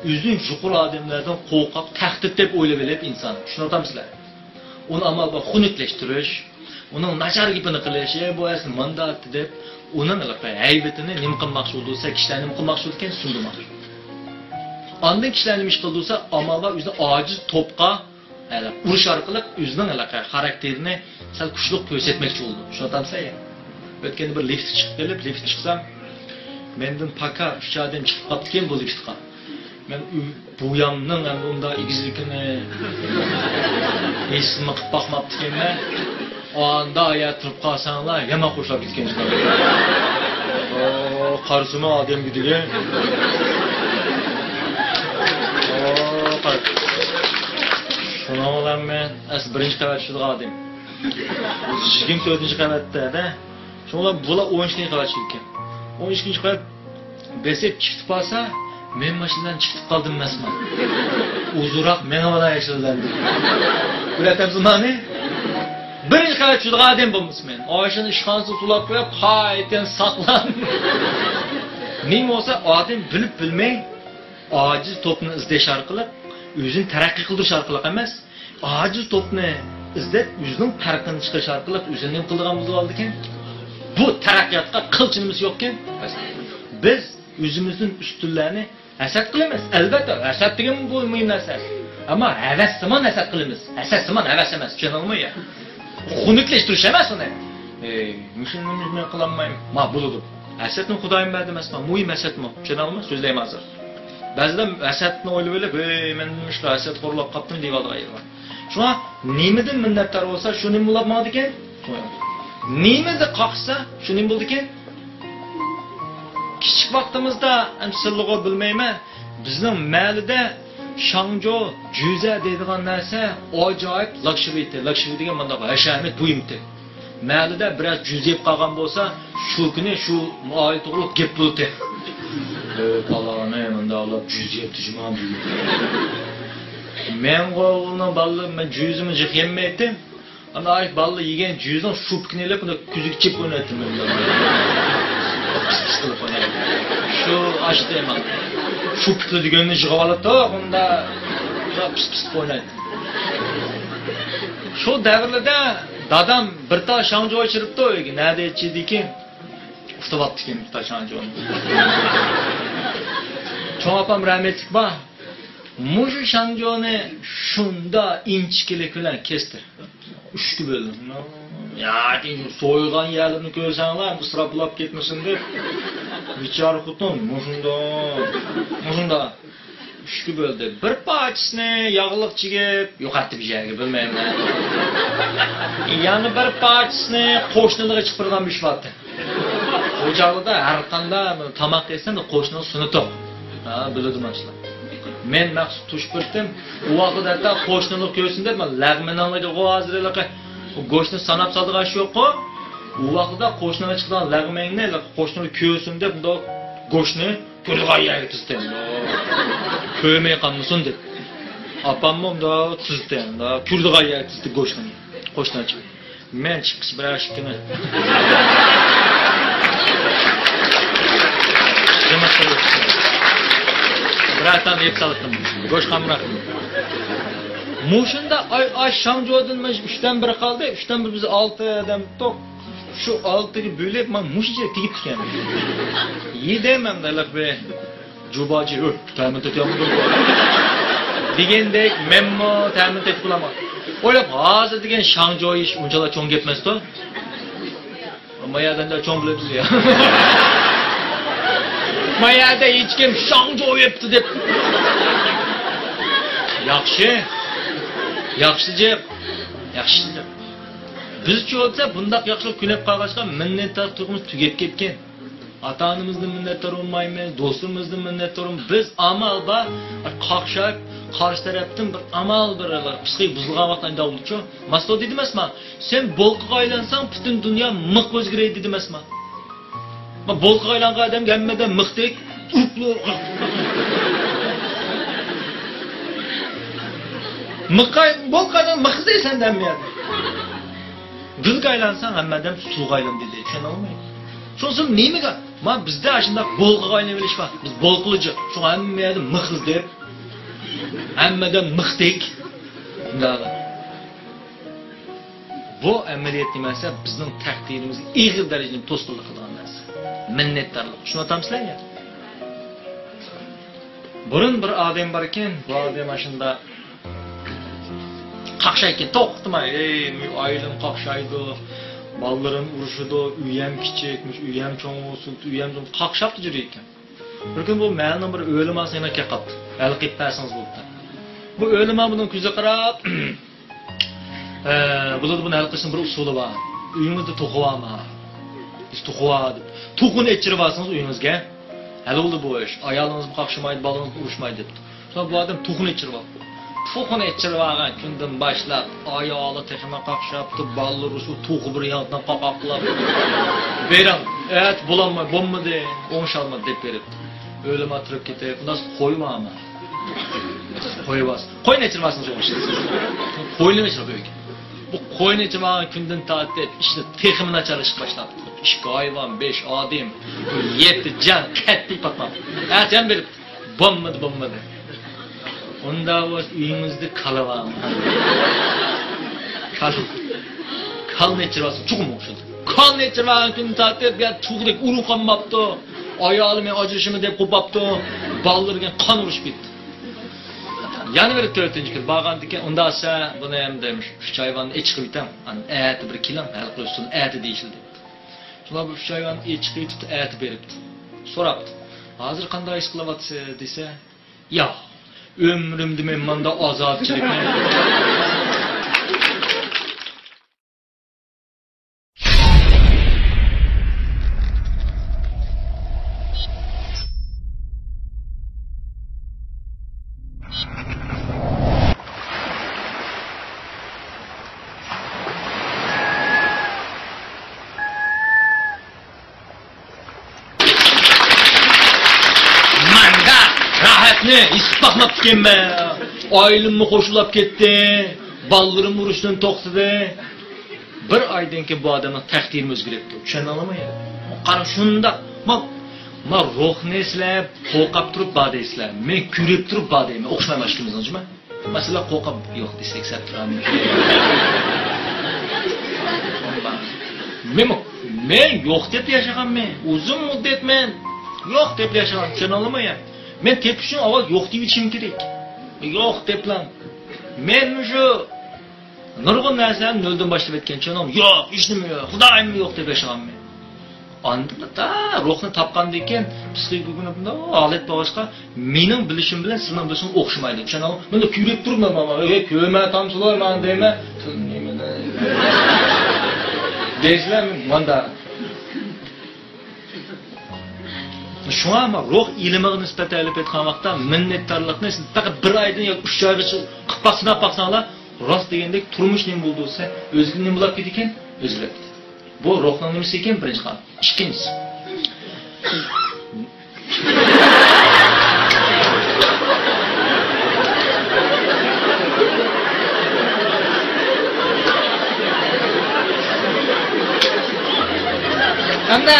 ئۆزىنى يۇقىرى ئادەملەردىن قورقۇپ، تەھدىت دەپ ئويلىۋېلىپ ئىنسان. چۈشىنىۋاتامسىلەر؟ ئۇنى ئامال بار خۇنۈكلەشتۈرۈش، ئۇنىڭ ناچار گېپىنى قىلىش، ئە، بۇ ئەسلى مانداق دەپ، ئۇنىڭ ھېلىقى ھەيۋىتىنى نېمە قىلماقچى بولىدۇ دېسە، كىشىلەر نېمە قىلماقچى بولىدىكەن، سۇندۇرماقچى. ئاندىن كىشىلەر نېمە ئىش قىلىدۇ دېسە، ئامال بار ئۆزىنى ئاجىز توپقا، ئە، ئۇرۇش ئارقىلىق ئۆزىنىڭ ھېلىقى خاراكتېرىنى سەل كۈچلۈك كۆرسەتمەكچى بولىدۇ. چۈشىنىۋاتامسىلەر يا؟ ئۆتكەندە بىر لىفتقا چىقىپ كېلىپ، لىفت چىقسام، مەندىن پاكا ئۈچ ئادەم چىقىپ قاپتىكەن بۇ لىفتقا. مەن ئۆ-، بۇيامنىڭ ئەمدى ئۇنداق ئېگىزلىكىنى ھېسمۇ قىلىپ باقماپتىكەنمەن. ئاندا يا تۇرۇپ قالساڭلار، يامان خوشلاپ كەتكەن ئىكەن. ئو، قارىسىمۇ ئادەمگە دېگەن. ئو، قار-، شۇنىڭ بىلەن مەن ئەسلى بىرىنچى قەۋەتتە چۈشىدىغان ئادەم. يىگىرمە تۆتىنچى قەۋەتتە، دە. شۇڭا بۇلار ئون ئىككىنچى قەۋەتتە چۈشىدىكەن. ئون ئىككىنچى قەۋەت بېسىپ چىقىپ بارسا، مەن ماشىنىدىن چىقىپ قالدىم ئەمەسمۇ؟ ئۇزۇنراق مېڭىۋالاي شۇ بىلەن دېدى. كۆرەتتىڭىزمۇ مانى؟ بىرىنچى قەۋەتتە چۈشىدىغان ئادەم بولمىسا مەن. ئاشۇنى ئىشخانىسىغا سولاپ قويۇپ، قايتىدىن ساقلان. نېمە بولسا ئادەم بىلىپ بىلمەي ئاجىز توپنى ئىزدەش ئارقىلىق، ئۆزىنى تەرەققىي قىلدۇرۇش ئارقىلىق ئەمەس، ئاجىز توپنى ئىزدەپ، ئۆزىنىڭ پەرقىنى چىقىرىش ئارقىلىق ئۆزىنى نېمە قىلىدىغان بولۇپ قالىدىكەن؟ بۇ تەرەققىياتقا قىلچە نېمىسى يوقكەن. بىز ئۆزىمىزدىن ئۈستۈنلەرنى ھەسەت قىلىمىز. ئەلۋەتتە، ھەسەت دېگەن بۇ مۇھىم نەرسە. ئەمما ھەۋەسسىمان ھەسەت قىلىمىز. ھەسەتسىمان ھەۋەس ئەمەس، چۈشەندىڭىزمۇ يا؟ خۇنۈكلەشتۈرۈش ئەمەس ئۇنى. ئەي، مۇشۇنى مەن قىلالمايمەن. ما، بولىدۇ. ھەسەتنى خۇدايىم بەردى ئەمەسما، مۇھىم ھەسەتمۇ. چۈشەندىڭىزمۇ؟ سۆزلەيمەن ھازىر. بەزىلەر ھەسەتنى ئويلىۋېلىپ، ھەي، مەن نېمىشقا ھەسەتخورلاپ قاپتىم دەيۋالىدىغان يېرى بار. شۇڭا نېمىدىن مىننەتدار بولسا، شۇ نېمە بولۇپ ماڭىدىكەن؟ نېمىدە قاقشىسا، شۇ نېمە بولىدىكەن؟ كىچىك ۋاقتىمىزدا، ئەمدى سىرلىغۇ بىلمەيمەن، بىزنىڭ مەھەللىدە شاڭجۇ، جۈزە دەيدىغان نەرسە ئاجايىپ لاكشىرىي ئىدى. لاكشىرىي دېگەن مۇنداق ھەشەمەت بۇيۇم ئىدى. مەھەللىدە بىرەر جۈزە يەپ قالغان بولسا، شۇ كۈنى شۇ ئائىلە توغرۇلۇق گەپ بولاتتى. ئەي، پالانى مۇنداقلاپ جۈزە يەپتۇ جۇما بۈگۈن. مەن ئۇنىڭ بالىلىرىم، مەن جۈزىمۇ جىق يەممەيتتىم. ئانا ئايت بالىلار يېگەن جۈزىنىڭ شۇپىكىنى ئېلىپ، ئۇنى كۆزىگە چېپىپ ئوينايتتىم مەن. پىس پىس قىلىپ ئوينايتتىم. شۇ ئاشتى ماڭا. شۇپىكلا دېگەننى يىغىۋالاتتۇق، ئۇندا پىس پىس قىلىپ ئوينايتتىم. شۇ دەۋرلەردە دادام بىر تال شاڭجۇ ئېچىرىپتۇ ئۆيگە. نەدە ئېچىدىكىن؟ ئۇتۇۋاپتىكەن بىر تال شاڭجۇنى. چوڭ ئاپام رەھمەتلىك بار. مۇشۇ شاڭجۇنى شۇندا ئىنچىكىلىك بىلەن كەستى. ئۈچكە بۆلدى. ياكى سويغان يەرلىرىنى كۆرسەڭلار، ئىسراپلاپ كەتمىسۇن دەپ، بىچارە خوتۇن مۇشۇنداق، مۇشۇنداق ئۈچكە بۆلدى. بىر پارچىسىنى ياغلىق چىگىپ يوقاتتى بىر يەرگە، بىلمەيمەن. يەنە بىر پارچىسىنى قوشنىلىققا چىقىرغان بىر ئىش بارتى. ئۇ چاغلىرىدا ھەر قانداق تاماق يېسەم، قوشنىنىڭ سۈنئىتى يوق. ھە، بىلىدۇ مانا شۇلار. مەن مەخسۇس تۇشۇپ بېرىپتىم. ئۇ ۋاقىتتا ھەتتا قوشنىلار كۆرسۇن دەپ، مانا لەغمىنىڭ ئىچىگە ھازىر ھېلىقى گۆشنى ساناپ سالىدىغان ئىش يوققۇ. ئۇ ۋاقىتتا قوشنىلار چىقىدىغان لەغمەڭنى قوشنىلار كۆرسۇن دەپ، مۇنداق گۆشنى كۆرىدىغان يەرگە تىزدى. كۆرمەي قالمىسۇن دەپ. ئاپاممۇ مۇنداق تىزدى، مۇنداق كۆرىدىغان يەرگە تىزدى گۆشنى. قوشنىلار چىقىپ. مەن چىققىچە بىرەر ئىككىنى. بىرەر تال يەپ سالاتتىم. گۆش قامراق. مۇشۇندا ئاي، ئاي، شاڭجۇدىن مانا ئۈچتىن بىرى قالدى. ئۈچتىن بىر، بىز ئالتە ئادەم تۇق. شۇ ئالتىگە بۆلۈپ، مانا مۇشۇنچە تېگىپتىكەن. يېدىم ئەمدى ھېلىقى بىر. جۇباجى، ئۆي، تەمىن تېتىيالمىدىم. دېگەندەك، مەنمۇ تەمىن تېتىپ بولالمىدىم. ئويلاپ، ھازىر دېگەن شاڭجۇ يېيىش ئۇنچىلا چوڭ گەپ ئەمەستۇ. ما يەردە چوڭ بىلىدۇ يا. ما يەردە ھېچكىم شاڭجۇ يەپتۇ دەپ. ياخشى. ياخشى جىق. ياخشى جىق. بىزچە بولسا بۇنداق ياخشىلىق كۈنەپ قالغاچقا مىننەتدار تۇيغۇمىز تۈگەپ كەتكەن. ئاتا-ئانىمىزدىن مىننەتدار بولمايمىز، دوستلىرىمىزدىن مىننەتدار بولمايمىز. بىز ئامال بار، قاقشاپ، قارشى تەرەپتىن بىر ئامال، بىر پسىخىك بۇزۇلغان ۋاقىتتا ئايدا بولىدۇچۇ. ماستو دېدى ئەمەسما، سەن بولقىغا ئايلانساڭ، پۈتۈن دۇنيا مىخ ئۆزگىرەي دېدى ئەمەسما. ما بولقىغا ئايلانغان ئادەمگە ھەممىدە مىختەك، ئۇپلۇ. مىخقا، بولقا ئايلان، مىخ ئىزدەيسەن ھەممە يەردە. گۈلگە ئايلانساڭ، ھەممە ئادەم سۇغا ئايلان دېدى. چۈشەنەلمەي. شۇنىسى نېمىگە؟ ما بىزدە ئاشۇنداق بولقىغا ئايلىنىۋېلىش بار. بىز بولقىلىجىق. شۇڭا ھەممە يەردە مىخ ئىزدەپ، ھەممە ئادەم مىختەك. بۇ ئەمەلىيەت نېمە دېسە، بىزنىڭ تەقدىرىمىزگە ئېغىر دەرىجىدە توسقۇنلۇق قىلىدىغان نەرسە. مىننەتدارلىق. چۈشىنىۋاتامسىلەر يا؟ بۇرۇن بىر ئادەم بار ئىكەن، بۇ ئادەم ئاشۇنداق قاقشايدىكەن، توختىماي، ئەي، ئايلىنىپ قاقشايدۇ، بالىلىرىم ئۇرۇشىدۇ، ئۆيەم كىچىك، مۇشۇ ئۆيەم چوڭ بولسۇن، ئۆيەم چوڭ، قاقشاپلا يۈرىدىكەن. بىر كۈنى بۇ مەھەللىنىڭ بىر ئۆلىماسى يەنە كەپ قاپتۇ. ھەل قىلىپ بەرسىڭىز بوپتۇ. بۇ ئۆلىما بۇنىڭ كۆزىگە قاراپ، ئە، بۇلاردا بۇنى ھەل قىلىشنىڭ بىر ئۇسۇلى بار. ئۆيىڭىزدە توخۇ بارمۇ؟ بىز توخۇ بار دەپتۇ. توخۇنى ئېچىرىۋالسىڭىز ئۆيىڭىزگە، ھەل بولدى بۇ ئىش. ئايالىڭىزمۇ قاقشىمايدۇ، بالىڭىزمۇ ئۇرۇشمايدۇ دەپتۇ. شۇڭا بۇ ئادەم توخۇنى ئېچىرىۋاپتۇ. توخۇنى ئېچىرىۋالغان كۈندىن باشلاپ ئايالى تېخىمۇ قاقشاپتۇ، بالىلىرى شۇ توخۇ بىر ياڭاقتىن قاقاقلاپ، بېرىڭ، ئەتە بولالماي، بولمىدى، ئوڭشالمىدى دەپ بېرىپتۇ. ئۆلىمۇ تۇرۇپ كېتىپ، ئۇنداق قوي بارمۇ؟ قوي بار. قوي نەچچە بارسىڭىز ئوخشاش. قوينى نەچچە بۆك. بۇ قوينى چىمالغان كۈندىن تارتىپ ئىشنى تېخىمۇ ناچارلىشىپ باشلاپتۇ. ئىككى ھايۋان، بەش ئادەم، يەتتە جان قەتئىي پاتماپتۇ. ھەتەم بېرىپتۇ. بولمىدى، بولمىدى. ئۇنداق بولسا ئۆيىڭىزدە كالا بارمۇ؟ كالا. كالىنى ئېچىرىۋالسا چوقۇم ئوخشىدى. كالىنى ئېچىرىۋالغان كۈندىن تارتىپ يا تۇغدەك ئۇرۇق قالماپتۇ. ئايالىمنى ئاجرىشىمەن دەپ قوپاپتۇ. بالىلىرىغا قان ئۇرۇشۇپ كەتتى. يەنە بىر تۆتىنچى كۈن بارغاندىكىن، ئۇنداق دېسە، بۇنى ھەم دەيمىش، ئۈچ ھايۋاننى ئېچىقىۋېتىڭ. ئەتە بىر كېلىڭ، ھەل قىلىشسۇن، ئەتە دېيىشىلدى. شۇلار بۇ ئۈچ ھايۋان ئېچىقىۋېتىپتۇ، ئەتە بېرىپتۇ. سوراپتۇ، ھازىر قانداق ھېس قىلىۋاتىسىز دېسە، ياق، ئۆمرۈمدە مەن مانداق ئازابچىلىكنى. ماندا راھەتنى ھېس باقماپتىكەنمەن. ئائىلەممۇ خوشلاپ كەتتى. بالىلىرىم ئۇرۇشتىن توختىدى. بىر ئايدىن كېيىن بۇ ئادەمنىڭ تەقدىرىمۇ ئۆزگىرىپتۇ. چۈشەندىڭلارمۇ يا؟ قارا، شۇنداق. ما، ما روھنى سىلەر قورقاپ تۇرۇپ بار دەيسىلەر. مەن كۆرۈپ تۇرۇپ بار دەيمەن. ئوخشىمايمىز ئىككىمىزنىڭ، جۇما؟ مەسىلەن، قورقاپ يوق دېسەك سەپ تۇرامىز. مەن، مەن يوق دەپ ياشىغانمەن. ئۇزۇن مۇددەت مەن يوق دەپ ياشىغان. چۈشەندىڭلارمۇ يا؟ مەن تېپىش ئۈچۈن ئاۋۋال يوق دېيىۋېتىشىم كېرەك. يوق دەپلا. مەن مۇشۇ نۇرغۇن نەرسىلەرنى نۆلدىن باشلاپ ئۆتكەن چۈنۈم يوق، ھېچنېمە يوق، خۇدايىممۇ يوق دەپ ياشىغانمەن. ئاندىن تا روھنى تاپقاندىن كېيىن پسىخىكىنى بۇنداق ھالەت بولغاچقا، مېنىڭ بىلىشىم بىلەن سېنىڭ بىلىشىڭ ئوخشىمايدۇ. چۈشەندىڭمۇ؟ مەن كۆرۈپ تۇرۇپلا، مانا، ئەي، كۆرمە تامسىلار مانا دەيمەن. دەيسىلەر ماندا. شۇڭا ما روھ ئىلمىغا نىسبەتەن ئېلىپ ئېيتقان ۋاقىتتا، مىننەتدارلىقنى سىز پەقەت بىر ئايدىن ياكى ئۈچ ئايغىچە قىلىپ باق-، سىناپ باقساڭلار، راست دېگەندەك تۇرمۇش نېمە بولىدۇ دېسە، ئۆزگىدىن نېمە بولاپ كېتىدىكەن؟ ئۆزگىرىپ كېتىدۇ. بۇ روھنىڭ نېمىسى ئىكەن، بىرىنچى قانۇن. ئىككىنچىسى. ھەمدە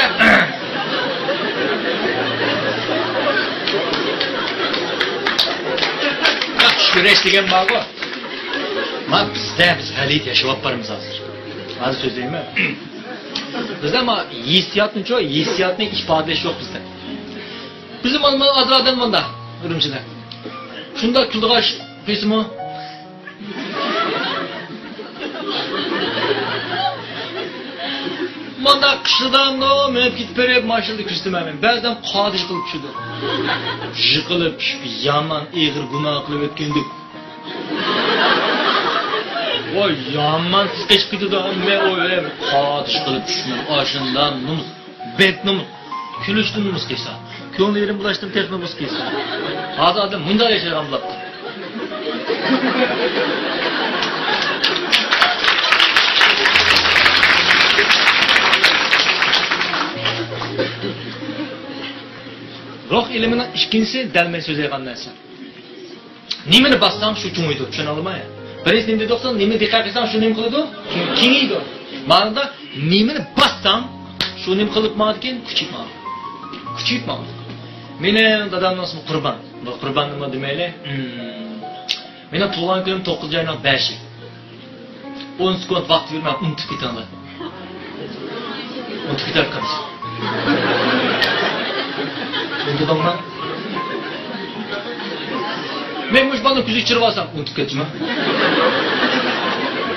چۈش كۆرۈش دېگەن بارغۇ. ما بىزدە، بىز غەلىتە ياشاۋاتىمىز ھازىر. ھازىر سۆزلەيمەن. بىزدە ما ھېسسىياتنىچۇ، ھېسسىياتنى ئىپادىلەش يوق بىزدە. بىزدە مانا، مانا ئادىل ئادەم ماندا، ئۈرۈمچىدە. شۇنداق كۈلىدىغان قىسمى. مانا قىشلىدامدۇ، مېڭىپ كېتىپ بېرىپ، ماشىنىدا كۆرسىتىمەن مەن. بەزىدە قادىش قىلىپ چۈشىدۇ. يىقىلىپ چۈشۈپ، يامان ئېغىر گۇناھ قىلىپ ئۆتكەندۇك. ۋاي، يامان تېز قېچىپ كېتىدۇ، ئەمما ئۇ، ئەي، قادىش قىلىپ چۈشمەن، ئاشۇنداق نومۇس، بەك نومۇس. كۈلۈشتىن نومۇس قىلسا، كۆڭلى يېرىم بولۇشتىن تېخى نومۇس قىلسا. ھازىر ئادەم مۇنداق ياشايدىغان بولۇپتۇ. روھ ئىلمىنىڭ ئىككىنچىسى دەل مەن سۆزلەيدىغان نەرسە. نېمىنى باسساڭ، شۇ چوڭىيىدۇ، چۈشىنىڭلارمۇ؟ بىرىنچى نېمە دېدۇق؟ نېمىنى دىققەت قىلساڭ، شۇ نېمە قىلىدۇ؟ كېڭىيىدۇ. مانىدا نېمىنى باسساڭ، شۇ نېمە قىلىپ ماڭىدىكەن؟ كۈچىيىپ ماڭىدۇ. كۈچىيىپ ماڭىدۇ. مېنىڭ دادامنىڭ ئىسمى قۇربان. بۇ قۇربان نېمە دېمەيلى؟ مېنىڭ تۇغۇلغان كۈنۈم توققۇزىنچى ئاينىڭ بەشى. ئون سېكۇنت ۋاقىت بېرىمەن، ئۇنتۇپ كېتىڭلار. ئۇنتۇپ كېتەركەنسىز. ئۇنتۇدۇڭمۇ؟ مەن مۇشۇ بالىنىڭ كۆزىگە چىرىۋالسام، ئۇنتۇپ كەتتىمۇ؟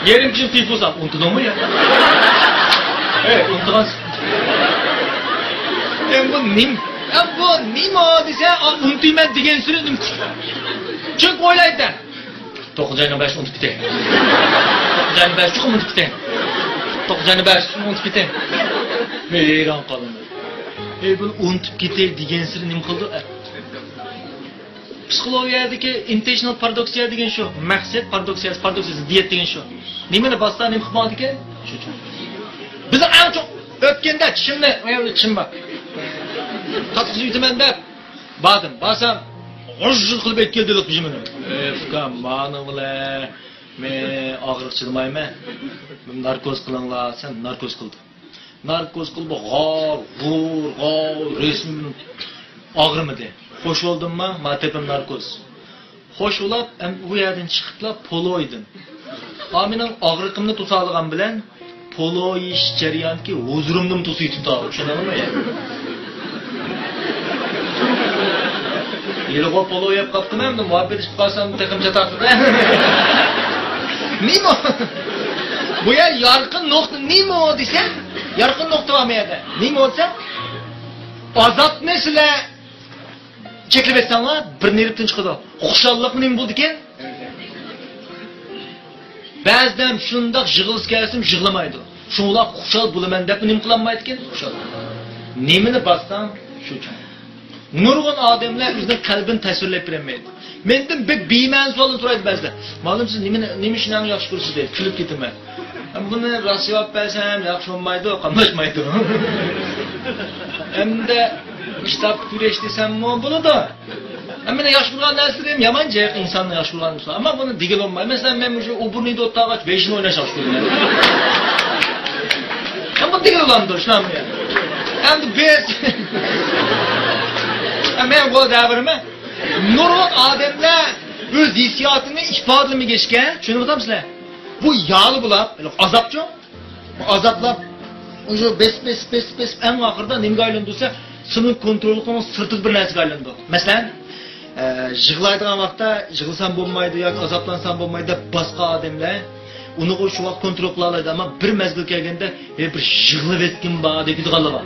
يېرىم كېچىدە تېلېفون قىلسام، ئۇنتۇدۇڭمۇ يا؟ ئەي، ئۇنتۇغانسىز. ئەي، بۇ نېمە؟ ئەي، بۇ نېمە دېسە، ئۇنتۇيمەن دېگەنسېرى نېمە؟ چۈنكى ئويلايدىكەن. توققۇزىنچى ئاينىڭ بەشىنى ئۇنتۇپ كېتەي. توققۇزىنچى ئاينىڭ بەشىنى چوقۇم ئۇنتۇپ كېتەي. توققۇزىنچى ئاينىڭ بەشىنى ئۇنتۇپ كېتەي. مەن ھەيران قالدىم. ئەي، بۇنى ئۇنتۇپ كېتەي دېگەنسېرى نېمە قىلىدۇ؟ پسىخولوگىيەدىكى intentional پارادوكسىيە دېگەن شۇ. مەقسەت پارادوكسىيەسى، پارادوكسىيە زىددىيەت دېگەن شۇ. نېمىنى باسسا نېمە قىلىپ بولىدىكەن؟ شۇ. بىزنىڭ ئەڭ چوڭ ئۆتكەندە چىشىمنى، ئۇ يەردە چىشىم بار. تاتلىق سۈيى ئۈزىمەن دەپ، باردىم، بارسام، غۇژژۇژ قىلىپ ئېتىپ كەلدى بېشىمنى. ئەي ئۇكام، مانا بىلە مەن ئاغرىق چىدىمايمەن. ناركوز قىلىڭلار، سەن ناركوز قىلدى. ناركوز قىلىپ غاۋ، غۇر، غاۋ، رەسمىي ئاغرىمىدى. خوش بولدۇمما، ما تېپىم ناركوز. خوش بولاپ، ئەم-، ئۇ يەردىن چىقىپلا پولو يېدىم. ئا، مېنىڭ ئاغرىقىمنى توسالىغان بىلەن پولو يېيىش جەريانىدىكى ھۇزۇرۇمنىمۇ توسۇۋېتىپتۇ، چۈشىنىڭىزمۇ؟ ھېلىغۇ پولو يەپ قاپتىمەن، ئەمدى مۇھەببەت ئىچىپ قالسام تېخىمۇ چاتاقلىق. نېمە؟ بۇ يەر يارقىن نۇقتا نېمە دېسە، يارقىن نۇقتا بار بۇ يەردە. نېمە دېسە، ئازابنى سىلەر چەكلىۋەتسەڭلار، بىر نېرۋىدىن چىقىدۇ. خۇشاللىق نېمە بولىدىكەن؟ بەزىدە شۇنداق يىغلىسا كەلسىمۇ يىغلىمايدۇ. شۇڭلار خۇشال بولىمەن دەپمۇ نېمە قىلالمايدىكەن؟ خۇشال. نېمىنى باسساڭ، شۇ چوڭ. نۇرغۇن ئادەملەر ئۆزىنىڭ قەلبىنى تەسۋىرلەپ بېرەلمەيدۇ. مەندىن بەك بىمەنە سوئالنى سورايدۇ بەزىدە. مۇئەللىم، سىز نېمىنى، نېمە ئىشنى ئەڭ ياخشى كۆرىسىز دەپ كۈلۈپ كېتىمەن. ئەمما بۇنى راست جاۋاب بەرسەم ياخشى بولمايدۇ، قاملاشمايدۇ. ئەمدى كىتاب كۆرۈش دېسەممۇ بولىدۇ. ئەمما مېنىڭ ياخشى كۆرگەن نەرسىلىرىم يامان جىق، ئىنساننىڭ ياخشى كۆرگەن نەرسىلىرى. ئەمما بۇنى دېگىلى بولمايدۇ. مەسىلەن، مەن مۇشۇ ئوبۇرنىيدا ئولتۇرغاچ بېشىنى ئويناش ياخشى كۆرىمەن. ئەمما بۇنى دېگىلى بولامدۇ، شۇنداقمۇ؟ ئەمدى بىز، مەن بۇ دەۋرىمە نۇرغۇن ئادەملەر ئۆز ھېسسىياتىنى ئىپادىلىمىگەچكە، چۈشىنىۋاتامسىلەر؟ بۇ يالى بولاپ، ئازابچۇ. ئازابلاپ، ئۇشۇ بېسىپ، بېسىپ، بېسىپ، بېسىپ، ئەڭ ئاخىرىدا نېمىگە ئايلىنىدۇ دېسە، سېنىڭ كونتروللۇقۇڭ سىرتىدا بىر نەرسىگە ئايلىنىدۇ. مەسىلەن، ئە، يىغلايدىغان ۋاقىتتا يىغلىسام بولمايدۇ ياكى ئازابلانسام بولمايدۇ دەپ باسقان ئادەملەر ئۇنى شۇ ۋاقىت كونترول قىلالايدۇ. ئەمما بىر مەزگىل كەلگەندە، ھېي، بىر يىغلىۋەتكۈم بار دەيدىغانلار بار.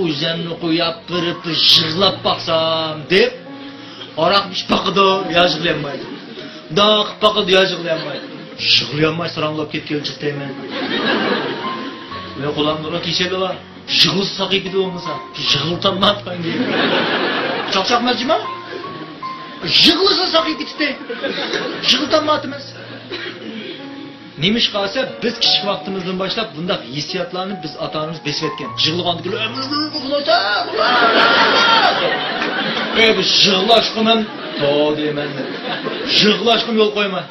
ئۆزۈمنى قويۇپ بېرىپ بىر يىغلاپ باقسام دەپ، ھاراق ئىچىپ باقىدۇ، يا يىغلىيالمايدۇ. مۇنداق قىلىپ باقىدۇ، يا يىغلىيالمايدۇ. يىغلىيالماي ساراڭلاپ كەتكىلى جىق دەيمەن. مېنىڭ قولۇمدا بىر كېسەللىك بار. يىغلىسا ساقىيىپ كېتىدۇ بولمىسا. يىغلىتالمايتتىم. چاقچاق مەرجىما؟ يىغلىسا ساقىيىپ كېتىتتى. يىغلىتالمايتتىمىز. نېمىشقا دېسە، بىز كىچىك ۋاقتىمىزدىن باشلاپ بۇنداق ھېسسىياتلارنى بىز ئاتا-ئانىمىز بېسىۋەتكەن. يىغلىغاندىكىن، ئەي، بىز يىغلاشقىمەن، تو دەيمەن. يىغلاشقىمۇ يول قويما.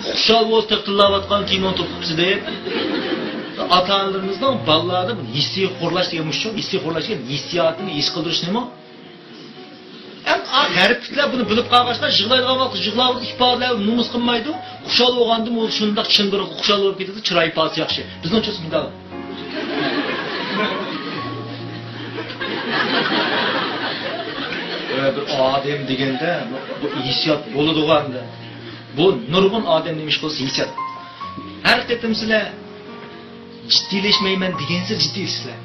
خۇشال بولسا تېخى تىللاۋاتقان كىنو توختىسى دەپ. ئاتا-ئانىلىرىمىزنىڭ بالىلاردا بۇ ھېسسىي خورلاش دېگەن مۇشۇ، ھېسسىي خورلاش دېگەن ھېسسىياتىنى ھېس قىلدۇرۇش نېمە؟ ئەم، ئا، غەربلىكلەر بۇنى بىلىپ قالغاچقا، يىغلايدىغان ۋاقىتتا يىغلاۋېرىدۇ، ئىپادىلەر نومۇس قىلمايدۇ. خۇشال بولغاندىمۇ شۇنداق چىن بىر خۇشال بولۇپ كېتىدۇ، چىراي ئىپادىسى ياخشى. بىزنىڭچە مۇنداق. ئە، بىر ئادەم دېگەندە بۇ ھېسسىيات بولىدىغان. بۇ نۇرغۇن ئادەم نېمە ئىش قىلسا ھېسسىيات. ھەر قېتىم سىلەر جىددىيلەشمەيمەن دېگەنسېرى جىددىيلىشىسىلەر.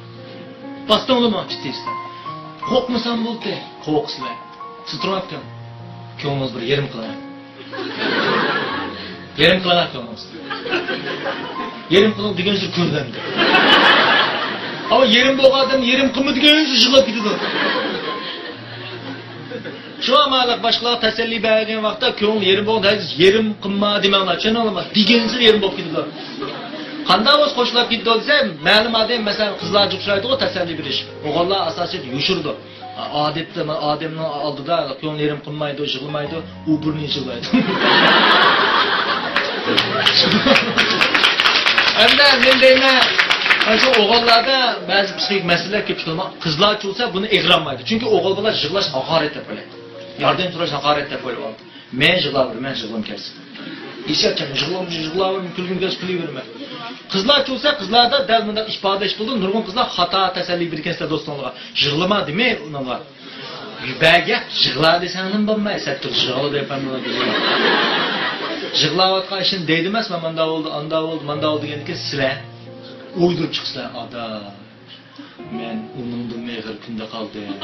باستىڭلىمۇ جىددىيلىشىسىلەر. قورقمىسام بولدى، قورقىسىلەر. سىز تۇرۇڭ ئاكام. كۆڭلىڭىزنى بىر يېرىم قىلىڭ. يېرىم قىلىڭ كۆڭلىڭىزنى. يېرىم قىلىڭ دېگەنسېرى كۈلىدۇ. ئەمما يېرىم بولغان ئادەم يېرىم قىلما دېگەنسېرى يىغلاپ كېتىدۇ. شۇ ئامانلىق باشقىلارغا تەسەللى بەرگەن ۋاقىتتا كۆڭۈل يېرىم بولغاندا يېرىم قىلما دېمەڭلار، چۈشىنىڭلارمۇ؟ دېگەنسېرى يېرىم بولۇپ كېتىدۇ. قانداق بولسا قوشۇلۇپ كېتىدۇ دېسە، مەلۇم ئادەم، مەسىلەن، قىزلارچە ئۇچرايدىغۇ تەسەللى بېرىش. ئوغۇللار ئاساسىي يوشۇرىدۇ. ئادەتتە مانا ئادەمنىڭ ئالدىدا كۆڭلى يېرىم قىلمايدۇ، يىغلىمايدۇ، ئۇ بۇرنى يىغلايدۇ. ئەمدى مەن دەيمەن، مانا شۇ ئوغۇللاردا بەزى پسىخىك مەسىلىلەر كېلىپ چىقىدۇ. قىزلارچە بولسا بۇنى ئېغىرالمايدۇ. چۈنكى ئوغۇل بالا يىغلاش ھاقارەت دەپ ئويلايدۇ. ياردەم سوراش ھاقارەت دەپ ئويلاپ ئالىدۇ. مەن يىغلاۋېرىمەن، يىغلىغۇم كەلسە. ھېسسىيات چاغ يىغلاۋېرىمەن، يىغلاۋېرىمەن، كۈلگۈم كەلسە كۈلۈۋېرىمەن. قىزلارچە بولسا، قىزلاردا دەل مۇنداق ئىپادىلەش بولىدۇ. نۇرغۇن قىزلار خاتا تەسەللى بېرىدىكەن سىلەر دوستۇڭلارغا. يىغلىما دېمەي ئۇنىڭغا. بەگە يىغلا دېسەڭلىمۇ بولماي، سەتتە يىغلا دەپ. يىغلاۋاتقان ئىشىنى دەيدۇ ئەمەس، مانا مانداق بولدى، ئانداق بولدى، مانداق بولدى دېگەندىن كېيىن سىلەر ئويدۇرۇپ چىقىسىلەر، ئادا. مەن ئۇنىڭدىنمۇ ئېغىر كۈندە قالدىم.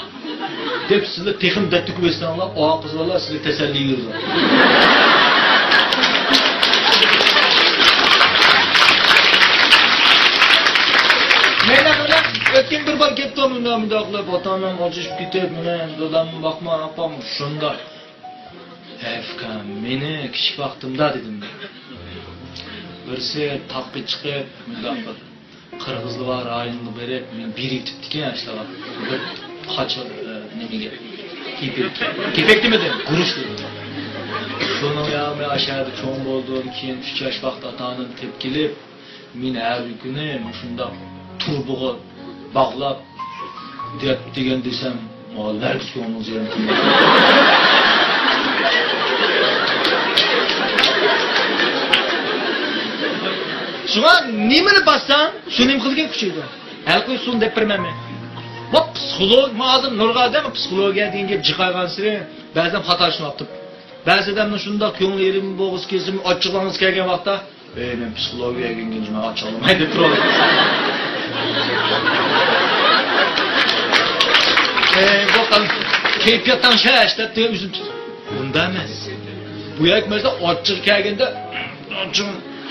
دەپ سىلەر تېخىمۇ دەت تۆكۈپ ئۆتسەڭلار، ئا قىز بالا سىلەرگە تەسەللى بېرىدۇ. مەن ھەققىدە ئۆتكەن بىر بار گەپ تومۇندا مۇنداق قىلىپ، ئاتا-ئانام ئاجرىشىپ كېتىپ، مېنى داداممۇ باقماي، ئاپام شۇنداق. ھەي ئۇكام، مېنى كىچىك ۋاقتىمدا دېدىم. بىرسى تاغقا چىقىپ، مۇنداق بىر قىرغىزلار رايونىغا بېرىپ، مېنى بېرىۋېتىپتىكەن ئاشۇلارغا. بىر قاچا، ئە، نېمىگە. كېپەك. كېپەك دېمىدىم، گۇرۇچ دېدىم. شۇنىڭ يا، مەن ئاشۇ يەردە چوڭ بولدۇم، كېيىن ئۈچ ياش ۋاقتىدا ئاتا-ئانامنى تېپىپ كېلىپ، مېنى ھەر كۈنى مۇشۇنداق تۇرۇبىغا باغلاپ، دەپ دېگەن دېسەم، ماۋۇ ھەرگىز كۆڭلىڭىز يېرىم قىلمايدۇ. شۇڭا نېمىنى باسساڭ، شۇ نېمە قىلىدىكەن كۈچەيدۇ. ھەل قىلىش ئۇسۇلىنى دەپ بېرىمەن مەن. ۋە پسىخولوگ، مانا ھازىر نۇرغۇن ئادەم پسىخولوگىيە دېگەن گەپ جىقايغانسېرى بەزىدە خاتا چۈشىنىۋاپتۇ. بەزى ئادەمنىڭ شۇنداق كۆڭلى يېرىم بولغۇسى كەلسىمۇ، ئاچچىقلانغۇسى كەلگەن ۋاقىتتا، ئەي، مەن پسىخولوگىيەگە كىرگەن جۇما ئاچچىقلىماي دەپ تۇرۇۋالىدۇ. ئەي، بۇ قان-، كەيپىياتىڭ شەش دەپ تۇرۇپ ئۆزۈم تۇتۇپ. ئۇنداق ئەمەس. بۇ يەرگە مەسىلەن ئاچچىقى كەلگەندە، ئاچچىق،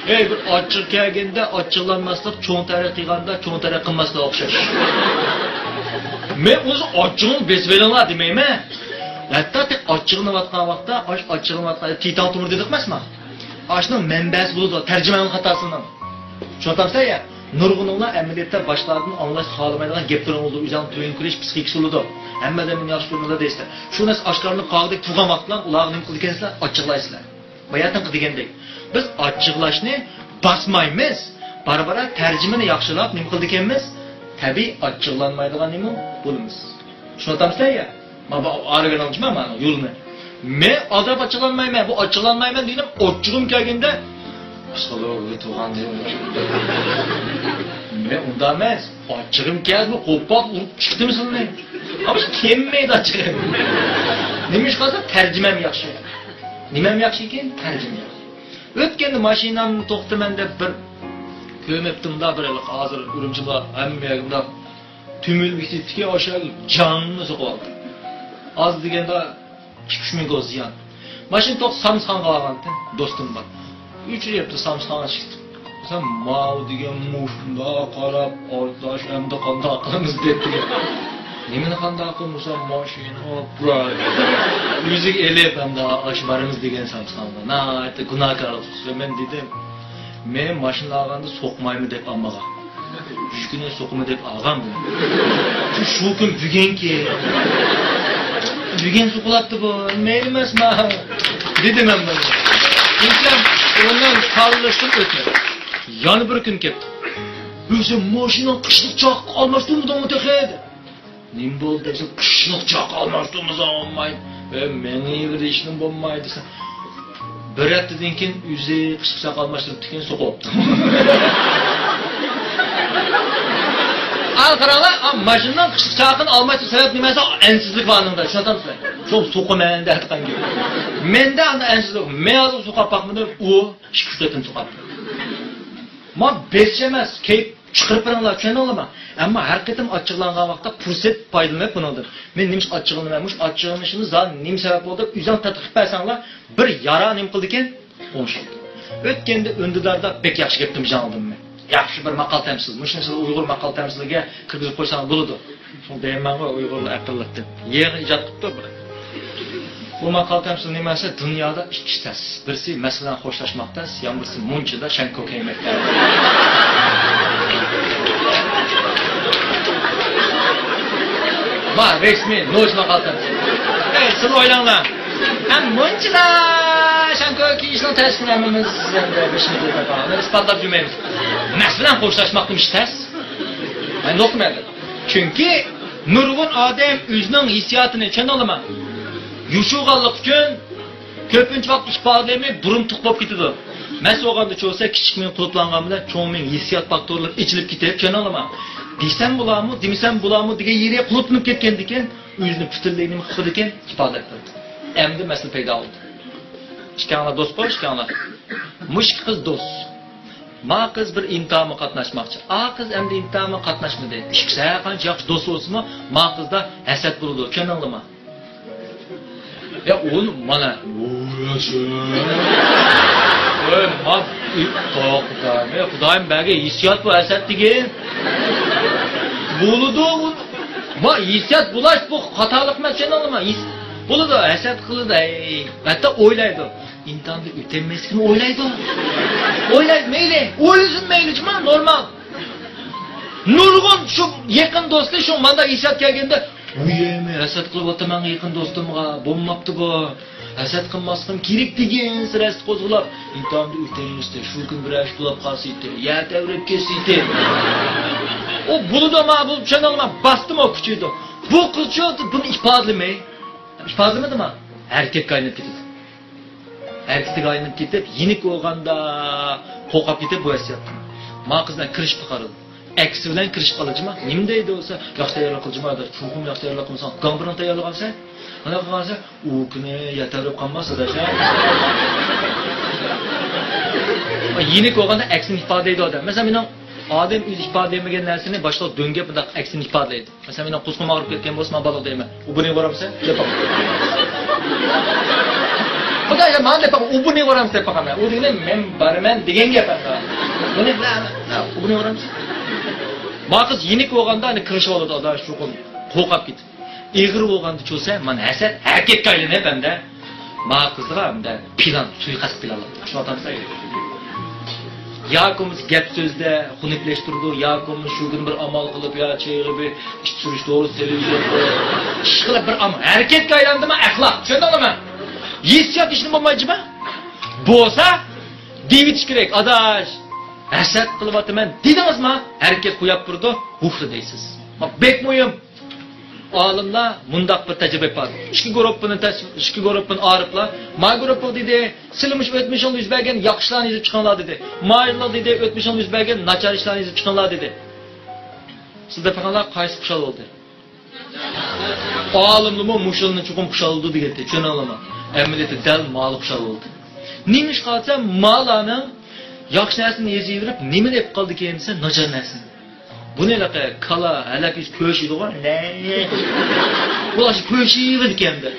ئەي، بىر ئاچچىقى كەلگەندە ئاچچىقلانماسلىق، چوڭ تەرەققىي قىلغاندا چوڭ تەرەققىي قىلماسلىق ئوخشاش. مەن ئۇنى ئاچچىقىڭنى بېسىۋېلىڭلار دېمەيمەن. ھەتتا تېخى ئاچچىقلىنىۋاتقان ۋاقىتتا، ئاش-، ئاچچىقلىنىۋاتقان تىتان تومۇر دېدۇق ئەمەسمۇ؟ ئاشۇنىڭ مەنبەسى بولىدۇ، تەرجىمەنىڭ خاتاسىنىڭ. چۈشىنىۋاتامسىلەر يا؟ نۇرغۇنۇڭلار ئەمەلىيەتتە باشقىلاردىن ئاڭلاشنى خالىمايدىغان گەپلىرىڭ بولىدۇ، ئۆزۈڭنىڭ تۆۋەن كۆرۈش پسىخىكىسى بولىدۇ. ھەممە ئادەم مېنى ياخشى كۆرمەيدۇ دەيسىلەر. شۇ نەرسە ئاشكارىلىنىپ قالغۇدەك تۇرغان ۋاقىتلار ئۇلارغا نېمە قىلىدىكەنسىلەر؟ ئاچچىقلايسىلەر. باياتىنقى دېگەندەك، بىز ئاچچىقلاشنى باسمايمىز. بارا-بارا تەرجىمىنى ياخشىلاپ نېمە قىلىدىكەنمىز؟ تەبىئىي ئاچچىقلانمايدىغان نېمە بولىمىز. چۈشىنىۋاتامسىلەر يا؟ ما-، با-، ئارىۋېلىڭچۇ مانا يولنى. مەن ئازراق ئاچچىقلانمايمەن، بۇ ئاچچىقلانمايمەن دېگىنىم ئاچچىقىم كەلگەندە، پسىخولوگ تۇغان دېگەن. مەن ئۇنداق ئەمەس. ئاچچىقىم كەلدى، قوپال ئۇرۇپ چىقتىم سىلىنى. ئەمما كەلمەيدۇ ئاچچىقىم. نېمە ئىش قىلسا تەرجىمەم ياخشى. نېمەم ياخشىكەن؟ تەرجىمە ياخشى. ئۆتكەندە ماشىنامنى توختىتىمەن دەپ بىر كۆرمەپتىمدا، بىر ھېلىقى ھازىر ئۈرۈمچىدا ھەممە يەرگە مۇنداق تۈمۈلۈپ كېتىپتىكەن، ئاشۇ يەرگە جاننى سوقۇۋالدى. ئاز دېگەندە ئىككى-ئۈچ مىڭ كوي زىيان. ماشىنا توختىتىپ سامسىخانغا بارغانتىم، دوستۇم بار. ئۆچۈرۈپ سامسىخانغا چىقتىم. دېسەم، ماۋۇ دېگەن مۇشۇنداق قاراپ، ئارداش، ئەمدى قانداق قىلىمىز دەپ دېگەن. نېمىنى قانداق قىلمىسام، ماشىنا ئاپىراي. ئۆزىگە ئېلىپ، ئەمدى ئاشۇ بارىمىز دېگەن سامسىخانغا. ناھايىتى گۇناھكارلىق تۇتۇپ مەن دېدىم، مەن ماشىنا ئالغاندا سوقمايمەن دەپ ئاممىغا. شۇ كۈنى سوقىمەن دەپ ئالغان بۇ. شۇ، شۇ كۈن بۈگۈنكى. بۈگۈن سوقۇلاتتى بۇ. مەيلى ئەمەس ماڭا. دېدىم مەن بۇنى. دېسەم، ئۇنىڭ ساللىشىم ئۆتمەيدۇ. يەنە بىر كۈن كەپتۇ. ئۆزۈم ماشىنىنىڭ قىشلىق چاققا ئالماشتۇرمىدىڭمۇ تېخى؟ نېمە بولدى دېسە، قىشلىق چاققا ئالماشتۇرمىساڭ بولمايدۇ. ئە، مېڭىۋېرىشنىڭ بولمايدۇ دېسە. بىر ھەپتىدىن كېيىن ئۆزى قىشلىق چاققا ئالماشتۇرۇپتىكەن، سوقۇپ. ئا، قاراڭلار، ئا، ماشىنىنىڭ قىشلىق چاقىنى ئالماشتۇرۇش سەۋەب نېمە دېسە، ئەنسىزلىك بارلىقىدا، چۈشىنىۋاتامسىلەر؟ شۇ سوقىمەن دەيدىغان گەپ. مەندە ئانداق ئەنسىزلىك يوق. مەن ھازىر سوقۇپ باقمىدىم، ئۇ ئىككى-ئۈچ قېتىم سوقۇپتۇ. ما بېسىش ئەمەس، كەيپ چىقىرىپ بېرىڭلار، چۈشەندىڭلارمۇ؟ ئەمما ھەر قېتىم ئاچچىقلانغان ۋاقىتتا پۇرسەت پايدىلىنىپ بۇنىڭدىن. مەن نېمىشقا ئاچچىقلىنىمەن؟ مۇشۇ ئاچچىقلىنىشىمنى زادى نېمە سەۋەب بولدى دەپ ئۆزۈڭ تەتقىق قىلىپ بەرسەڭلار، بىر يارا نېمە قىلىدىكەن؟ ئوڭشايدۇ. ئۆتكەندە ئۈندىداردا بەك ياخشى گەپتىن جاڭلىدىم مەن. ياخشى بىر ماقال تەمسىل. مۇشۇنى سىلەر ئۇيغۇر ماقال تەمسىلىگە كىرگۈزۈپ قويساڭلار بولىدۇ. شۇڭا دەيمەنغۇ، ئۇيغۇرلار ئەقىللىق دەپ. يېڭى ئىجاد قىپتۇ بۇ. بۇ ماقال تەمسىل نېمە دېسە، دۇنيادا ئىككى ئىش تەس. بىرسى مەسىلەن خوشلاشماق تەس، يەنە بىرسى مۇنچىدا شەڭكوك يېمەك تەس. ما، رەسمىي، نوچ ماقال تەمسىل. ئەي، سىلەر ئويلاڭلار. ھەم مۇنچىدا شەڭكوك يېيىشنىڭ تەسىنى ھەممىمىز ئىسپاتلاپ يۈرمەيمىز. مەسىلەن خوشلاشماقتىن ئىش تەس. مەن نوقۇم ئەدىم. چۈنكى نۇرغۇن ئادەم ئۆزىنىڭ ھېسسىياتىنى، چۈشەندىڭلارمۇ؟ يوشۇرغانلىق ئۈچۈن كۆپىنچە ۋاقىت ئىپادىلىمەي بۇرۇنتۇق بولۇپ كېتىدۇ. مەس بولغاندا چۈشۈرسە، كىچىك مېڭە قۇلۇپلانغان بىلەن چوڭ مېڭە ھېسسىيات فاكتورلىرى ئېچىلىپ كېتىپ، چۈشەندىڭلارمۇ؟ دېسەم بولامۇ، دېمىسەم بولامۇ دېگەن يېرى قۇلۇپلىنىپ كەتكەندىكىن، ئۆزىنى پۈتۈنلەي نېمە قىلىدىكەن؟ ئىپادىلەپ بېرىدۇ. ئەمدى مەسىلە پەيدا بولدى. ئىككىڭلار دوست قوي، ئىككىڭلار. مۇشۇ ئىككى قىز دوست. ما قىز بىر ئىمتىھانغا قاتناشماقچى. ئا قىز ئەمدى ئىمتىھانغا قاتناشمىدى. ئىككىسى ھەر قانچە ياخشى دوست بولسىمۇ، ما قىزدا ھەسەت بولىدۇ. چۈشەندىڭلارمۇ؟ يا ئۇنى مانا. ۋوي، ما، ئى، توختاڭ. يا خۇدايىم بەرگەن ھېسسىيات بۇ ھەسەت دېگەن. بولىدۇ. ما ھېسسىيات بولاش بۇ خاتالىق ئەمەس، چۈشەندىڭلارمۇ؟ ھېس-، بولىدۇ، ھەسەت قىلىدۇ. ئەي، ھەتتا ئويلايدۇ. ئىمتىھاندا ئۆتەلمەسلىكىنى ئويلايدۇ. ئويلايدۇ، مەيلى. ئويلىسۇن، مەيلى، جۇما، نورمال. نۇرغۇن شۇ يېقىن دوستى شۇ مانداق ھېسسىيات كەلگەندە، ۋۇيەمە ھەسەت قىلىۋاتىمەن يېقىن دوستۇمغا، بولماپتۇ بۇ. ھەسەت قىلماسلىقىم كېرەك دېگەنسېرى ھەسەت قوزغىلاپ، ئىنتايىن ئۆكتەملىشتى. شۇ كۈن بىر ئىش بولاپ قالسا ئىدى، يەر تەۋرەپ كەتسە ئىدى. ئۇ بولىدۇ، ما بۇ چۈشەنەلمەي باستىمۇ كۈچىيىدۇ. بۇ قىزچۇ بۇنى ئىپادىلىمەي. ئىپادىلىمىدىما؟ ھەرىكەتكە ئايلىنىپ كېتىدۇ. ھەرىكىتىگە ئايلىنىپ كېتىپ، يېنىك بولغاندا قورقۇپ كېتىپ بۇ ھېسسىياتتىن. ما قىزلار كىرىشىپ قالىدۇ. ئەكسى بىلەن كىرىشىپ قالىدۇ جۇما. نېمە دەيدۇ بولسا، ياخشى تەييارلىق قىل جۇما، چوقۇم ياخشى تەييارلىق قىلمىساڭ، گامبىرنى تەييارلىغانسەن. ئانداق قىلغانسەن، ئۇ كۈنى يەتەۋرەپ قالماس ئاداش. يېنىك بولغاندا ئەكسىنى ئىپادىلەيدۇ ئادەم. مەسىلەن، مېنىڭ ئادەم ئۆزى ئىپادىلىيەلمىگەن نەرسىنى باشقىلار دۆڭگەپ بۇنداق ئەكسىنى ئىپادىلەيدۇ. مەسىلەن، مېنىڭ قۇسقۇم ئاغرىپ كەتكەن بولسا، مانا بالىغا دەيمەن، ئۇ بۇنى ئۇرامسەن؟ دەپ باقىمەن. خۇدايىم، مانا دەپ باقىمەن، ئۇ بۇنى ئۇرامسەن دەپ باقىمەن. ئۇ دېگىنى مەن بارىمەن دېگەن گەپ ئەمدى. بۇنى، ھە، ئۇ بۇنى ئۇرامسەن؟ ما قىز يېنىك بولغاندا ئەنە كىرىشىۋالىدۇ، ئاداش، چوقۇم قورقۇپ كېتىپ. ئېغىر بولغاندا چوسا، مانا ھەسەت ھەرىكەتكە ئايلىنىپ ئەمدى. ما قىزغا ئەمدى پىلان، سۇيىقەست پىلانلاپ. چۈشىنىۋاتامسىلەر؟ ياكى بولمىسا گەپ سۆزدە خۇنۈكلەشتۈرىدۇ، ياكى بولمىسا شۇ كۈنى بىر ئامال قىلىپ، يا چېيىغا بىر ئىچ سۈرۈش دورىسى، تېلېۋىزور قويۇپ، ئىش قىلىپ بىر ئامال. ھەرىكەتكە ئايلاندىمۇ ئەخلاق. چۈشەندىڭلارمۇ؟ ھېسسىيات ھېچنېمە بولمايدۇ جۇما. بولسا دېيىۋېتىش كېرەك، ئاداش، ھەسەت قىلىۋاتىمەن دېدىڭىزما؟ ھەرىكەت قويۇپ تۇرىدۇ، ھۇھلا دەيسىز. بەك مۇھىم. ئالىملار مۇنداق بىر تەجرىبە بار. ئىككى گۇرۇپپىنى تەس-، ئىككى گۇرۇپپىنى ئايرىپلا، ما گۇرۇپپىغا دېدى، سىلىمۇ ئۆتمۈشىڭدە يۈز بەرگەن ياخشى ئىشلارنى يېزىپ چىقىڭلار دېدى. مايلىق دېدى، ئۆتمۈشۈڭدە يۈز بەرگەن ناچار ئىشلارنى يېزىپ چىقىڭلار دېدى. سىز دەپ بېقىڭلار، قايسى خۇشال بولدى؟ ئالىملىمۇ مۇشۇلىنى چوقۇم خۇشال بولدى دېگەنتى، چۈشەندىڭلارمۇ؟ ئەمەلىيەتتە دەل مالى خۇشال بولدى. نېمىشقا دېسە، مالارنىڭ ياخشى نەرسىنى يېزىۋېرىپ، نېمىنى ئېلىپ قالدىكىن دېسە، ناچار نەرسىنى. بۇنى ھېلىقى كالا ھەلەپ يېسە كۆشىدىغۇ. ئۇلار شۇ كۆشىۋېرىدىكەن-دە.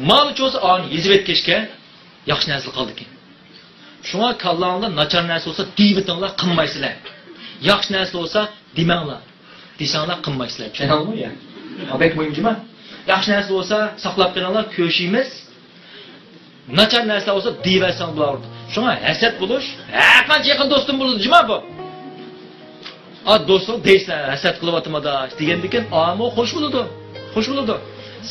مالى چوسا ئانى يېزىۋەتكەچكە ياخشى نەرسىلا قالدىكەن. شۇڭا كاللاڭلار ناچار نەرسە بولسا دېيىۋېتىڭلار، قىلمايسىلەر. ياخشى نەرسە بولسا دېمەڭلار. دېسەڭلار قىلمايسىلەر. چۈشەندىڭلارمۇ يا؟ بەك مۇھىم جۇما. ياخشى نەرسە بولسا ساقلاپ قېلىڭلار، كۆشىمىز. ناچار نەرسىلەر بولسا دېيىۋەرسەڭ بولىدۇ. شۇڭا ھەسەت بولۇش ھەرقانچە يېقىن دوستۇم بولىدۇ جۇما بۇ. ئا، دوستۇڭ دەيسىلەر، ھەسەت قىلىۋاتىمەن ئاداش دېگەندىكىن ئامۇ خوش بولىدۇ. خوش بولىدۇ.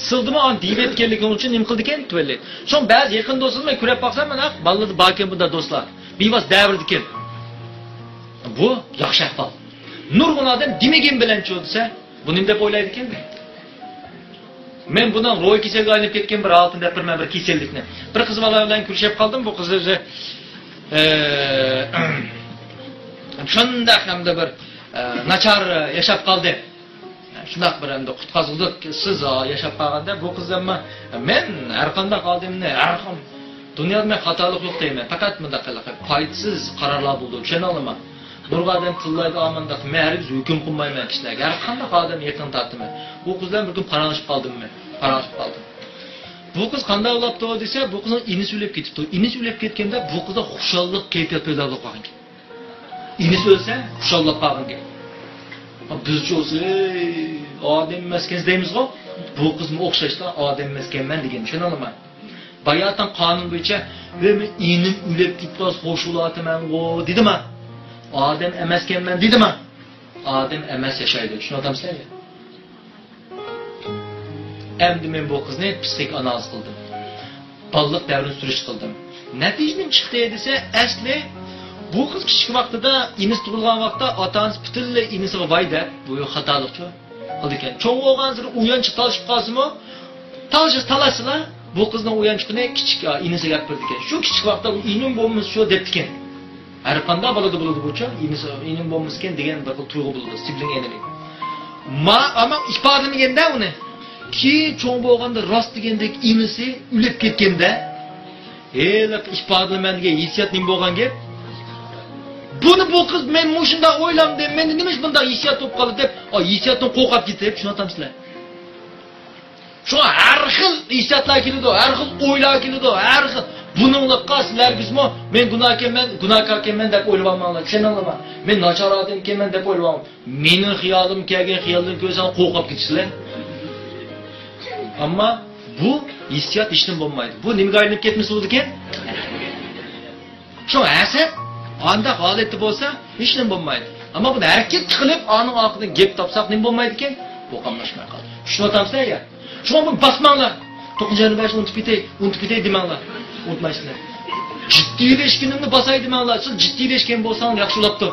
سىلدىمۇ ئانى دېيىۋەتكەنلىكىڭ ئۈچۈن نېمە قىلىدىكەن تۈۋەللى. شۇڭا بەزى يېقىن دوستلىرىمنى كۆرۈپ باقسام، مانا بالىلىرىدا باركەن بۇنداق دوستلار. بىۋاسىتە دەۋرىدىكەن. بۇ ياخشى ئەھۋال. نۇرغۇن ئادەم دېمىگىن بىلەنچۇ دېسە، بۇ نېمە دەپ ئويلايدىكەن؟ مەن بۇنىڭ روھىي كېسەلگە ئايلىنىپ كەتكەن بىر ھالىتىنى دەپ بېرىمەن، بىر كېسەللىكنى. بىر قىز بالا بىلەن كۆرۈشۈپ قالدىم. بۇ قىز ئۆزى، ئە، شۇنداق ھەمدە بىر، ئە، ناچار ياشاپ قالدى. شۇنداق بىر ئەمدى قۇتقازغۇدەك سىز ياشاپ قالغاندا، بۇ قىز ئەمما، مەن ھەر قانداق ئادەمنى، ھەر خىل دۇنيادا مەن خاتالىق يوق دەيمەن. پەقەت مۇنداق قىلىپ پايدىسىز قارارلار بولىدۇ، چۈشەنەلەيمەن. نۇرغۇن ئادەم تىللايدۇ، ئامانداق. مەن ھەرگىز ھۆكۈم قىلمايمەن كىشىلەرگە. ھەر قانداق ئادەم يېقىن تارتىمەن. بۇ قىز بىلەن بىر كۈن پاراڭلىشىپ قالدىم مەن. پاراڭلىشىپ قالدىم. بۇ قىز قانداق بولاپتۇ دېسە، بۇ قىزنىڭ ئىنىسى ئۆلۈپ كېتىپتۇ. ئىنىسى ئۆلۈپ كەتكەندە بۇ قىزدا خۇشاللىق كەيپىيات پەيدا بولۇپ قالغان گەپ. ئىنىسى ئۆلسە خۇشاللاپ قالغان گەپ. بىزچە بولسا، ئەي، ئادەم ئەمەسكەنسىز دەيمىزغۇ. بۇ قىزمۇ ئوخشاشلا ئادەم ئەمەسكەنمەن دېگەن، چۈشىنەلەيمەن. باياتىن قانۇن بويىچە، ۋە مېنىڭ ئىنىم ئۆلۈپ كېتىپ قالسا خوش بولاتىمەنغۇ دېدىما؟ ئادەم ئەمەسكەنمەن دېدىما؟ ئادەم ئەمەس ياشايدۇ، چۈشىنىۋاتامسىلەر؟ ئەمدى مەن بۇ قىزنى پسىخىك ئانالىز قىلدىم. بالىلىق دەۋرىنى سۈرۈشتە قىلدىم. نەتىجە نېمە چىقتى دېسە، ئەسلى بۇ قىز كىچىك ۋاقتىدا، ئىنىسى تۇغۇلغان ۋاقىتتا ئاتا-ئانىسى پۈتۈنلەي ئىنىسىغا ۋاي دەپ، بۇ خاتالىقچۇ قىلىدىكەن. چوڭ بولغانسېرى ئۇيانچۇق تالىشىپ قالسىمۇ، تالىشىپ تالاشسىلا، بۇ قىزنىڭ ئۇيانچۇقىنى كىچىك، ئا، ئىنىسىگە ئەپ بېرىدىكەن. شۇ كىچىك ۋاقىتتا ئۇ ئىنىم بولمىسا شۇ دەپتىكەن. ھەر قانداق بالىدا بولىدۇ بۇچۇ، ئىنىسى، ئىنىم بولمىسىكەن دېگەن بىر خىل تۇيغۇ بولىدۇ، سىبلىڭ ئەنىمى. ما، ئەمما ئىپادىلىمىگەندە ئۇنى. كېيىن چوڭ بولغاندا راست دېگەندەك ئىنىسى ئۆلۈپ كەتكەندە، ھېلىقى ئىپادىلىمەن دېگەن ھېسسىيات نېمە بولغان گەپ؟ بۇنى بۇ قىز، مەن مۇشۇنداق ئويلامدىم، مەندە نېمىش بۇنداق ھېسسىيات بولۇپ قالدى دەپ، ئا، ھېسسىياتتىن قورقۇپ كېتىپ، چۈشىنىۋاتامسىلەر؟ شۇڭا ھەر خىل ھېسسىياتلار كېلىدۇ، ھەر خىل ئويلار كېلىدۇ، ھەر خىل. بۇنىڭلىققا سىلەرگىمۇ مەن گۇناھكەنمەن، گۇناھكاركەنمەن دەپ ئويلىۋالماڭلار، چۈشىنىڭلارمۇ؟ مەن ناچار ئادەمكەنمەن دەپ ئويلىۋالماڭ. مېنىڭ خىيالىم كەلگەن خىيالدىن كۆرسەڭ قورقۇپ كېتىسىلەر. ئەمما بۇ ھېسسىيات ھېچنېمە بولمايدۇ. بۇ نېمىگە ئايلىنىپ كەتمىسە بولىدىكەن؟ شۇ ھەسەت ئانداق ھالەتتە بولسا، ھېچنېمە بولمايدۇ. ئەمما بۇنى ھەرىكەتكە قىلىپ، ئانىڭ ئارقىدىن گەپ تاپساق، نېمە بولمايدىكەن؟ بۇ قاملاشماي قالىدۇ. چۈشىنىۋاتامسىلەر يا؟ شۇڭا بۇنى باسماڭلار. توققۇزىنچى ئاينىڭ بېشىنى ئۇنتۇپ كېتەي، ئۇنتۇپ كېتەي دېمەڭلار. ئۇنتۇمايسىلەر. جىددىيلەشكىنىمنى باساي دېمەڭلار. سىز جىددىيلەشكەن بولساڭلار ياخشى بولاپتۇ.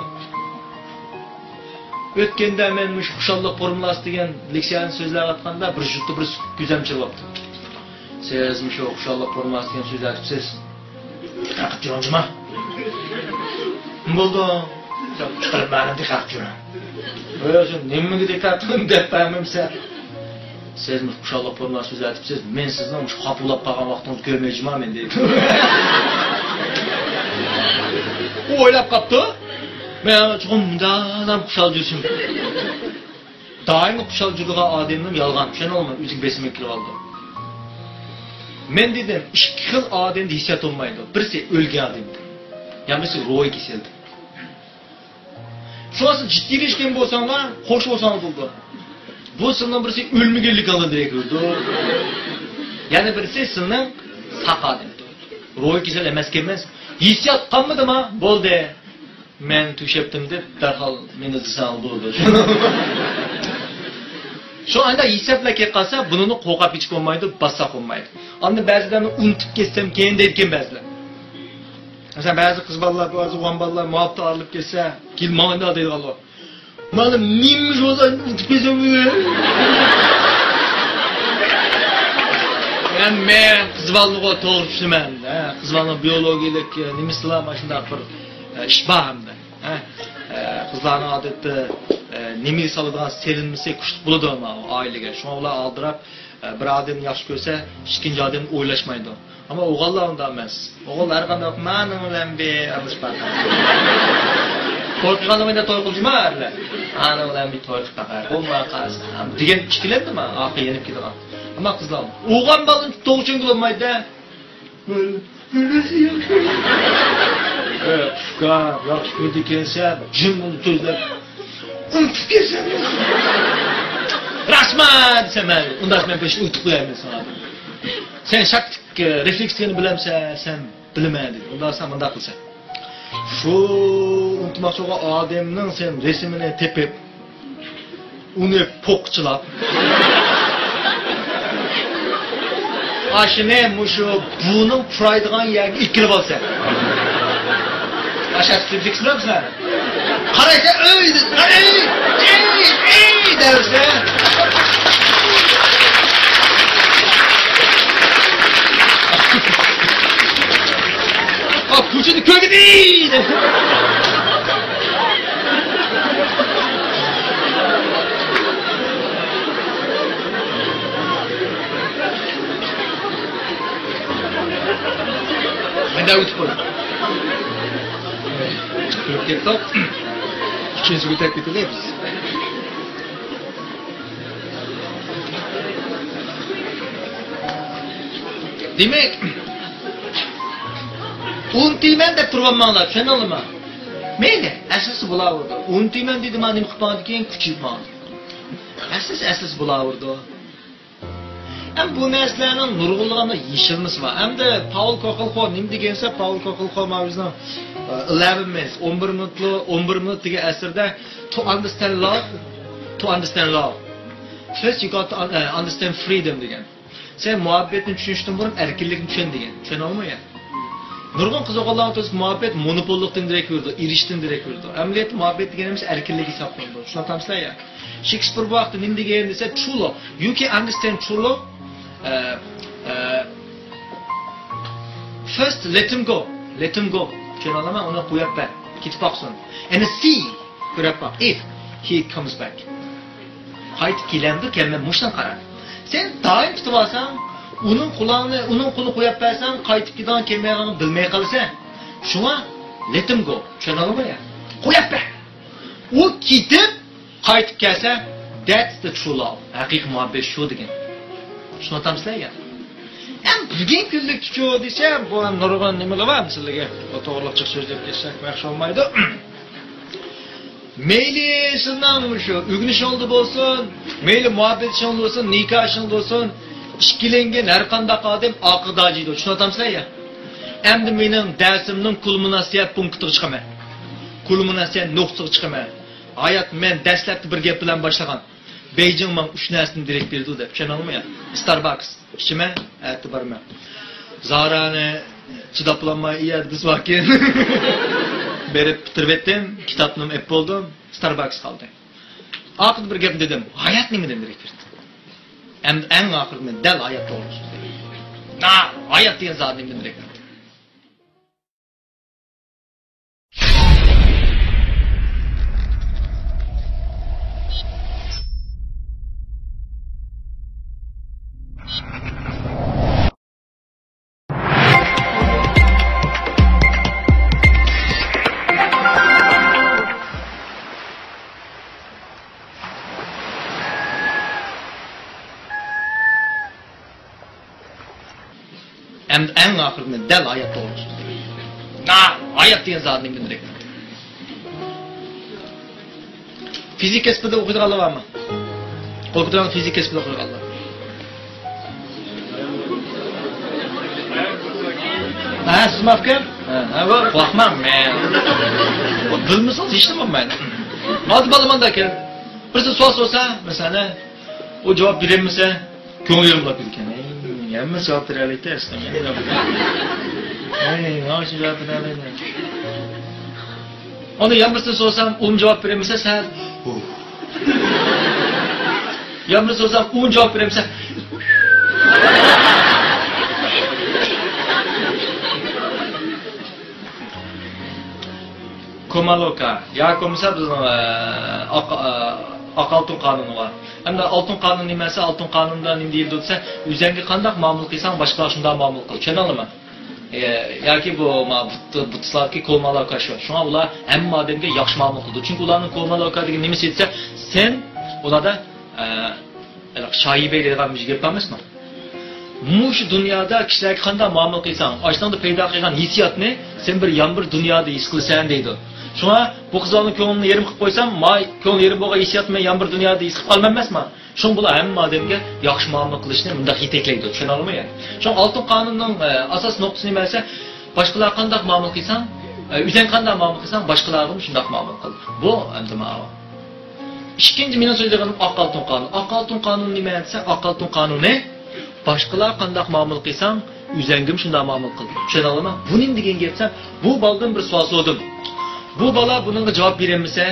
ئۆتكەندە مەن مۇشۇ خۇشاللىق فورمۇلاسى دېگەن لېكسىيەنى سۆزلەۋاتقاندا بىر جۇتتا بىر كۆزۈم چىرىۋاپتۇ. سىز مۇشۇ خۇشاللىق فورمۇلاسى دېگەن سۆزنى ئېيتىپسىز. دىققەت قىلىپ جۇما. بولدى. چىقىرىپ بەرىڭ، دىققەت قىلىپ جۇما. ئۆزۈم نېمىگە دىققەت قىلىپ دەپ بەرمەمسەن. سىز مۇشۇ خۇشاللىق فورمۇلاسى سۆزلەۋېتىپسىز، مەن سىزنىڭ مۇشۇ خاپا بولاپ قالغان ۋاقتىڭىزنى كۆرمەي جۇما مەن دەيدۇ. ئۇ ئويلاپ قاپتۇ. مەن چوقۇم مۇنداقلا خۇشال يۈرسۇن. دائىم خۇشال يۈرىدىغان ئادەمنىڭ يالغان، چۈشەندىڭىزمۇ؟ ئۆزىگە بېسىم كېلىپ قالىدۇ. مەن دېدىم، ئىككى خىل ئادەمدە ھېسسىيات بولمايدۇ. بىرسى ئۆلگەن ئادەمدە. يەنە بىرسى روھىي كېسەلدە. شۇڭا سىز جىددىيلەشكەن بولساڭلار، خوش بولساڭلار بولىدۇ. بۇ سىزنىڭ بىرسى ئۆلمىگەنلىكىڭىزدىن دېرەك بېرىدۇ. يەنە بىرسى سىزنىڭ ساق ئادەم. روھىي كېسەل ئەمەسكەنمىز. ھېسسىيات قالمىدىما؟ بولدى. مەن تۆشەپتىم دەپ دەرھال مېنى ئىزدىسەڭ بولىدۇ. شۇ ئانداق ھېسسىياتلار كېلىپ قالسا، بۇنىڭنى قورقۇپ كېتىش بولمايدۇ، باسساق بولمايدۇ. ئاندىن بەزىلەرنى ئۇنتۇپ كەتسەم كېيىن دەيدىكەن بەزىلەر. مەسىلەن، بەزى قىز بالىلار، بەزى ئۇيغۇر بالىلار مۇھەببىتى ئايرىلىپ كەتسە، كېلىپ ماڭا ئۇنداق دەيدىغانلار. مانا نېمە بولسا ئۇنتۇپ كەتسەم. يەنى مەن قىز بالىنىغۇ توغرا چۈشىنىمەن. ھە، قىز بالىنىڭ بىيولوگىيەلىك، ئە، نېمىسىلا مانا شۇنداق بىر، ئە، ئىش بار ھەمدە. ھە، ئە، قىزلارنىڭ ئادەتتە، ئە، نېمىگە سالىدىغان سېلىنمىسى كۈچلۈك بولىدۇ ئەمما ئائىلىگە. شۇڭا ئۇلار ئالدىراپ، ئە، بىر ئادەمنى ياخشى كۆرسە، ئىككىنچى ئادەمنى ئويلاشمايدۇ. ئەمما ئوغۇللار ئۇنداق ئەمەس. ئوغۇللار ھەر قانداق، مانىڭ بىلەن بىر ئالىشىپ باقار. توي قىلغاندا توي قىلىشما ئەرلەر. ئانىڭ بىلەن بىر توي قىلىپ باقار. بولماي قالسا دېگەن ئىككىلەندىما ئارقا يېنىپ كېتىدىغان. ئەمما قىزلار ئوغۇل بالىنى توغرا چۈشەنگىلى بولمايدۇ-دە. ئۇكا، ياخشى كۆرىدىكەنسەن، جىم بولۇپ سۆزلەپ. ئۇنتۇپ كەتسەم. راستما دېسەم، مەن ئۇنداق، مەن بىر ئۇنتۇپ قويايمەن ساڭا. سەن شاكتىك رېفلېكس دېگەننى بىلەمسەن؟ سەن بىلىمەن دېدى. ئۇنداق سەن مۇنداق قىلسەن. شۇ ئۇنتۇماقچى بولغان ئادەمنىڭ سەن رەسىمىنى تېپىپ، ئۇنى پوقچىلاپ، ئاشۇنى مۇشۇ بۇنىڭ پۇرايدىغان يەرگە ئېكىلىپ ئالسا. ئاشۇ سۈبيېكت بىلەمسىلەر؟ قارايسەن، ئۆي، ئۆي، ئۆي، ئۆي دەۋەرسە. ئا، كوچىدا كۆرگىدى! مەندە ئۆتۈپ قوي. كۆرۈپ كەتتۇق. ئىككىنچىگە ئۆتۈپ كېتىلى بىز. دېمەك، ئۇنتۇيمەن دەپ تۇرۇۋالماڭلار، چۈشەندىڭلارمۇ؟ مەيلى، ئەسلىسى بولاۋېرىدۇ. ئۇنتۇيمەن دېدىما، نېمە قىلىپ ماڭىدىكىن؟ كۈچىيىپ ماڭىدۇ. ئەسلىسى، ئەسلىسى بولاۋېرىدۇ. ھەم بۇ نەرسىلەرنىڭ نۇرغۇنلىغان يېشىلمىسى بار. ھەمدە پاۋل كوخلخو نېمە دېگەن دېسە، پاۋل كوخلخو مانا بىزنىڭ، ئە، ئېلېۋېن مىنىتس، ئون بىر مىنۇتلۇق، ئون بىر مىنۇت دېگەن ئەسىرىدە، to understand love, to understand love, first you got to un-، ئە، understand freedom دېگەن. سەن مۇھەببەتنى چۈشىنىشتىن بۇرۇن ئەركىنلىكنى چۈشەن دېگەن. چۈشەندىڭلارمۇ يا؟ نۇرغۇن قىز ئوغۇللارغا تۇرسا مۇھەببەت مونوپوللۇقتىن دېرەك بېرىدۇ، ئېرىشىشتىن دېرەك بېرىدۇ. ئەمەلىيەتتە مۇھەببەت دېگىنىمىز ئەركىنلىك ھېسابلىنىدۇ. شۇنداق دەمسىلەر يا؟ شېكسپىر بۇ ھەقتە نېمە دېگەن دېسە، true love. You can understand true love. ئە، ئە، first let him go. Let him go. چۈشەنەلەيمەن، ئۇنى قويۇپ بەر. كېتىپ باقسۇن. And see. كۆرۈپ باق. If he comes back. قايتىپ كېلەمدۇ، كەلمەمدۇ، مۇشۇنى قارا. سەن دائىم تۇتۇۋالساڭ، ئۇنىڭ قۇلىنى، ئۇنىڭ قولىنى قويۇپ بەرسەڭ، قايتىپ كېتىدىغان كەلمەيدىغانلىقىنى بىلمەي قالىسەن. شۇڭا let him go. چۈشەندىڭمۇ يا؟ قويۇپ بەر. ئۇ كېتىپ، قايتىپ كەلسە، that's the true love. ھەقىقىي مۇھەببەت شۇ دېگەن. چۈشىنىۋاتامسىلەر يا؟ ئەمما بۈگۈنكى كۈنلۈكتىچۇ دېسە، بۇ ھەم نۇرغۇن نېمىلەر بار، مىساللارغا توغرىلىقچە سۆزلەپ كەتسەك ياخشى بولمايدۇ. مەيلى سىزنىڭ شۇ ئۆگىنىشىڭىزدە بولسۇن، مەيلى مۇھەببەت ئىشىڭىزدا بولسۇن، نىكاھ ئىشىڭىزدا بولسۇن، ئىككىلەنگەن ھەر قانداق ئادەم ئاقىغا داجىيدۇ. چۈشىنىۋاتامسىلەر يا؟ ئەمدى مېنىڭ دەرسىمنىڭ كۇلمىناتسىيە پونكىتىغا چىقىمەن. كۇلمىناتسىيە نۇقتىسىغا چىقىمەن. ھايات، مەن دەسلەپتە بىر گەپ بىلەن باشلىغان. بېيجىڭ ماڭا ئۈچ نەرسىدىن دېرەك بېرىدۇ دەپ، چۈشەنەلمەي. ستارباكس ئىچىمەن، ئەتە بارىمەن. زارانى چىداپ بولالماي، ئىيە، بىز باركەن. بېرىپ پۈتتۈرۈۋەتتىم، كىتابنىمۇ ئېلىپ بولدۇم، ستارباكس قالدى. ئاخىرىدا بىر گەپنى دېدىم، ھايات نېمىدىن دېرەك بېرىدۇ؟ ئەمدى ئەڭ ئاخىرىدا مەن دەل ھايات توغرىلىق سۆزلىدىم. نا، ھايات دېگەن زادى نېمىدىن دېرەك بېرىدۇ؟ ئەمدى ئەڭ ئاخىرىدا مەن دەل ھايات توغرىلىق سۆزلىدىم. نا، ھايات دېگەن زادى نېمىدىن دېرەك بېرىدۇ؟ فىزىكا كەسپىدە ئوقۇيدىغانلار بارمۇ؟ قول كۆتۈرۈڭ، فىزىكا كەسپىدە ئوقۇيدىغانلار. ھە، سىزمۇ ئاكام؟ ھە، ھە، بار. قورقماڭ، مەن. بىلمىسىڭىز ھېچنېمە بولمايدۇ. ھازىر بالا مانداكەن. بىرسى سوئال سورىسا، مەسىلەن، ئۇ جاۋاب بېرەلمىسە، كۆڭلى يېرىم بولاپ كېتىدىكەن. ئەي، ھەممىسى جاۋاب بېرەلەيتتى ئەسلى. ئەي، ماڭا شۇ جاۋاب بېرەلەيدۇ. ئۇنى يەنە بىرسىنى سورىسام، ئۇمۇ جاۋاب بېرەلمىسە، سەل، ھۇ. يەنە بىرسىنى سورىسام، ئۇمۇ جاۋاب بېرەلمىسە. كوما لوكا ياكى بولمىسا بىزنىڭ، ئە، ئاق، ئە، ئاق ئالتۇن قانۇنى بار. ئەمدى ئالتۇن قانۇن نېمە دېسە، ئالتۇن قانۇندا نېمە دېيىلىدۇ دېسە، ئۆزەڭگە قانداق مۇئامىلە قىلساڭ، باشقىلارغا شۇنداق مۇئامىلە قىل. چۈشەندىڭلارمۇ؟ ئە، ياكى بۇ، ما، بۇت-، بۇددىستلاردىكى كوما لوكا شۇ. شۇڭا ئۇلار ھەممە ئادەمگە ياخشى مۇئامىلە قىلىدۇ. چۈنكى ئۇلارنىڭ كوما لوكا دېگەن نېمىسى دېسە، سەن ئۇلاردا، ئە، ھېلىقى شايى بەي دەيدىغان بىر گەپ بار ئەمەسمۇ؟ مۇشۇ دۇنيادا كىشىلەرگە قانداق مۇئامىلە قىلساڭ، ئاشۇنىڭدا پەيدا قىلغان ھېسسىياتنى سەن بىر يان بىر دۇنيادا ھېس قىلىسەن دەيدۇ. شۇڭا بۇ قىزلارنىڭ كۆڭلىنى يېرىم قىلىپ قويسام، ما كۆڭلى يېرىم بولغان ھېسسىياتنى مەن يان بىر دۇنيادا ھېس قىلىپ قالىمەن ئەمەسما؟ شۇڭا بۇلار ھەممە ئادەمگە ياخشى مۇئامىلە قىلىشنى مۇنداق يېتەكلەيدۇ. چۈشىنىۋالدىڭمۇ يا؟ شۇڭا ئالتۇن قانۇننىڭ، ئە، ئاساس نۇقتىسى نېمە دېسە، باشقىلارغا قانداق مۇئامىلە قىلساڭ، ئە، ئۆزەڭ قانداق مۇئامىلە قىلساڭ، باشقىلارغىمۇ شۇنداق مۇئامىلە قىل. بۇ ئەمدى ماۋۇ. ئىككىنچى مېنىڭ سۆزلىگىنىم ئاق ئالتۇن قانۇن. ئاق ئالتۇن قانۇن نېمە دېسە، ئاق ئالتۇن قانۇنى باشقىلارغا قانداق مۇئامىلە قىلساڭ، ئۆزەڭگىمۇ شۇنداق مۇئامىلە قىل. چۈشەندىڭلارمۇ؟ بۇ نېمە دېگەن گەپ دېسە، بۇ بالىدىن بىر سوئال سورىدىم. بۇ بالا بۇنىڭغا جاۋاب بېرەلمىسە،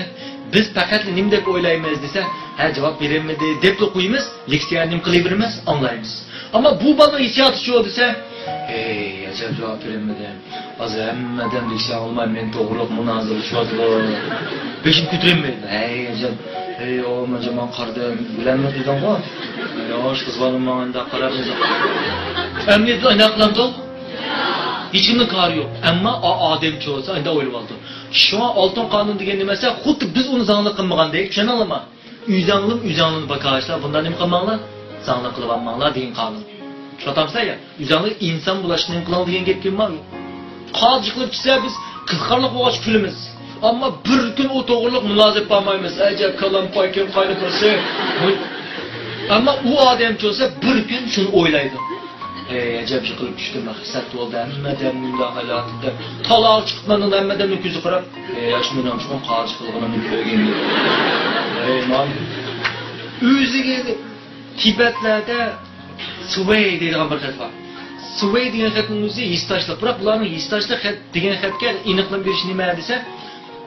بىز پەقەتلا نېمە دەپ ئويلايمىز دېسە، ھە، جاۋاب بېرەلمىدى دەپلا قويىمىز، لېكسىيەنى نېمە قىلىۋېرىمىز، ئاڭلايمىز. ئەمما بۇ بالىنىڭ ھېسسىياتىچۇ دېسە، ھەي، ئەجەب جاۋاب بېرەلمىدىم. ھازىر ھەممە ئادەم دېيىشى ئاڭلىماي مېنى توغرۇلۇق مۇنازىرىلىشىۋاتىدۇ. بېشىنى كۆتۈرەلمەيدۇ. ھەي، ئەجەب. ھەي، ئاۋام ئەجەب ماڭا قارىدى. بىلەلمىدى دېدىڭغۇ؟ ھەي، ئاۋۇ قىز بالام ماڭا ئۇنداق قاراپ. ئەمدى ئۇنداق قىلامدۇ؟ ھېچكىمنىڭ كارى يوق. ئەمما ئا-، ئادەمچۇ بولسا ئۇنداق ئويلىۋالىدۇ. شۇڭا ئالتۇن قانۇن دېگەن نېمە دېسە، خۇددى بىز ئۇنى زاڭلىق قىلمىغاندەك، چۈشەندىڭلارمۇ؟ ئۆزەڭلىمۇ ئۆزەڭلىنى باكاشلار، بۇنداق نېمە قىلماڭلار؟ زاڭلىق قىلىۋالماڭلار دېگەن قانۇن. چۈشىنىۋاتامسىلەر يا؟ ئۆزەڭلار ئىنسان بولۇشقا نېمە قىلىڭ دېگەن گەپ كىم بار؟ قاجا قىلىپ چۈشسە بىز قىزىقارلىق بولغاچ كۈلىمىز. ئەمما بىر كۈن ئۇ توغرىلىق مۇنازىرە ئېلىپ بارمايمىز. ئەجەب كالام پايكىن قاينىتىلسە. ئەمما ئۇ ئادەمچۇ بولسا بىر كۈن شۇنى ئويلايدۇ. ئەي، ئەجەب يىقىلىپ چۈشتۈم، خىسلەت بولدى، ھەممە ئادەمنى مۇنداق ھالەتتە. تالاغا چىقىپ مانا ھەممە ئادەمنىڭ كۆزىگە قاراپ، ئەي، ياش مېنىڭ چوقۇم قاجا قىلغىنىمنى كۆرگەن. ئەي، مان. ئۆزىگە تىبەتلەردە سۇۋەي دەيدىغان بىر خەت بار. سۇۋەي دېگەن خەتنىڭ ئۆزى ھېسداشلىق. بىراق بۇلارنىڭ ھېسداشلىق خەت دېگەن خەتكە ئېنىقلىما بېرىش نېمە دېسە،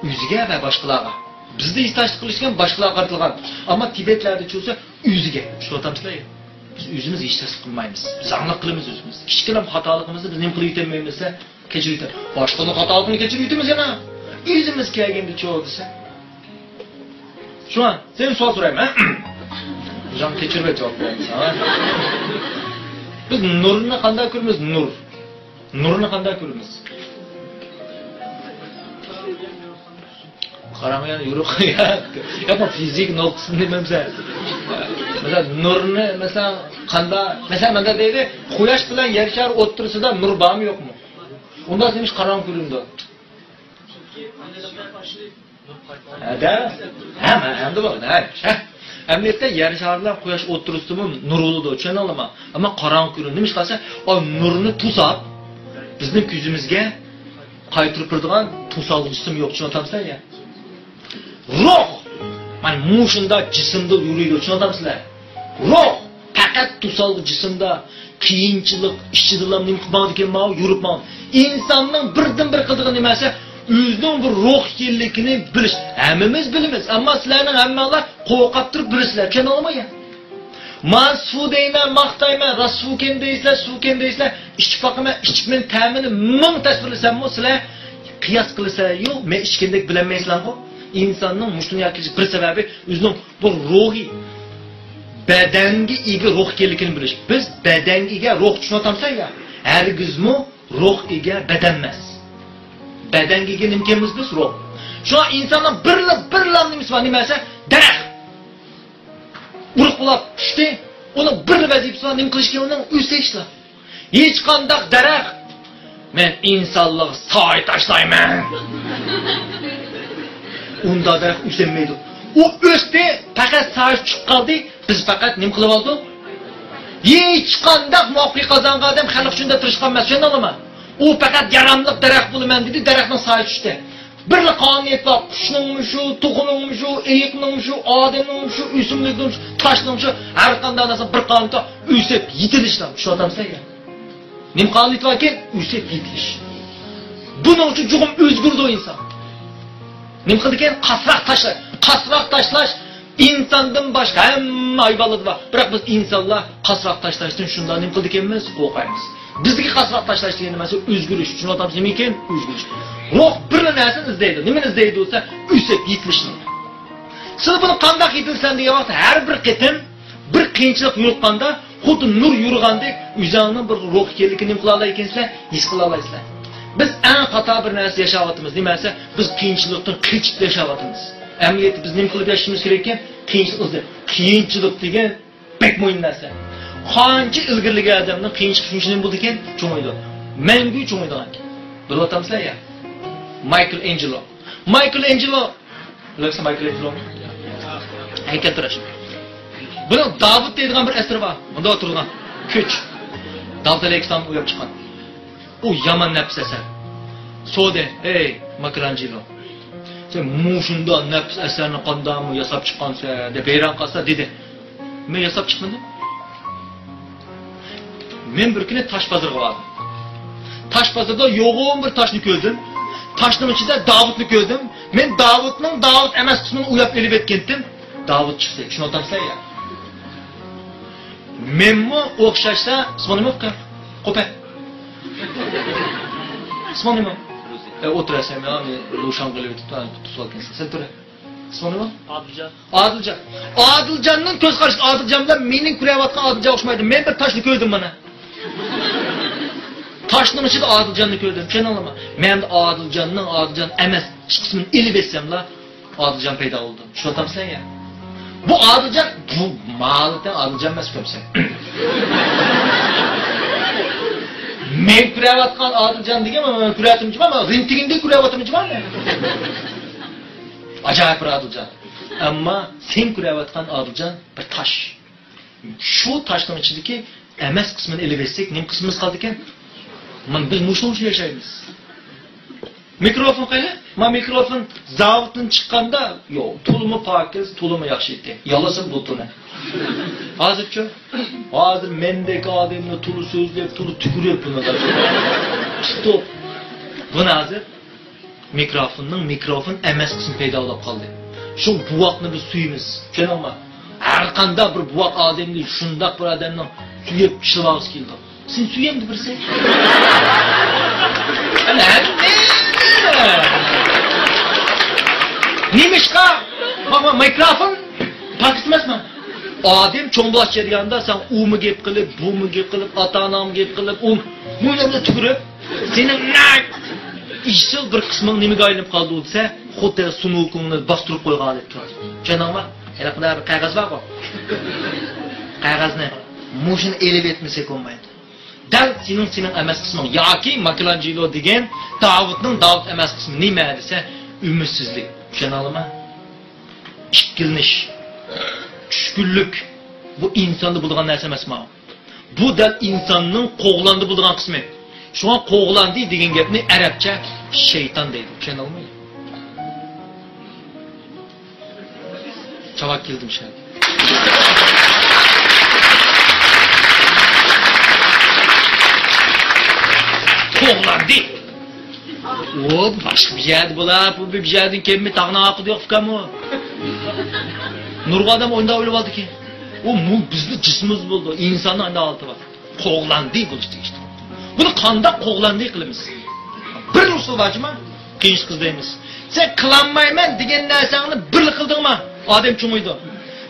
ئۆزىگە ۋە باشقىلارغا. بىزدە ھېسداشلىق قىلىش دېگەن باشقىلارغا قارىتىلغان. ئەمما تىبەتلەردىچۇ بولسا ئۆزىگە. چۈشىنىۋاتامسىلەر؟ بىز ئۆزىمىز ھېسداشلىق قىلمايمىز. بىز زاڭلىق قىلىمىز ئۆزىمىز. كىچىككىنە خاتالىقىمىزنى بىز نېمە قىلىپ يېتەلمەيمىز دېسە، كەچۈرۈۋېتىمىز. باشقىلارنىڭ خاتالىقىنى كەچۈرۈۋېتىمىز يەنە. ئۆزىمىز كەلگەندىچۇ دېسە. شۇڭا سەندىن سوئال سورايمەن. جان كەچۈرۈپ جاۋاب بېرىمىز، ھە؟ بىز نۇرنى قانداق كۆرىمىز؟ نۇر. نۇرنى قانداق كۆرىمىز؟ قاراڭ يەنە يورۇق. يا، يا بۇ فىزىك نۇقتىسىدىن نېمە دېسە. مەسىلەن، نۇرنى، مەسىلەن، قاندا-، مەسىلەن، مەندە دەيدۇ، قۇياش بىلەن يەر شارى ئوتتۇرىسىدا نۇر بارمۇ يوقمۇ؟ ئۇنداق نېمىش قاراڭغۇ كۆرۈنىدۇ؟ ھەدە؟ ھە، مە-، ئەمدى بولدى. ھە، ھە. ئەمەلىيەتتە يەر شارى بىلەن قۇياش ئوتتۇرىسىدىمۇ نۇر بولىدۇ، چۈشەندىڭلارمۇ؟ ئەمما قاراڭغۇ كۆرۈنىدۇ. نېمىشقا دېسە، ئا، نۇرنى توساپ، بىزنىڭ كۆزىمىزگە قايتۇرۇپ بېرىدىغان توسالغۇچىسىمۇ يوق، چۈشىنىۋاتامسىلەر يا؟ روھ! مانا مۇشۇنداق جىسىمدا يۈرىدۇ، چۈشىنىۋاتامسىلەر؟ روھ پەقەت توسالغۇ جىسىمدا، قىيىنچىلىق ئىچىدىلا نېمە قىلىپ ماڭىدىكەن، ماۋۇ يۈرۈپ ماڭىدۇ. ئىنساننىڭ بىردىنبىر قىلىدىغان نېمىسى، ئۆزىنىڭ بىر روھ ئىكەنلىكىنى بىلىش. ھەممىمىز بىلىمىز، ئەمما سىلەرنىڭ ھەممەڭلار قورقۇپ تۇرۇپ بىلىسىلەر، چۈشىنىڭلارمۇ يا؟ مانا سۇ دەيمەن، ماختايمەن، راست سۇكەن دەيسىلەر، سۇكەن دەيسىلەر، ئىچىپ باقىمەن، ئىچىپ مەن تەمىنى مىڭ تەسۋىرلىسەممۇ سىلەر قىياس قىلىسىلەر، يوق، مەن ئىچكەندەك بىلەلمەيسىلەرغۇ. ئىنساننىڭ مۇشۇ دۇنياغا كېلىش بىر سەۋەبى ئۆزىنىڭ بۇ روھى، بەدەنگە ئىگە روھ ئىكەنلىكىنى بىلىش. بىز بەدەنگە ئىگە روھ، چۈشىنىۋاتامسىلەر يا؟ ھەرگىزمۇ روھ ئىگە بەدەن ئەمەس. بەدەنگە ئىگە نېمىكەنمىز بىز؟ روھ. شۇڭا ئىنساننىڭ بىرلا، بىرلا نېمىسى بار، نېمە دېسە، دەرەخ. ئۇرۇق بولاپ چۈشتى. ئۇنىڭ بىر ۋەزىپىسى بار، نېمە قىلىش كېرەك ئۇنىڭ؟ ئۆسۈشلا. ھېچقانداق دەرەخ، «مەن ئىنسانلارغا سايە تاشلايمەن.» ئۇنداق دەرەخ ئۆسەلمەيدۇ. ئۇ ئۆستى، پەقەت سايىسى چۈشۈپ قالدى. بىز پەقەت نېمە قىلىۋالدۇق؟ ھېچقانداق مۇۋەپپەقىيەت قازانغان ئادەم خەلق ئۈچۈن دەپ تىرىشقان ئەمەس، چۈشەندىڭلارمۇ؟ ئۇ پەقەت ياراملىق دەرەخ بولىمەن دېدى، دەرەخنىڭ سايىسى چۈشتى. بىرلا قانۇنىيەت بار، قۇشنىڭمۇ شۇ، توخۇنىڭمۇ شۇ، ئېيىقنىڭمۇ شۇ، ئادەمنىڭمۇ شۇ، ئۆسۈملۈكنىڭمۇ شۇ، تاشنىڭمۇ شۇ، ھەر قانداق نەرسە بىر قانۇندا ئۆسۈپ يېتىلىشلا، چۈشىنىۋاتامسەن يا؟ نېمە قانۇنىيىتى باركەن؟ ئۆسۈپ يېتىلىش. بۇنىڭ ئۈچۈن جۇغۇم ئۆزگىرىدۇ ئىنسان. نېمە قىلىدىكەن؟ قاسراق تاشلاش. قاسراق تاشلاش ئىنساندىن باشقا ھەممە ھايۋانلاردا بار. بىراق بىز ئىنسانلار قاسراق تاشلاشتىن شۇنداق نېمە قىلىدىكەنمىز؟ قورقايمىز. بىزدىكى قاسراق تاشلاش دېگەن نېمە؟ ئۆزگىرىش. چۈشىنىۋاتامسىز؟ نېمە ئىكەن؟ ئۆزگىرىش. روھ بىرلا نەرسىنى ئىزدەيدۇ. نېمىنى ئىزدەيدۇ دېسە، ئۆسۈپ يېتىلىشنى. سىلەر بۇنى قانداق يېتىلىسەن دېگەن ۋاقىتتا، ھەر بىر قېتىم بىر قىيىنچىلىق يولۇققاندا، خۇددى نۇر يورۇغاندەك، ئۆزۈڭنىڭ بىر روھ ئىكەنلىكىنى نېمە قىلالايكەنسىلەر؟ ھېس قىلالايسىلەر. بىز ئەڭ خاتا بىر نەرسە ياشاۋاتىمىز. نېمە دېسە، بىز قىيىنچىلىقتىن قېچىپ ياشاۋاتىمىز. ئەمەلىيەتتە بىز نېمە قىلىپ ياشىشىمىز كېرەك ئىكەن؟ قىيىنچىلىق ئىزدەپ. قىيىنچىلىق دېگەن بەك مۇھىم نەرسە. قانچە ئىلگىرىلىگەن ئادەمنىڭ قىيىنچىلىق شۇنچە نېمە بولىدىكەن؟ چوڭىيىدۇ. مەڭگۈ چوڭىيىدىغان. بىلىۋاتامسىلەر يا؟ مايكل ئېنجېلو. مايكل ئېنجېلو. بىلەمسىلەر مايكل ئېنجېلونى؟ ھەيكەلتىراش. بۇنىڭ داۋۇت دەيدىغان بىر ئەسىرى بار. مۇنداق تۇرىدىغان. كۆچ. داۋۇت ئەلەيھىسسالام ئوياپ چىققان. ئۇ يامان نەپىس ئەسەر. سورىدى، «ھەي، مايكل ئېنجېلو، سەن مۇشۇنداق نەپىس ئەسەرنى قانداقمۇ ياساپ چىققانسەن؟» دەپ ھەيران قالسا دېدى، «مەن ياساپ چىقمىدىم. مەن بىر كۈنى تاش بازىرىغا باردىم. تاش بازىرىدا يوغان بىر تاشنى كۆردۈم. تاشنىڭ ئىچىدە داۋۇتنى كۆردۈم. مەن داۋۇتنىڭ داۋۇت ئەمەس قىسمىنى ئوياپ ئېلىۋەتكەنتىم.» داۋۇت چىقتى. چۈشىنىۋاتامسىلەر يا؟ مەنمۇ ئوخشاشلا، ئىسمىڭ نېمە ئۇكا؟ قوپە. ئىسمىڭ نېمە؟ ئە، ئولتۇرا سەن، ماڭا روشان قىلىۋېتىپتۇ، تۇتۇۋالغانسەن. سەن تۇر. ئىسمىڭ نېمە؟ ئادىلجان. ئادىلجان. ئادىلجاننىڭ كۆز قارىشى، ئادىلجان بىلەن مېنىڭ كۆرۈۋاتقان ئادىلجان ئوخشىمايدۇ. مەن بىر تاشنى كۆردۈم مانا. تاشنىڭ ئىچىدە ئادىلجاننى كۆردۈم. چۈشەندىڭلارمۇ؟ مەن ئادىلجاننىڭ ئادىلجان ئەمەس ئىككىسىنى ئېلىۋەتسەملا، ئادىلجان پەيدا بولدى. چۈشىنىۋاتامسەن يا؟ بۇ ئادىلجان، بۇ مالىتەن ئادىلجان ئەمەس ئۇكام سەن. مەن كۆرۈۋاتقان ئادىلجان دېگەن، مەن كۆرۈۋاتىمەن، مەن رېنتگېندە كۆرۈۋاتىمەن. ئاجايىپ بىر ئادىلجان. ئەمما سەن كۆرۈۋاتقان ئادىلجان بىر تاش. شۇ تاشنىڭ ئىچىدىكى ئەمەس قىسمىنى ئېلىۋەتسەك، نېمە قىسمىمىز قالىدىكەن؟ مانا بىز مۇشۇنىڭ ئۈچۈن ياشايمىز. مىكروفون قېنى؟ ما مىكروفون زاۋۇتتىن چىققاندا، يوق، تولىمۇ پاكىز، تولىمۇ ياخشى ئىدى. يالىسا بۇلتۇرنى. ھازىرچۇ؟ ھازىر مەندەك ئادەمنى تولا سۆزلەپ، تولا تۈكۈرۈپ بۇنى تۇتۇپ. بۇنى ھازىر مىكروفوننىڭ مىكروفون ئەمەس قىسمى پەيدا بولۇپ قالدى. شۇ بوۋاقنى بىز سۆيىمىز. چۈشەندىڭمۇ؟ ھەر قانداق بىر بوۋاق ئادەمنى شۇنداق بىر ئادەمنىڭ سۆيۈپ ئىشلىۋالغۇسى كېلىدۇ. سېنى سۆيەمدى بىرسى؟ نېمىشقا؟ مانا مىكروفون پاكىز ئەمەسمۇ؟ ئادەم چوڭ بولۇش جەريانىدا سەن ئۇمۇ گەپ قىلىپ، بۇمۇ گەپ قىلىپ، ئاتا-ئاناڭمۇ گەپ قىلىپ، ئۇ مۇنۇ يەردە تۈكۈرۈپ، سېنىڭ ئىشسىز بىر قىسمىڭ نېمىگە ئايلىنىپ قالدى دېسە، خۇددى سۇنۇكۇڭنى باستۇرۇپ قويغاندەك تۇرىدۇ. چۈشەندىڭمۇ؟ ھېلىقىدا بىر قەغەز بارغۇ. قەغەزنى مۇشۇنى ئېلىپ ئېتمىسەك بولمايدۇ. دەل سېنىڭ، سېنىڭ ئەمەس قىسمىڭ ياكى مايكېلانجېلو دېگەن داۋۇتنىڭ داۋۇت ئەمەس قىسمى نېمە دېسە، ئۈمىدسىزلىك. چۈشەندىڭلارمۇ؟ ئىككىلىنىش، چۈشكۈنلۈك، بۇ ئىنساندا بولىدىغان نەرسە ئەمەسمۇ؟ بۇ دەل ئىنساننىڭ قوغلاندى بولىدىغان قىسمى. شۇڭا قوغلاندى دېگەن گەپنى ئەرەبچە شەيتان دەيدۇ. چۈشەندىڭلارمۇ؟ چاۋاك كېلىدۇ مۇشۇ يەردە. قوغلاندى. ئۇ باشقا بىر يەردە بولا، بۇ بىر يەردىن كەلمەي تاغنىڭ ئارقىدا يوق ئىكەنمۇ؟ نۇرغۇن ئادەم ئۇنداق ئويلاپ ئالدىكەن. ئۇ مۇ-، بىزنىڭ جىسمىمىز بولىدۇ، ئىنساننىڭ ئانداق ھالىتى بار. قوغلاندى بولۇش تېگىشلىك. بۇنى قانداق قوغلاندى قىلىمىز؟ بىر ئۇسۇل بار جۇما، قىيىنچىلىق ئىزدەيمىز. سەن قىلالمايمەن دېگەن نەرسەڭنى بىرلا قىلدىڭما؟ ئادەم چوڭىيىدۇ.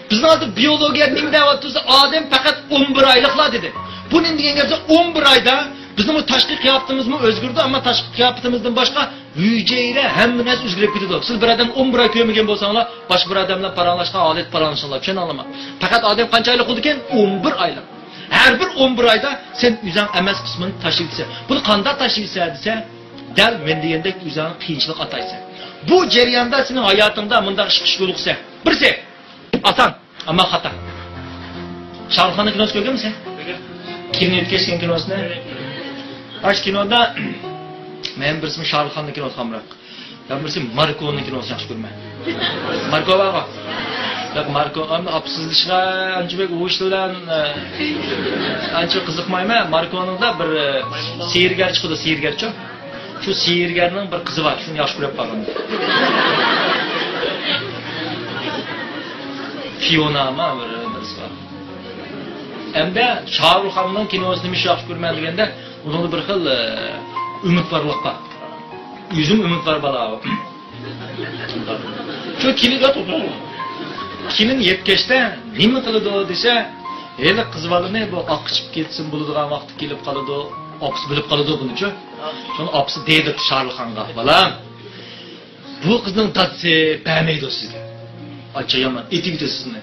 بىزنىڭ ھازىر بىيولوگىيە نېمە دەۋاتىدۇ دېسە، ئادەم پەقەت ئون بىر ئايلىقلا دېدى. بۇ نېمە دېگەن گەپ دېسە، ئون بىر ئايدا بىزنىڭ بۇ تاشقى قىياپىتىمىزمۇ ئۆزگىرىدۇ، ئەمما تاشقى قىياپىتىمىزدىن باشقا ھۈجەيرە، ھەممە نەرسە ئۆزگىرىپ كېتىدۇ. سىز بىر ئادەمنى ئون بىر ئاي كۆرمىگەن بولساڭلار، باشقا بىر ئادەم بىلەن پاراڭلاشقان ھالەتتە پاراڭلىشىڭلار. چۈشەندىڭلارمۇ؟ پەقەت ئادەم قانچە ئايلىق بولىدىكەن؟ ئون بىر ئايلىق. ھەر بىر ئون بىر ئايدا سەن ئۆزۈڭ ئەمەس قىسمىنى تاشلىۋېتىسەن. بۇنى قانداق تاشلىۋېتىسەن دېسە، دەل مەن دېگەندەك ئۆزۈڭنى قىيىنچىلىق ئاتايسەن. بۇ جەرياندا سېنىڭ ھاياتىڭدا مۇنداق ئىككى ئىش بولغۇسى. بىرسى، ئاسان، ئەمما خاتا. شاھرۇخ خاننىڭ كىنوسىنى كۆرگەنمىسەن؟ كېلىن يۆتكەشكەن كىنوسىنى. ئاشۇ كىنودا مەن بىرسىمۇ شاھرۇخ خاننىڭ كىنوسى ئامراق. يەنە بىرسى ماركونىڭ كىنوسىنى ياخشى كۆرىمەن. ماركو بارغۇ. ياق، ماركو ئەمدى ئاپىسىزلىشىغا ئانچە بەك ئۇ ئىشلار بىلەن، ئە، ئانچە قىزىقمايمەن. ماركونىڭدا بىر، ئە، سېھىرگەر چىقىدۇ، سېھىرگەرچۇ. شۇ سېھىرگەرنىڭ بىر قىزى بار، شۇنى ياخشى كۆرۈپ قالغان. فىيونامۇ بىر، بىرسى بار. ئەمدى شاھرۇخ خاننىڭ كىنوسىنى مۇشۇ ياخشى كۆرىمەن دېگەندە، ئۇنىڭدا بىر خىل، ئە، ئۈمىدۋارلىق بار. ئۆزۈم ئۈمىدۋار بالا. شۇ كېلىن، كېلىن يەتكەچتە نېمە قىلىدۇ دېسە، ھېلى قىز بالىنى بۇ ئاق ئىچىپ كەتسىمۇ بولىدىغان ۋاقتى كېلىپ قالىدۇ، ئاپىسى بىلىپ قالىدۇ بۇنىچۇ. شۇڭا ئاپىسى دەيدۇ شاھرۇخ خانغا، بالام، بۇ قىزنىڭ دادىسى بەرمەيدۇ سىزگە. ئاچچىق يامان ئېتىۋېتىدۇ سىزنى.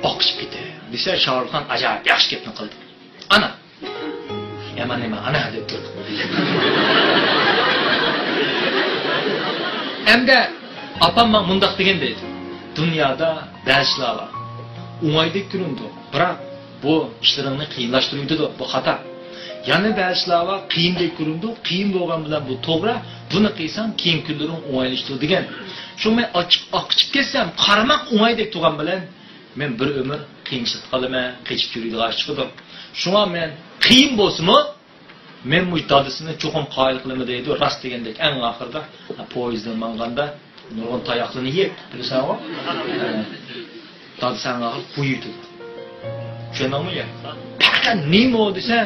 ئاق ئىچىپ كېتە دېسە، شاھرۇخ خان ئاجايىپ ياخشى گەپنى قىلدى. ئانا، يامان نېمە، ئانا دەپ تۇرىدۇ. ئەمدى ئاپام ماڭا مۇنداق دېگەن دەيدۇ، دۇنيادا بەزى ئىشلار بار، ئوڭايدەك كۆرۈنىدۇ، بىراق بۇ ئىشلىرىڭنى قىيىنلاشتۇرۇۋېتىدۇ، بۇ خاتا. يەنە بەزى ئىشلار بار، قىيىندەك كۆرۈنىدۇ، قىيىن بولغان بىلەن بۇ توغرا، بۇنى قىلساڭ كېيىنكى كۈنلىرىڭ ئوڭايلىشىدۇ دېگەن. شۇڭا مەن ئاق ئىچىپ كەتسەم، قارىماق ئوڭايدەك تۇرغان بىلەن مەن بىر ئۆمۈر قىيىنچىلىقتا قالىمەن، قېچىپ يۈرىدىغان ئىش چىقىدۇ. شۇڭا مەن قىيىن بولسىمۇ، مەن مۇشۇ دادىسىنى چوقۇم قايىل قىلىمەن دەيدۇ، راست دېگەندەك ئەڭ ئاخىرىدا، پويىزدىن ماڭغاندا نۇرغۇن تاياقلىرىنى يەپ، بىلىسەنغۇ؟ دادىسى ئەڭ ئاخىرى قويۇۋېتىدۇ. چۈشەندىڭمۇ يا؟ پەقەت نېمە ئۇ دېسە،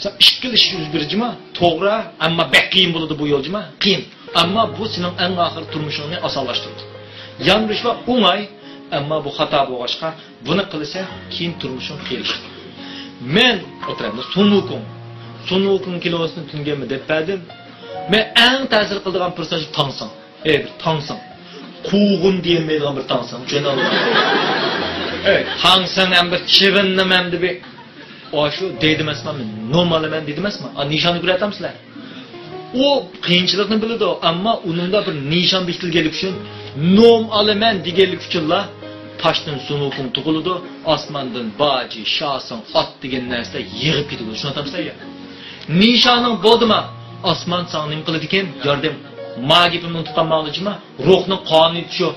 سەن ئىككىلا ئىش يۈز بېرىدۇ جۇما، توغرا، ئەمما بەك قىيىن بولىدۇ بۇ يول جۇما، قىيىن. ئەمما بۇ سېنىڭ ئەڭ ئاخىرى تۇرمۇشۇڭنى ئاسانلاشتۇرىدۇ. ياندۇرۇشلار ئوڭاي، ئەمما بۇ خاتا بولغاچقا، بۇنى قىلسا، كېيىن تۇرمۇشۇڭ قىيىنلىشىدۇ. مەن ئوتتۇرامدا سۇن ۋۇكۇڭ. سۇن ۋۇكۇڭ كىنوسىنى تۈنۈگۈنمۇ دەپ بەردىم. مەن ئەڭ تەسىر قىلىدىغان پېرسوناژ تاڭسىڭ. ئەي، بىر تاڭسىڭ. قوغۇن دېيەلمەيدىغان بىر تاڭسىڭ. چۈشەندىڭمۇ؟ ئەي، تاڭسىڭ ھەم بىر چىۋىننىمۇ ھەمدە بىر ئاشۇ دەيدۇ ئەمەسمۇ، نوم ئالىمەن دېدى ئەمەسمۇ؟ ئا، نىشاننى كۆرۈۋاتامسىلەر؟ ئۇ قىيىنچىلىقنى بىلىدۇ، ئەمما ئۇنىڭدا بىر نىشان بېكىتىلگەنلىكى ئۈچۈن، نوم ئالىمەن دېگەنلىكى ئۈچۈنلا تاشتىن سۇن ۋۇكۇڭ تۇغۇلىدۇ، ئاسماندىن باجى، شاسىڭ، ئات دېگەن نەرسىلەر يېغىپ كېتىدۇ. چۈشىنىۋاتامسىلەر يا؟ نىشانىڭ بولدىما، ئاسمان ساڭا نېمە قىلىدىكەن؟ ياردەم. ما گېپىمنى ئۇنتۇپ قالماڭلار جۇما. روھنىڭ قانۇنىيىتى شۇ.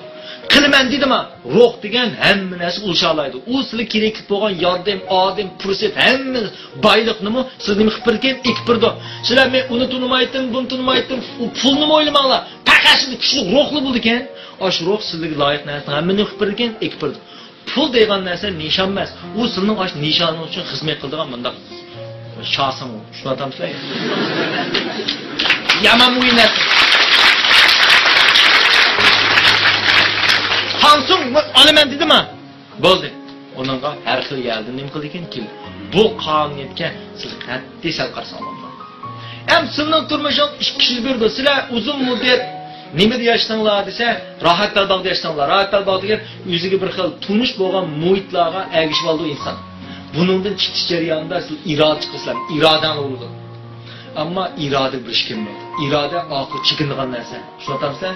قىلىمەن دېدىما، روھ دېگەن ھەممە نەرسە ئۇلىشالايدۇ. ئۇ سىلىگە كېرەكلىك بولغان ياردەم، ئادەم، پۇرسەت، ھەممە بايلىقنىمۇ سىلىگە نېمە قىلىپ بېرىدىكەن؟ ئېكىپ بېرىدۇ. سىلەر مەن ئۇنى تونۇمايتتىم، بۇنى تونۇمايتتىم، ئۇ پۇلنىمۇ ئويلىماڭلار. پەقەت سىزدە كۈچلۈك روھلا بولىدىكەن. ئاشۇ روھ سىلىگە لايىق نەرسىنىڭ ھەممىنى قىلىپ بېرىدىكەن، ئېكىپ بېرىدۇ. پۇل دەيدىغان نەرسە نىشان ئەمەس. ئۇ سىلىنىڭ ئاشۇ نىشانىڭ ئۈچۈن خىزمەت قىلىدىغان مۇنداق شاسىڭ ئۇ. چۈشىنىۋاتامسىلەر؟ يامان مۇھىم نەرسە. تاڭسىڭ ئالىمەن دېدىما؟ بولدى. ئۇنىڭغا ھەر خىل يەردىن نېمە قىلىدىكەن؟ كېلىدۇ. بۇ قانۇنىيەتكە سىز قەتئىي سەل قارىساڭلار بولىدۇ. ئەمدى سىلىنىڭ تۇرمۇشىڭىز ئىككى يۈز بىر بولىدۇ. سىلەر ئۇزۇن مۇددەت نېمىدە ياشىساڭلار دېسە، راھەت بەلباغدا ياشىساڭلار. راھەت بەلباغ دېگەن ئۆزىگە بىر خىل تونۇش بولغان مۇھىتلارغا ئەگىشىپ ئالىدۇ ئىنسان. بۇنىڭدىن چىقىش جەريانىدا سىز ئىرادە چىقىرىسىلەر، ئىرادەڭلار بولىدۇ. ئەمما ئىرادە بىر ئىش كەمدۇ. ئىرادە ئاخىرى چېكىنىدىغان نەرسە. چۈشىنىۋاتامسىلەر؟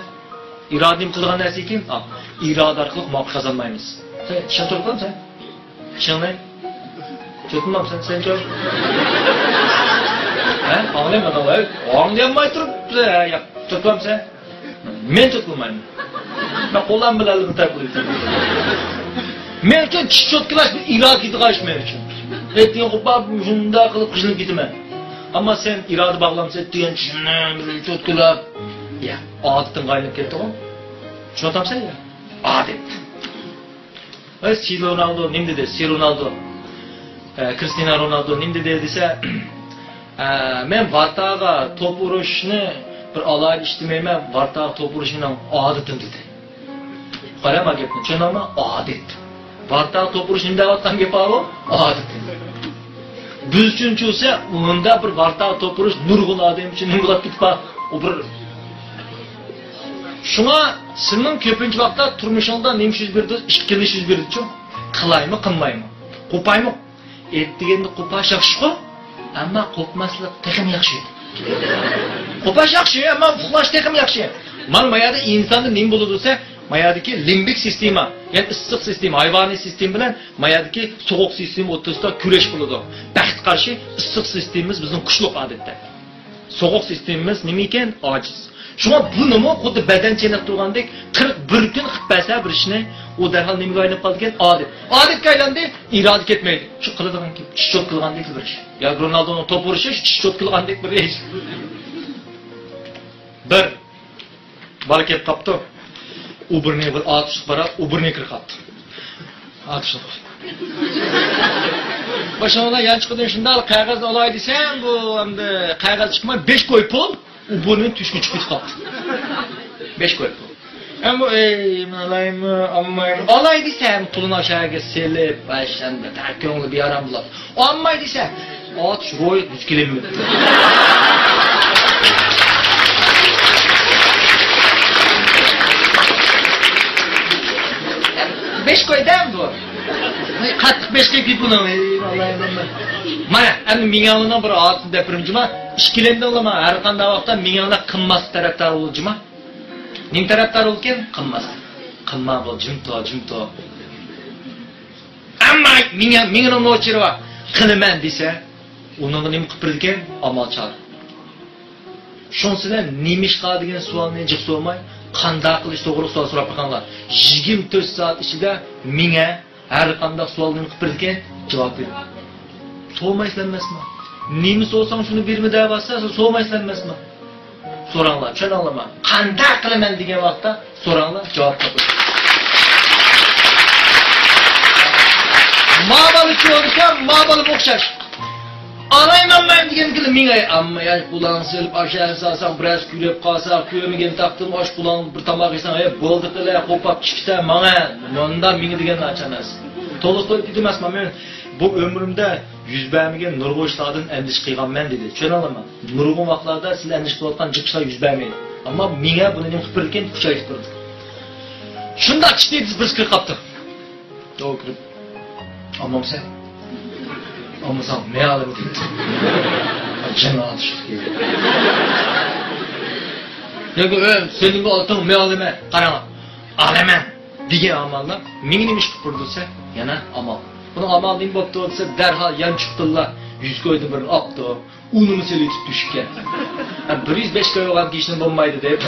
ئىرادە نېمە قىلىدىغان نەرسە ئىكەن؟ ئا، ئىرادە ئارقىلىق مۇۋەپپەقىيەت قازانمايمىز. سەن چىڭ تۇرۇپ قالامسەن؟ چىڭنى تۇتمامسەن سەن چوڭ؟ ھە؟ ئاڭلايمەن، ئاڭلايمەن. ئاڭلىيالماي تۇرۇپ، ھە، ياق، تۇتمامسەن؟ مەن تۇتۇلمايمەن. مەن قوللارنى بىلەن بىر تەرەپ قىلىۋېتىمەن. مەن ئۈچۈن چىش چوتكىلاش بىر ئىرادە كېتىدىغان ئىش مەن ئۈچۈن. ئەتىگەن قوپاپ، شۇنداق قىلىپ قىچىلىپ كېتىمەن. ئەمما سەن ئىرادە باغلامسەن، ئەتىگەن چىشىمنى بىر چوتكىلاپ. يا، ئادىتىڭگە ئايلىنىپ كەتتىغۇ. چۈشىنىۋاتامسەن يا؟ ئادەت. ئەي، سى رونالدو نېمە دېدى؟ سى رونالدو. ئە، كرىستىيانو رونالدو نېمە دېدى دېسە، ئە، مەن ۋارتاغا توپ ئۇرۇشنى بىر ئالاھىدە ئىش دېمەيمەن، ۋارتاغا توپ ئۇرۇش مېنىڭ ئادىتىم دېدى. قارا ما گەپنى، چۈشەندىڭمۇ؟ ئادەت. ۋارتاغا توپ ئۇرۇش نېمە دەۋاتقان گەپ ئاۋۇ؟ ئادىتىم. بىز ئۈچۈن چۈشىسە، ئۇندا بىر ۋارتاغا توپ ئۇرۇش نۇرغۇن ئادەم ئۈچۈن نېمە بولۇپ كېتىپ بار؟ ئۇ بىر. شۇڭا سىلىنىڭ كۆپىنچە ۋاقىتتا تۇرمۇشۇڭدا نېمە ئىش يۈز بېرىدۇ؟ ئىككىلىنىش يۈز بېرىدۇچۇ؟ قىلايمۇ، قىلمايمۇ؟ قوپايمۇ؟ ئەتىگەندە قوپاش ياخشىغۇ، ئەمما قوپماسلىق تېخىمۇ ياخشى. قوپاش ياخشى، ئەمما ئۇخلاش تېخىمۇ ياخشى. مانا ما يەردە ئىنساندا نېمە بولىدۇ دېسە، ما يەردىكى لىمبىك سىستېما، يەنى ئىسسىق سىستېما، ھايۋانىي سىستېما بىلەن ما يەردىكى سوغۇق سىستېما ئوتتۇرىسىدا كۈرەش بولىدۇ. بەختكە قارشى ئىسسىق سىستېمىمىز بىزنىڭ كۈچلۈك ئادەتتە. سوغۇق سىستېمىمىز نېمە ئىكەن؟ ئاجىز. شۇڭا بۇنىمۇ خۇددى بەدەن چېنىقتۇرغاندەك قىرىق بىر كۈن قىلىپ بەرسە بىر ئىشنى، ئۇ دەرھال نېمىگە ئايلىنىپ قالىدىكەن؟ ئادەت. ئادەتكە ئايلاندى، ئىرادە كەتمەيدۇ. شۇ قىلىدىغان گەپ، چىش چوتكىلىغاندەك بىر ئىش. ياكى رونالدونىڭ توپ ئۇرۇشى چىش چوتكىلىغاندەك بىر ئىش. بىر بالا كەپ قاپتۇ. ئۇبۇرنى بىر ئاتۇشلۇق بار، ئۇبۇرنى كىرىپ قاپتۇ. ئاتۇشلۇق. باشلىغانلار يانچۇقىدىن شۇنداق قەغەز ئالاي دېسەم، بۇ ئەمدى قەغەز چىقماي، بەش كوي پۇل ئۇبۇرنى تۈشكە چىقىپ كېتىپ قاپتۇ. بەش كوي پۇل. ئەمما ئەي، مەن ئالايمۇ، ئالمايمۇ؟ ئالاي دېسەم، پۇلىنى ئاشۇ يەرگە سېلىپ، ئاشۇنداق تا كۆڭلى بىئارام بولۇپ. ئالماي دېسە، ئاتۇش روھى دۇچ كېلەلمەپتۇ. بەش كوي دەم بۇ. قاتتىق بەش كوي بۇنىڭ. مانا، ئەمدى مېڭەڭلارنىڭ بىر ئادىتىنى دەپ بېرىمجۇما؟ ئىككىلەندىڭلارما، ھەر قانداق ۋاقىتتا مېڭەڭلار قىلماسلىق تەرەپدار بولۇجۇما؟ نېمە تەرەپدار بولىدىكەن؟ قىلماسلىق. قىلما بول، جىم تۇر، جىم تۇر. ئەمما مېڭە، مېڭىنىڭ نوچىرى بار. قىلىمەن دېسە، ئۇنىڭغا نېمە قىلىپ بېرىدىكەن؟ ئامال چارە. شۇڭسىلەر نېمىشقا دېگەن سوئالنى جىق سورىماي، قانداق قىلىش توغرىلىق سوئال سوراپ بېقىڭلار. يىگىرمە تۆت سائەت ئىچىدە مېڭە ھەر قانداق سوئالغا نېمە قىلىپ بېرىدىكەن؟ جاۋاب بېرىدۇ. سورىمايسىلەر ئەمەسمۇ؟ نېمە سورىساڭ شۇنى بېرىمەن دەۋاتسا، سىز سورىمايسىلەر ئەمەسمۇ؟ سوراڭلار، چۈشەندىڭلارمۇ؟ قانداق قىلىمەن دېگەن ۋاقىتتا سوراڭلار، جاۋاب تاپىسىز. ما بالىچۇ دېسەم، ما بالىمۇ ئوخشاش. ئالايمەن مەن دېگەن كېلى مېڭەي. ئەمما ياش قۇلاڭ سېلىپ، ئاشۇ سالساڭ، بىرەرسى كۈلۈپ قالسا، كۆرمىگەن تاپتىم، ئاش قۇلاڭ بىر تاماق يېسەڭ، ھەي، بولدى قىلە، قوپاپ چىقىسەن ماڭا. مۇندا مېڭە دېگەن ناچار نەرسە. تولستوي دېدى ئەمەسمۇ، مەن بۇ ئۆمرۈمدە يۈز بەرمىگەن نۇرغۇن ئىشلاردىن ئەندىشە قىلغانمەن دېدى. چۈشىنەلەيمەن. نۇرغۇن ۋاقىتلاردا سىز ئەندىشە قىلىۋاتقان جىق ئىشلار يۈز بەرمەيدۇ. ئەمما مېڭە بۇنى نېمە قىلىپ بېرىدىكەن؟ كۈچەيتىپ تۇرىدۇ. شۇنداق ئىشتى بىز بىرسى كىرىپ قاپتۇ. توۋا كىرىپ. ئالمامسەن؟ ئالمىساڭ مەن ئالىمەن دېدى. جېنىڭ ئاتۇشلۇق دېدى. ياكى ئۆي سېنىڭ ئالتۇن مەن ئالىمەن. قاراڭ. ئالىمەن. دېگەن ئاماللار مېڭە نېمە ئىش قىلىپ بېرىدۇ دېسە، يەنە ئامال. بۇنىڭ ئامالى نېمە بوپتۇ دېسە، دەرھال يانچۇقتىنلا يۈز كويدىن بىرنى ئاپتۇ، ئۇنىمۇ سېلىۋېتىپ تۆشۈككە. ھە، بىر يۈز بەش كوي بولغان كىشىدىن بولمايدۇ دەپ.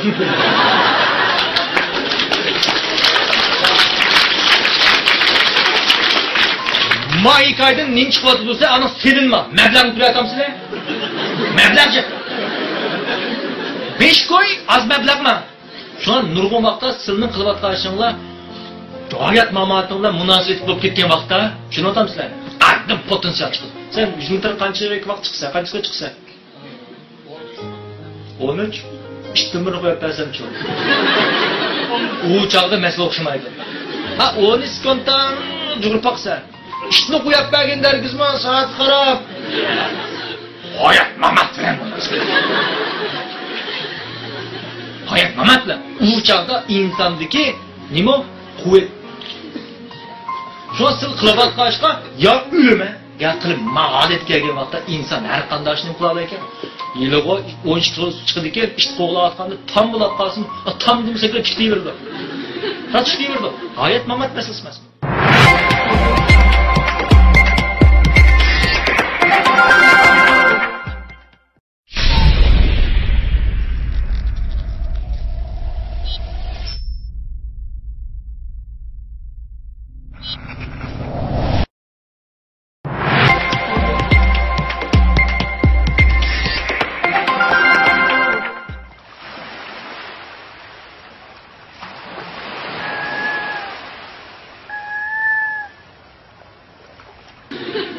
ما ھېكايىدىن نېمە چىقىۋاتىدۇ دېسە، ئانىڭ سېلىنما. مەبلەغنى كۆرۈۋاتامسىلەر؟ مەبلەغ جىق. بەش كوي ئاز مەبلەغما؟ شۇڭا نۇرغۇن ۋاقىتتا سىلىنىڭ قىلىۋاتقان ئىشىڭلار ھايات ماماتىڭ بىلەن مۇناسىۋەتلىك بولۇپ كەتكەن ۋاقىتتا، چۈشىنىۋاتامسىلەر؟ ئاندىن پوتېنسىيال چىقىدۇ. سەن يۈز مېتىر قانچە ۋاقىت چىقىسەن؟ قانچە ۋاقىت چىقىسەن؟ ئون ئۈچ. ئىتتىن بىرنى قويۇپ بەرسەمچۇ؟ ئۇ چاغدا مەسىلە ئوخشىمايدۇ. ھە، ئون سېكۇنتتىن جۇغۇرۇپ باقسا. ئىتنى قويۇپ بەرگەندە ھەرگىزمۇ سائەتكە قاراپ. ھايات مامات بىلەن. ھايات مامات بىلەن. ئۇ چاغدا ئىنساندىكى نېمە؟ قۇۋۋەت. شۇڭا سىز قىلىۋاتقان ئىشقا يا ئۆلىمەن، يا قىلىپ ما ھالەتكە كەلگەن ۋاقىتتا ئىنسان ھەر قانداق ئىشنى قىلالايدىكەن. ھېلىغۇ ئون ئىككى خىل چىقىدىكەن، ئىت قوغلاۋاتقاندا تام بولاپ قالسىمۇ، ئا، تام دېمىسە كېرەك، چىقىۋېرىدۇ. راست چىقىۋېرىدۇ. ھايات مامات مەسىلىسى ئەمەس.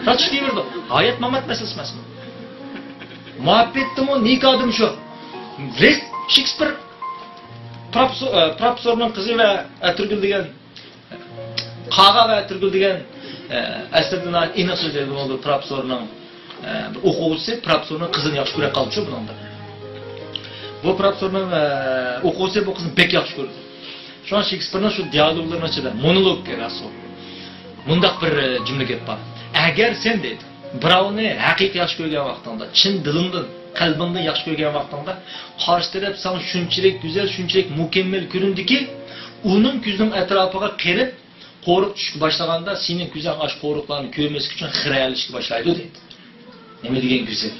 تارتىشىپ كېتىۋېرىدۇ. ھايات-مامات مەسىلىسى ئەمەسمۇ؟ مۇھەببەتتىمۇ، نىكاھدىمۇ شۇ. رېس-، شېكسپىر پروفېسسور، ئە، پروفېسسورنىڭ قىزى ۋە، ئە، ئەتىرگۈل دېگەن، قاغا ۋە ئەتىرگۈل دېگەن، ئە، ئەسلىدە ناھايىتى ئېنىق سۆزلەيدىغان بولدى. پروفېسسورنىڭ، ئە، بىر ئوقۇغۇچىسى پروفېسسورنىڭ قىزىنى ياخشى كۆرۈپ قالدىچۇ بۇنىڭدا. بۇ پروفېسسورنىڭ، ئە، ئوقۇغۇچىسى بۇ قىزنى بەك ياخشى كۆرىدۇ. شۇڭا شېكسپىرنىڭ شۇ دىئالوگلىرىنىڭ ئىچىدە، مونولوگ دېگەن سو-، مۇنداق بىر، ئە، جۈملە گەپ بار. ئەگەر سەن، دەيدۇ، بىراۋنى ھەقىقىي ياخشى كۆرگەن ۋاقتىڭدا، چىن دىلىڭدىن، قەلبىڭدىن ياخشى كۆرگەن ۋاقتىڭدا، قارشى تەرەپ ساڭا شۇنچىلىك گۈزەل، شۇنچىلىك مۇكەممەل كۆرۈندىكى، ئۇنىڭ كۆزىنىڭ ئەتراپىغا قېرىپ، قورۇق چۈشۈشكە باشلىغاندا، سېنىڭ كۆزۈڭ ئاشۇ قورۇقلارنى كۆرمەسلىك ئۈچۈن خىرەلىشىشكە باشلايدۇ، دەيدۇ. نېمە دېگەن گۈزەل.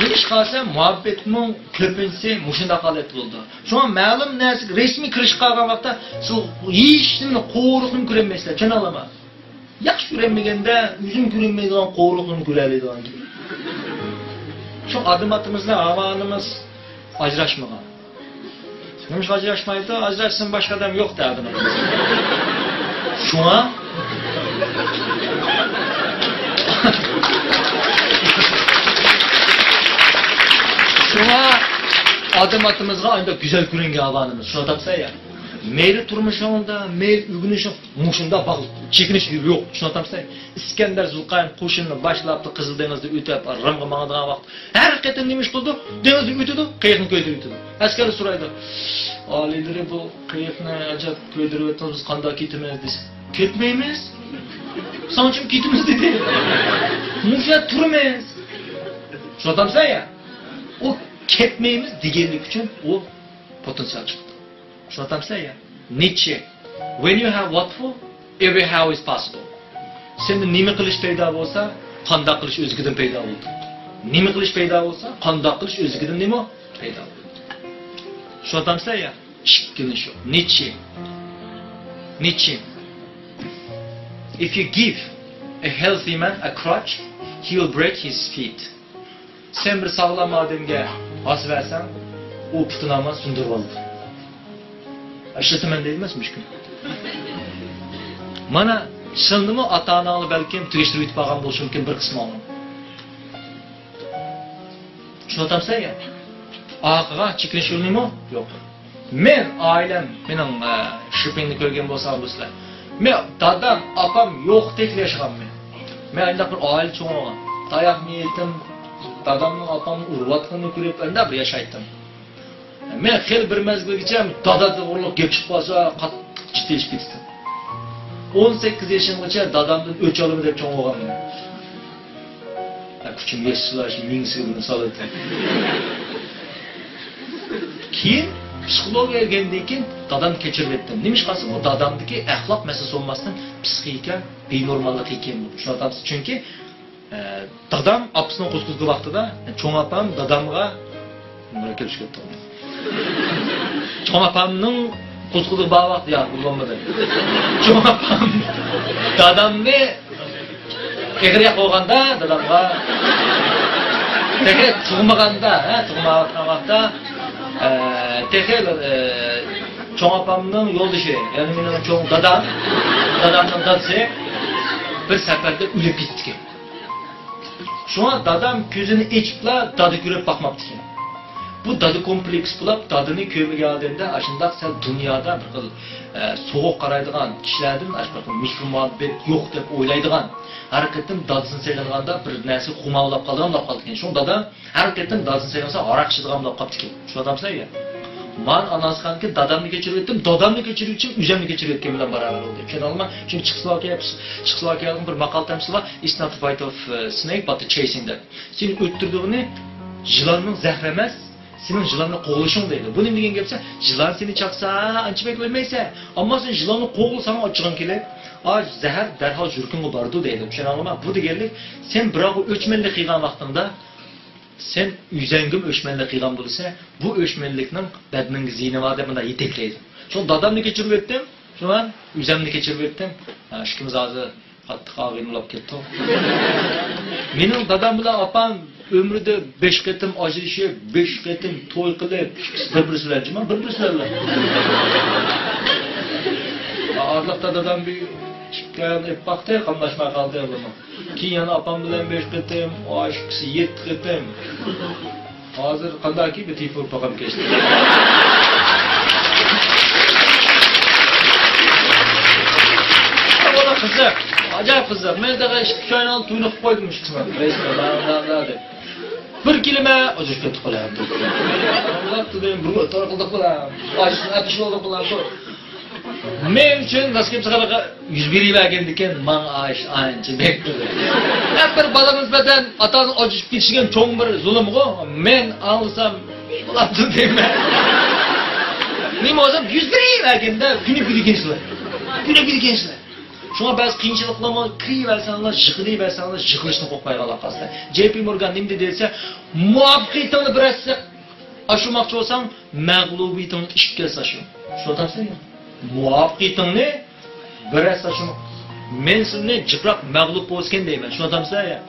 نېمىشقا دېسە، مۇھەببەتنىڭ كۆپىنچىسى مۇشۇنداق ھالەتتە بولىدۇ. شۇڭا مەلۇم نەرسىگە رەسمىي كىرىشىپ قالغان ۋاقىتتا سىز ھېچنېمىنى، قورۇقنىمۇ كۆرەلمەيسىلەر، چۈشىنەلەيمەن. ياخشى كۆرەلمىگەندە ئۆزىمۇ كۆرەلمەيدىغان قورۇقنىمۇ كۆرەلەيدىغان گەپ. شۇ ئادەم ئاتىمىز بىلەن ھاۋا ئانىمىز ئاجراشمىغان. نېمىشقا ئاجراشمايدۇ؟ ئاجراشسىمۇ باشقا ئادەم يوق دەيدۇ. شۇڭا، شۇڭا ئادەم ئاتىمىزغا ئانداق گۈزەل كۆرۈنگەن ھاۋا ئانىمىز. شۇنى تاپسا يا. مەيلى تۇرمۇشۇڭدا، مەيلى ئۆگىنىشىڭ، مۇشۇنداق باغ-، چېكىنىش يول يوق. شۇنى تاپسا، ئىسكەندەر زۇلقەرنەين قوشۇنىنى باشلاپلا قىزىل دېڭىزنى ئۆتۈپ، رىمغا ماڭىدىغان ۋاقىت. ھەر قېتىم نېمە ئىش قىلىدۇ؟ دېڭىزنى ئۆتىدۇ، قېيىقنى كۆيدۈرۈۋېتىدۇ. ئەسكەر سورايدۇ، ئالىيلىرى، بۇ قېيىقنى ئەجەب كۆيدۈرۈۋەتتىڭىز، بىز قانداق كېتىمىز دېسە، كەتمەيمىز. ساڭا ئۈچۈن كېتىمىز دېدى. مۇشۇ يەردە تۇرىمىز. شۇنى تاپسا يا. ئۇ كەتمەيمىز دېگەنلىكى ئۈچۈن ئۇ پوتېنسىيال چىقتى. شۇڭلاتامسەن يا؟ نىتشې. When you have what for, every how is possible. سەندە نېمە قىلىش پەيدا بولسا، قانداق قىلىش ئۆزلۈكىدىن پەيدا بولىدۇ. نېمە قىلىش پەيدا بولسا، قانداق قىلىش ئۆزلۈكىدىن نېمە پەيدا بولىدۇ. شۇڭلاتامسەن يا؟ ئىككىنچى شۇ. نىتشې. نىتشې. If you give a healthy man a crutch, he will break his feet. سەن بىر ساغلام ئادەمگە ھاسا بەرسەڭ، ئۇ پۇتىنى ھامان سۇندۇرۇۋالىدۇ. ئىشلىتىمەن دەيدۇ ئەمەسمۇ ئىككىنى. مانا، شۇندىمۇ ئاتا-ئاناڭلار بەلكىم تۈگەشتۈرۈپ يېتىپ قالغان بولۇشى مۇمكىن بىر قىسمىڭلار. شۇڭلاتامسەن يا؟ ئارقىغا چېكىنىش يولىمۇ يوق. مەن، ئائىلەم، مېنىڭ، ئە، شىپىڭنى كۆرگەن بولساڭ بۇ سىلەر. مەن دادام، ئاپام يوقتەكلا ياشىغانمەن. مەن ئانداق بىر ئائىلە چوڭ بولغان. تاياقنى يېدىم، دادامنىڭ، ئاپامنىڭ ئۇرۇۋاتقىنىنى كۆرۈپ، ئانداق بىر ياشايتتىم. مەن خېلى بىر مەزگىلگىچە دادا توغرۇلۇق گەپ چىقىپ قالسا، قاتتىق جىددىيلىشىپ كېتىتتىم. ئون سەككىز يېشىمغىچە دادامدىن ئۆچ ئالىمەن دەپ چوڭ بولغانمەن. ھە، كۈچۈم يەتسىلا، شۇ مېڭىسىگە بىرنى سالىۋېتەي. كېيىن پسىخولوگىيە ئۆگەنگەندىن كېيىن دادامنى كەچۈرۈۋەتتىم. نېمىشقا دېسە، بۇ دادامدىكى ئەخلاق مەسىلىسى بولماستىن، پسىخىكا بىنورماللىق ئىكەن بۇ. شۇڭلاتامسىز. چۈنكى، ئە، دادام ئاپىسىنىڭ قۇسقۇزلۇق ۋاقتىدا، چوڭ ئاپام دادامغا، مۇرەككەپلىشىپ كەتتىم. چوڭ ئاپامنىڭ قۇسقۇزلۇق بار ۋاقتى، ياق، بۇ بولمىدى. چوڭ ئاپام دادامنى ئېغىر ياق بولغاندا دادامغا، تېخى تۇغمىغاندا، ھە، تۇغمايۋاتقان ۋاقىتتا، ئە، تېخى، ئە، چوڭ ئاپامنىڭ يولدىشى، يەنى مېنىڭ چوڭ دادام، دادامنىڭ دادىسى بىر سەپەردە ئۆلۈپ كېتىپتىكەن. شۇڭا دادام كۆزىنى ئېچىپلا دادا كۆرۈپ باقماپتىكەن. بۇ دادا كومپلېكس بولۇپ، دادىنى كۆرمىگەن ئادەمدە ئاشۇنداق سەل دۇنيادا بىر خىل، ئە، سوغۇق قارايدىغان كىشىلەردىن ئاشۇ بىر خىل مېھرى-مۇھەببەت يوق دەپ ئويلايدىغان، ھەر قېتىم دادىسىنى سېغىنغاندا بىر نەرسە خۇمارلاپ قالىدىغان بولۇپ قالىدىكەن. شۇڭا دادا ھەر قېتىم دادىسىنى سېغىنسا ھاراق ئىچىدىغان بولۇپ قاپتىكەن. شۇ ئادەم سەن يا. مەن ئاناسخانكى دادامنى كەچۈرۈۋەتتىم، دادامنى كەچۈرگۈچىم ئۆزۈمنى كەچۈرۈۋەتكەن بىلەن باراۋەر بولدى. چۈشىنىڭلارمۇ؟ چۈنكى چېخوسلوۋاكىيە، چېخوسلوۋاكىيەنىڭ بىر ماقال تەمسىلى بار، It's not the bite of a snake, but the chasing دەپ. سېنى ئۆلتۈرىدىغىنى يىلاننىڭ زەھىرى ئەمەس، سېنىڭ يىلاننى قوغلىشىڭ دەيدۇ. بۇ نېمە دېگەن گەپ دېسە، يىلان سېنى چاقسا، ئانچە بەك ئۆلمەيسەن. ئەمما سەن يىلاننى قوغلىساڭ، ئاچچىقىڭ كېلىپ، ئا، زەھەر دەرھال يۈرىكىڭگە بارىدۇ دەيدۇ. چۈشىنىڭلارمۇ؟ بۇ دېگەنلىك، سەن بىراۋغا ئۆچمەنلىك قىلغان ۋاقتىڭدا، سەن ئۆزۈڭگىمۇ ئۆچمەنلىك قىلغان بولسا، بۇ ئۆچمەنلىكنىڭ بەدىنىڭگە زىيىنى بار دەپ مۇنداق يېتەكلەيدۇ. شۇڭا دادامنى كەچۈرۈۋەتتىم، شۇڭا ئۆزۈمنى كەچۈرۈۋەتتىم. ھە، ئىككىمىز ھازىر قاتتىق ئاغرىنىپ كەتتۇق. مېنىڭ دادام بىلەن ئاپام ئۆمرىدە بەش قېتىم ئاجرىشىپ، بەش قېتىم توي قىلىپ، بىر-بىرسى بىلەن جىما، بىر-بىرسى بىلەن. ئارىلىقتا دادام بىر ئىككى ئايال ئېلىپ باقتى، قاملاشماي قالدى ئۇلارمۇ. كېيىن يەنە ئاپام بىلەن بەش قېتىم، ئاشۇ ئىككىسى يەتتە قېتىم. ھازىر قانداقكى بىر تېلېفون پاقام كەچتى. بۇ قىزىق، ئاجايىپ قىزىق. مەن تېخى ئىككى ئاينىڭ تويىنى قىلىپ قويدۇم شۇ قىزغا. بىر كېلىمە ئوجۇشۇپ كەتتۇق بۇلار. بۇلار دېدىم، بىر ئوتتۇرا قىلدۇق بۇلار. ئاشۇ ئەپىشىۋالدۇق بۇلار. مەن ئۈچۈن ناسىپ ساقىلىقى يۈز بېرىۋەرگەندىكىن ماڭا ئاش ئانچە بەك بولدى. ھەر بىر بالىغا نىسبەتەن ئاتا-ئانا ئاجرىشىپ كېتىشكەن چوڭ بىر زۇلۇمغۇ. مەن ئاڭلىسام بولاتتى دەيمەن. نېمە بولسا يۈز بېرىۋەرگەندە كۈنى بىلگەنسىلەر. كۈنى بىلگەنسىلەر. شۇڭا بەزى قىيىنچىلىقلارغا كىرىۋەرسەڭلار، يىقىلىۋەرسەڭلار، يىقىلىشتىن قورقمايدىغانلار قالسا. جېي پى مورگان نېمە دېدى دېسە، مۇۋەپپەقىيىتىڭنى بىر ھەسسە ئاشۇرماقچى بولساڭ، مەغلۇبىيىتىڭنى ئىككى ھەسسە ئاشۇر. چۈشىنىۋاتامسىلەر؟ مۇۋەپپەقىيىتىڭنى بىر ھەسسە ئاشۇرماق. مەن سىلىنى جىقراق مەغلۇپ بولسىكەن دەيمەن. چۈشىنىۋاتامسىلەر؟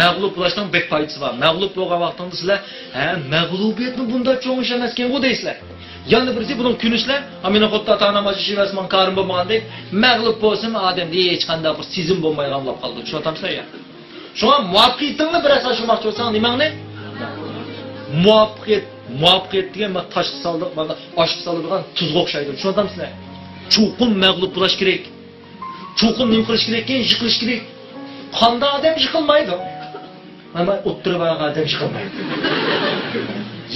مەغلۇپ بولۇشنىڭ بەك پايدىسى بار. مەغلۇپ بولغان ۋاقتىڭدا سىلەر، ھە، مەغلۇبىيەتمۇ بۇنداق چوڭ ئىش ئەمەسكەنغۇ دەيسىلەر. يەنە بىرسى بۇنىڭ كۆرۈنۈشلەر، ھە، مېنىڭ خۇددى ئاتا-ئانام ئاجرىشىۋەرسە ماڭا كارىم بولمىغاندەك، مەغلۇپ بولسىمۇ ئادەمدە ھېچقانداق بىر سېزىم بولمايدىغان بولۇپ قالىدۇ. چۈشىنىۋاتامسىلەر يا؟ شۇڭا مۇۋەپپەقىيىتىڭنى بىر ھەسسە ئاشۇرماقچى بولساڭ نېمەڭنى؟ مۇۋەپپەقىيەت، مۇۋەپپەقىيەت دېگەن مانا تاشقا سالدۇق، مانا ئاشقا سالىدىغان تۇزغا ئوخشايدۇ. چۈشىنىۋاتامسىلەر؟ چوقۇم مەغلۇپ بولۇش كېرەك. چوقۇم نېمە قىلىش كېرەككىن؟ يىقىلىش كېرەك. قانداق ئادەم يىقىلمايدۇ؟ مانا ئوتتۇرا بارغان ئادەم يىقىلمايدۇ.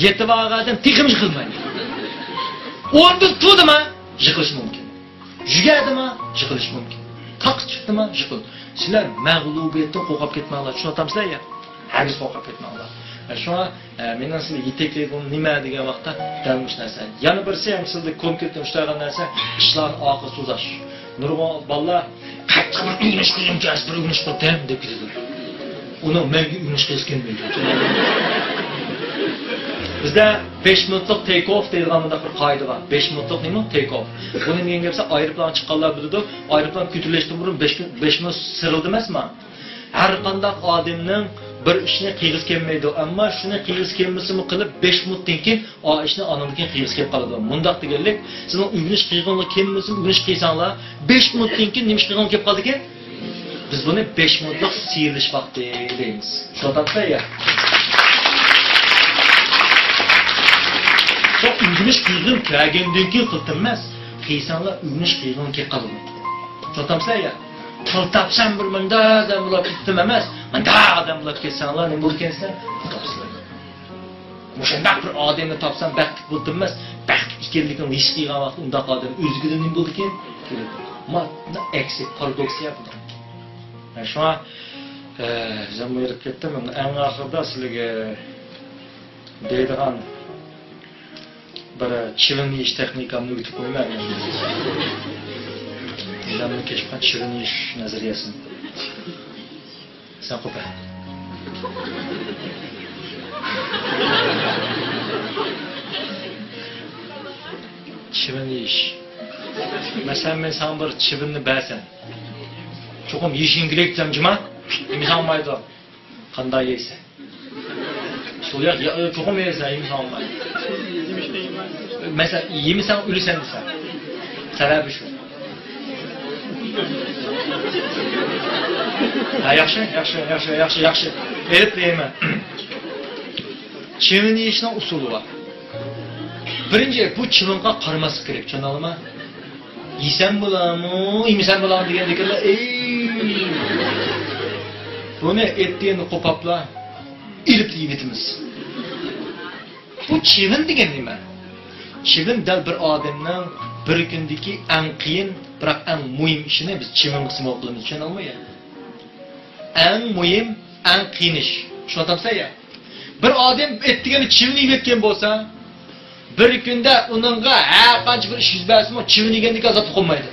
يېتىپ بارغان ئادەم تېخىمۇ يىقىلمايدۇ. ئورنىدىن تۇردىما يىقىلىشى مۇمكىن. يۈگۈردىما يىقىلىشى مۇمكىن. تاققا چىقتىما يىقىل. سىلەر مەغلۇبىيەتتىن قورقۇپ كەتمەڭلار. چۈشىنىۋاتامسىلەر يا؟ ھەرگىز قورقۇپ كەتمەڭلار. شۇڭا، ئە، مېنىڭ سىلەرگە يېتەكلەيدىغىنىم نېمە دېگەن ۋاقىتتا دەل مۇشۇ نەرسە. يەنە بىرسى ھەم سىلەردە كونكرېتنى ئۇچرايدىغان نەرسە، ئىشلارنى ئارقىغا سوزاش. نۇرغۇن بالىلار قەتئىي بىر ئۆگىنىش قىلغۇم كەلسە، بىر ئۆگىنىش قىلىپ دەم دەپ كېتىدۇ. ئۇنىڭ مەڭگۈ ئۆگىنىش قىلغۇسى كەلمەيدۇ. بىزدە بەش مىنۇتلۇق تېيك ئوف دەيدىغان مۇنداق بىر قائىدە بار. بەش مىنۇتلۇق نېمە؟ تېيك ئوف. بۇ نېمە دېگەن گەپ دېسە، ئايروپىلانغا چىققانلار بىلىدۇ. ئايروپىلان كۆتۈرۈلۈشتىن بۇرۇن بەش مىنۇت، بەش مىنۇت سىرىلدى ئەمەسما؟ ھەر قانداق ئادەمنىڭ بىر ئىشنى قىلغۇسى كەلمەيدۇ، ئەمما شۇنى قىلغۇسى كەلمىسىمۇ قىلىپ، بەش مىنۇتتىن كېيىن ئا ئىشنى ئانىڭدىن كېيىن قىلغۇسى كېلىپ قالىدۇ. مۇنداق دېگەنلىك، سىزنىڭ ئۆگىنىش قىلغىڭلار كەلمىسىمۇ ئۆگىنىش قىلساڭلار، بەش مىنۇتتىن كېيىن نېمە ئىش قىلغىڭلار كېلىپ قالىدىكەن؟ بىز بۇنى بەش مىنۇتلۇق سىيرىلىش ۋاقتى دەيمىز. چۈشىنىۋاتامسىلەر يا؟ شۇ ئۆگىنىش قىلغىڭ كەلگەندىن كېيىن قىلتىم ئەمەس، قىلساڭلار ئۆگىنىش قىلغىڭ كېلىپ قالىدۇ. چۈشىنىۋاتامسىلەر يا؟ تىل تاپسام بىر مۇنداق ئادەم بولۇپ كېتىم ئەمەس، مۇنداق ئادەم بولۇپ كەتسەڭلار نېمە بولىدىكەنسىلەر؟ تاپسىلەر. مۇشۇنداق بىر ئادەمنى تاپسام بەختلىك بولدۇم ئەمەس، بەختلىك ئىكەنلىكىڭنى ھېس قىلغان ۋاقىتتا ئۇنداق ئادەم ئۆزلۈكىدىن نېمە بولىدىكەن؟ كېلىدۇ. مانا ئەكسى، پارادوكسىيە بۇ. شۇڭا، ئە، زاممۇ يېرىپ كەتتىم. ئەڭ ئاخىرىدا سىلەرگە دەيدىغان بىر چىۋىن يېيىش تېخنىكامنى ئۆگىتىپ قويىمەن. ئىلامنىڭ كەشىپ قىلغان چىۋىن يېيىش نەزەرىيەسىنى. سەن قوپە. چىۋىن يېيىش. مەسىلەن، مەن ساڭا بىر چىۋىننى بەرسەم، چوقۇم يېيىشىڭ كېرەك دېسەم، جۇما، يېمىسەڭ بولمايدۇ. قانداق يەيسەن؟ شۇ ياق، يا، چوقۇم يەيسەن، يېمىسەڭ بولمايدۇ. مەسىلەن، يېمىسەڭ ئۆلىسەن دېسەم. سەۋەبى شۇ. ھە، ياخشى، ياخشى، ياخشى، ياخشى، ياخشى. ئېلىپ بېرىمەن. چىۋىن يېيىشنىڭ ئۇسۇلى بار. بىرىنچى، بۇ چىۋىنغا قارىماسلىق كېرەك، چۈشەندىڭلارمۇ؟ يېسەم بولامۇ، يېمىسەم بولامۇ دېگەندىكىنلا، ئەي! بۇنى ئېتىنى قوپاپلا ئېلىپ يېيىۋېتىمىز. بۇ چىۋىن دېگەن نېمە؟ چىۋىن دەل بىر ئادەمنىڭ بىر كۈندىكى ئەڭ قىيىن، بىراق ئەڭ مۇھىم ئىشىنى بىز چىۋىنغا سىمۋول قىلىمىز، چۈشەندىڭمۇ يا؟ ئەڭ مۇھىم، ئەڭ قىيىن ئىش. چۈشىنىۋاتامسەن يا؟ بىر ئادەم ئەتىگەندە چىۋىن يېيىۋەتكەن بولسا، بىر كۈندە ئۇنىڭغا ھەر قانچە بىر ئىش يۈز بەرسىمۇ، چىۋىن يېگەندىكىن ئازابلىق بولمايدۇ.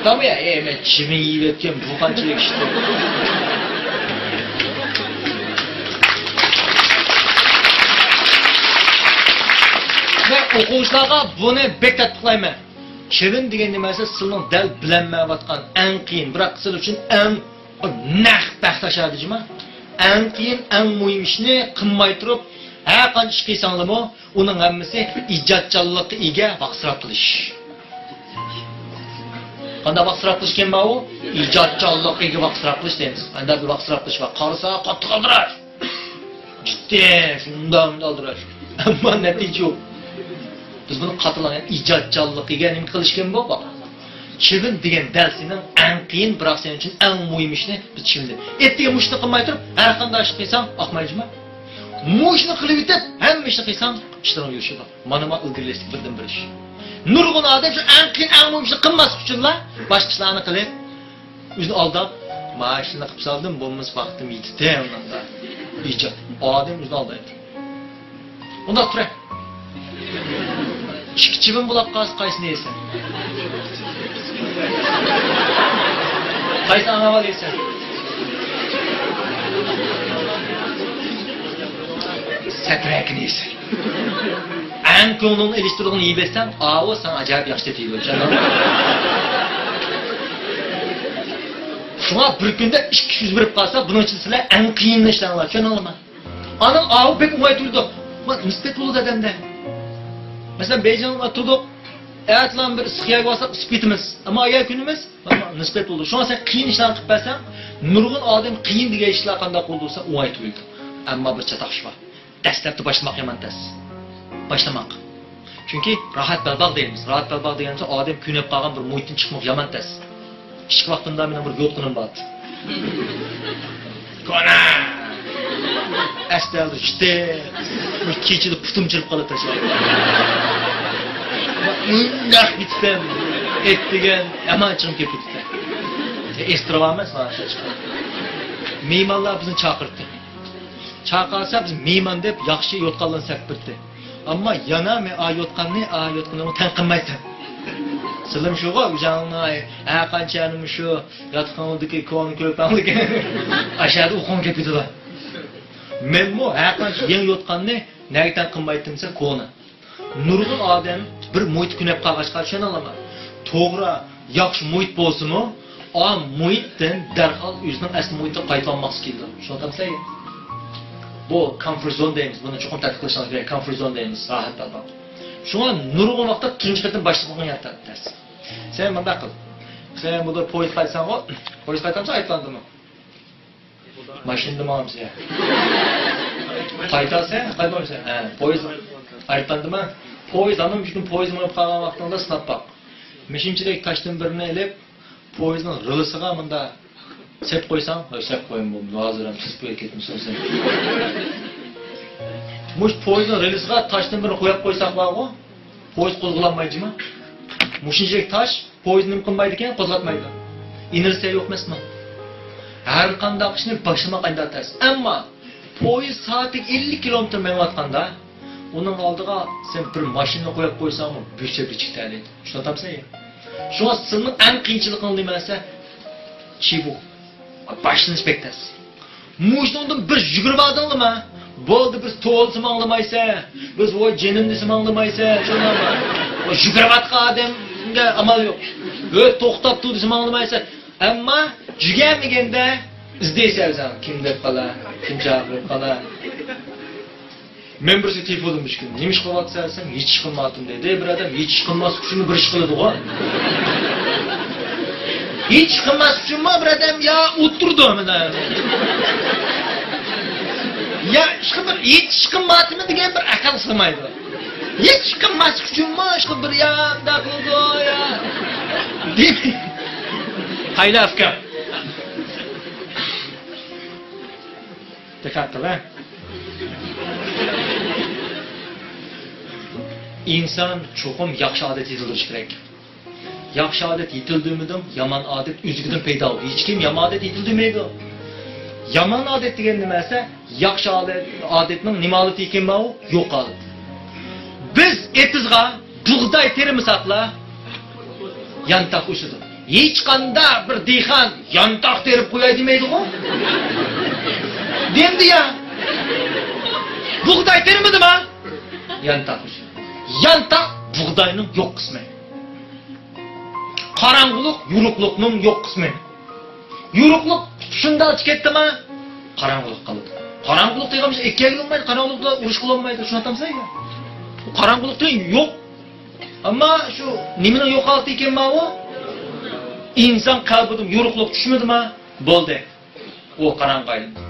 تامغۇ يا، ئەي، مەن چىۋىن يېيىۋەتكەن، بۇ قانچىلىك ئىشتۇ. مەن ئوقۇغۇچىلارغا بۇنى بەك تەتبىقلايمەن. چىۋىن دېگەن نېمە دېسە، سىلىنىڭ دەل بىلەلمەيۋاتقان ئەڭ قىيىن، بىراق سىز ئۈچۈن ئەڭ نەق بەخت ئاشادى جۇما. ئەڭ قىيىن، ئەڭ مۇھىم ئىشنى قىلماي تۇرۇپ، ھەر قانچە ئىش قىلساڭلىمۇ، ئۇنىڭ ھەممىسى ئىجادچانلىققا ئىگە ۋاقىت سەرپ قىلىش. قانداق ۋاقىت ئىسراپ قىلىش ئىكەن ماۋۇ؟ ئىجادچانلىقىغا ۋاقىت ئىسراپ قىلىش دەيمىز. قانداق بىر ۋاقىت ئىسراپ قىلىش بار؟ قارىسا، قاتتىق ئالدىراش. جىددىي، شۇنداق ئالدىراش. ئەمما نەتىجە يوق. بىز بۇنى قاتتىق، يەنى ئىجادچانلىقىغا نېمە قىلىش ئىكەن بۇ؟ چىۋىن دېگەن دەل سېنىڭ ئەڭ قىيىن، بىراق سېنىڭ ئۈچۈن ئەڭ مۇھىم ئىشنى بىز چىۋىن دەپ. ئېيتتىم، مۇشۇنى قىلماي تۇرۇپ، ھەر قانداق ئىشنى قىلساڭ، ئاقمايدۇ جۇما. مۇشۇنى قىلىۋېتىپ، ھەممە ئىشنى قىلساڭ، ئىشلىرىڭ يۈرۈشىدۇ. مانا ما ئىلگىرىلەشتىكى بىردىنبىر ئىش. نۇرغۇن ئادەم شۇ ئەڭ قىيىن، ئەڭ مۇھىم ئىشنى قىلماسلىق ئۈچۈنلا باشقا ئىشلارنى قىلىپ، ئۆزىنى ئالداپ، مانا شۇنى قىلىپ سالدىم، بولمىسا ۋاقتىم يېتىتتى، ئۇنداقتا. ئىجاد. ئادەم ئۆزىنى ئالدايدۇ. ئۇنداق تۇرە. ئىككى چىۋىن بولاپ قالسا، قايسىنى يەيسەن؟ قايسىنى ئاڭلاپ ئالىسەن؟ سەترەكىنى يەيسەن. ئەڭ كۆڭلۈڭنى ئېلىشتۇرىدىغىنى يېيىۋەتسەڭ، ئاۋۇ ساڭا ئاجايىپ ياخشى تېتىيدۇ، چۈشەندىڭمۇ؟ شۇڭا بىر كۈندە ئىككى يۈز بېرىپ قالسا، بۇنىڭ ئىچىدە سىلەر ئەڭ قىيىن ئىشلىرىڭلار، چۈشەندىڭلارمۇ؟ ئانا، ئاۋۇ بەك ئوڭاي تۇرىدۇ. ما، نىسبەت بولىدۇ ئادەمدە. مەسىلەن، بېيجىڭدا تۇردۇق. ئەتىلان بىر ئىسسىق يەرگە بارساق، ئىسسىپ كېتىمىز. ئەمما ئاياغ كۈنىمىز، ما، ما، نىسبەت بولىدۇ. شۇڭا سەن قىيىن ئىشلارنى قىلىپ بەرسەڭ، نۇرغۇن ئادەم قىيىن دېگەن ئىشلار قانداق بولىدۇ دېسە، ئوڭاي تۇرىدۇ. ئەمما بىر چاتاق ئىش بار. دەسلەپتە باشلىماق يامان تەس. باشلىماق. چۈنكى راھەت بەلباغ دەيمىز. راھەت بەلباغ دېگەنچە ئادەم كۆنۈپ قالغان بىر مۇھىتتىن چىقماق يامان تەس. كىچىك ۋاقتىمدا مېنىڭ بىر يوتقىنىم بار ئىدى. كونا! ئەستەلدە چۈشتى. بىر كېچىدە پۇتۇم چىرىپ قالاتتى. مۇنداق يېتىپتىم. ئېيت دېگەن، ئەمما چىقىپ كېتىپتى. ئېستىرىۋالماس مانا شۇ چىقىپ. مېھمانلار بىزنى چاقىرتتى. چاقىرسا بىز مېھمان دەپ ياخشى يوتقانلارنى سەپ بەردى. ئەمما يەنە مەن ئا يوتقاننى، ئا يوتقىنىمۇ تەڭ قىلمايتتىم. سىلىم شۇغۇ، ئۆزۈڭنىڭ ھەر قانچە يەرنىمۇ شۇ ياتىقىڭدىكى كونا كۆرپەڭدىكى ئاشۇ يەردە ئۇخۇڭ كېلىپ كېتىدۇ. مەنمۇ ھەر قانچە يېڭى يوتقاننى نەگە تەڭ قىلمايتتىم دېسە كونا. نۇرغۇن ئادەم بىر مۇھىتتا كۆنۈپ قالغاچقا، چۈشىنىڭلارمۇ؟ توغرا، ياخشى مۇھىت بولسىمۇ، ئا مۇھىتتىن دەرھال ئۆزىنىڭ ئەسلى مۇھىتىگە قايتىۋالماقچى كېلىدۇ. چۈشىنىۋاتامسەن؟ بۇ كومفورت زون دەيمىز. بۇنى چوقۇم تەتقىق قىلىشىڭىز كېرەك. كومفورت زون دەيمىز، راھەت تاپماق. شۇڭا نۇرغۇن ۋاقىتتا تۇنجى قېتىم باشلىمىغان يەر تەس. سەن مۇنداق قىل. سەن بۇدا پويىز قايتساڭغۇ، پويىز قايتامسەن ئايروپىلاندىمۇ؟ ماشىنىدا ماڭامسەن؟ قايتاسەن، قايتمامسەن؟ ھە، پويىز ئايروپىلاندىمۇ؟ پويىز، ئاندىن بىر كۈن پويىز مېڭىپ قالغان ۋاقتىڭدا سىناپ باق. مۇشۇنچىلىك تاشتىن بىرنى ئېلىپ، پويىزنىڭ رېلىسىغا مۇندا سەپ قويساڭ، ھە، سەپ قويۇڭ بولدى، ھازىر ھەم سىزىپ قويۇپ كەتمىسۇن سەن. مۇشۇ پويىزنىڭ رېلىسىغا تاشتىن بىرنى قويۇپ قويساق بارغۇ، پويىز قوزغىلالمايدۇ جۇما. مۇشۇنچىلىك تاش پويىز نېمە قىلمايدىكەن؟ قوزغاتمايدۇ. ئىنېرتسىيە يوق ئەمەسمۇ؟ ھەر قانداق ئىشنى باشلىماق ئانداق تەس. ئەمما پويىز سائەتىگە ئەللىك كىلومېتىر مېڭىۋاتقاندا، ئۇنىڭ ئالدىغا سەن بىر ماشىنىنى قويۇپ قويساڭمۇ، بۆسۈپ چىقىپ كېتەلەيدۇ. چۈشىنىۋاتامسەن يا؟ شۇڭا سىلىنىڭ ئەڭ قىيىنچىلىقىڭ نېمە دېسە، چىبۇ. باشلىنىش بەك تەس. مۇشۇنىڭدىن بىر يۈگۈرۈۋالدىڭلىما؟ بولدى، بىز توۋلىسىمۇ ئاڭلىمايسەن، بىز ۋاي جېنىم دېسىمۇ ئاڭلىمايسەن، چۈشەندىڭمۇ؟ ۋاي يۈگۈرۈۋاتقان ئادەمگە ئامال يوق. ھۆ، توختاپ تۇر دېسىمۇ ئاڭلىمايسەن. ئەمما يۈگۈرمىگەندە ئىزدەيسەن ئۆزۈڭ، كىم دەپ قالا، كىم چاقىرىپ قالا. مەن بىرسىگە تېلېفون قىلدىم مۇشۇ كۈنى. نېمە ئىش قىلىۋاتىسەن دېسەم، ھېچ ئىش قىلمايۋاتىمەن دېدى. بىر ئادەم ھېچ ئىش قىلماسلىق ئۈچۈنمۇ بىر ئىش قىلىدىغۇ. ھېچ ئىش قىلماسلىق ئۈچۈنمۇ بىر ئادەم يا ئولتۇرىدۇ مانا. يا ئىشقا بىر ھېچ ئىش قىلمايۋاتىمەن دېگەن بىر ئەقىل سىغمايدۇ. ھېچ ئىش قىلماسلىق ئۈچۈنمۇ ئىشقا بىر يا مۇنداق قىلىدۇ يا. دېمەي. قايلا ئۇكام. دىققەت قىل ھە. ئىنسان چوقۇم ياخشى ئادەت يېتىلدۈرۈشى كېرەك. ياخشى ئادەت يېتىلدۈرمىدىڭ، يامان ئادەت ئۆزلۈكىدىن پەيدا بولىدۇ. ھېچكىم يامان ئادەت يېتىلدۈرمەيدۇ. يامان ئادەت دېگەن نېمە دېسە، ياخشى ئادەت، ئادەتنىڭ نېمە ھالىتى ئىكەن ماۋۇ؟ يوق ھالىتى. بىز ئېتىزغا بۇغداي تېرىمىساقلا، يانتاق ئۆسىدۇ. ھېچقانداق بىر دېھقان يانتاق تېرىپ قوياي دېمەيدىغۇ. دېمىدى يا. بۇغداي تېرىمىدىما؟ يانتاق ئۆسىدۇ. يانتاق بۇغداينىڭ يوق قىسمى. قاراڭغۇلۇق يورۇقلۇقنىڭ يوق قىسمى. يورۇقلۇق شۇنداق كەتتىما، قاراڭغۇلۇق قالىدۇ. قاراڭغۇلۇق دېگەن بىر ئىككىگە بولمايدۇ، قاراڭغۇلۇقتا ئۇرۇش قىلالمايدۇ، چۈشىنىۋاتامسەن يا؟ قاراڭغۇلۇق دېگەن يوق. ئەمما شۇ نېمىنىڭ يوقالدى ئىكەن ماۋۇ؟ ئىنسان قەلبىدىن يورۇقلۇق چۈشمىدىما؟ بولدى. ئۇ قاراڭغۇ ئايلاندى.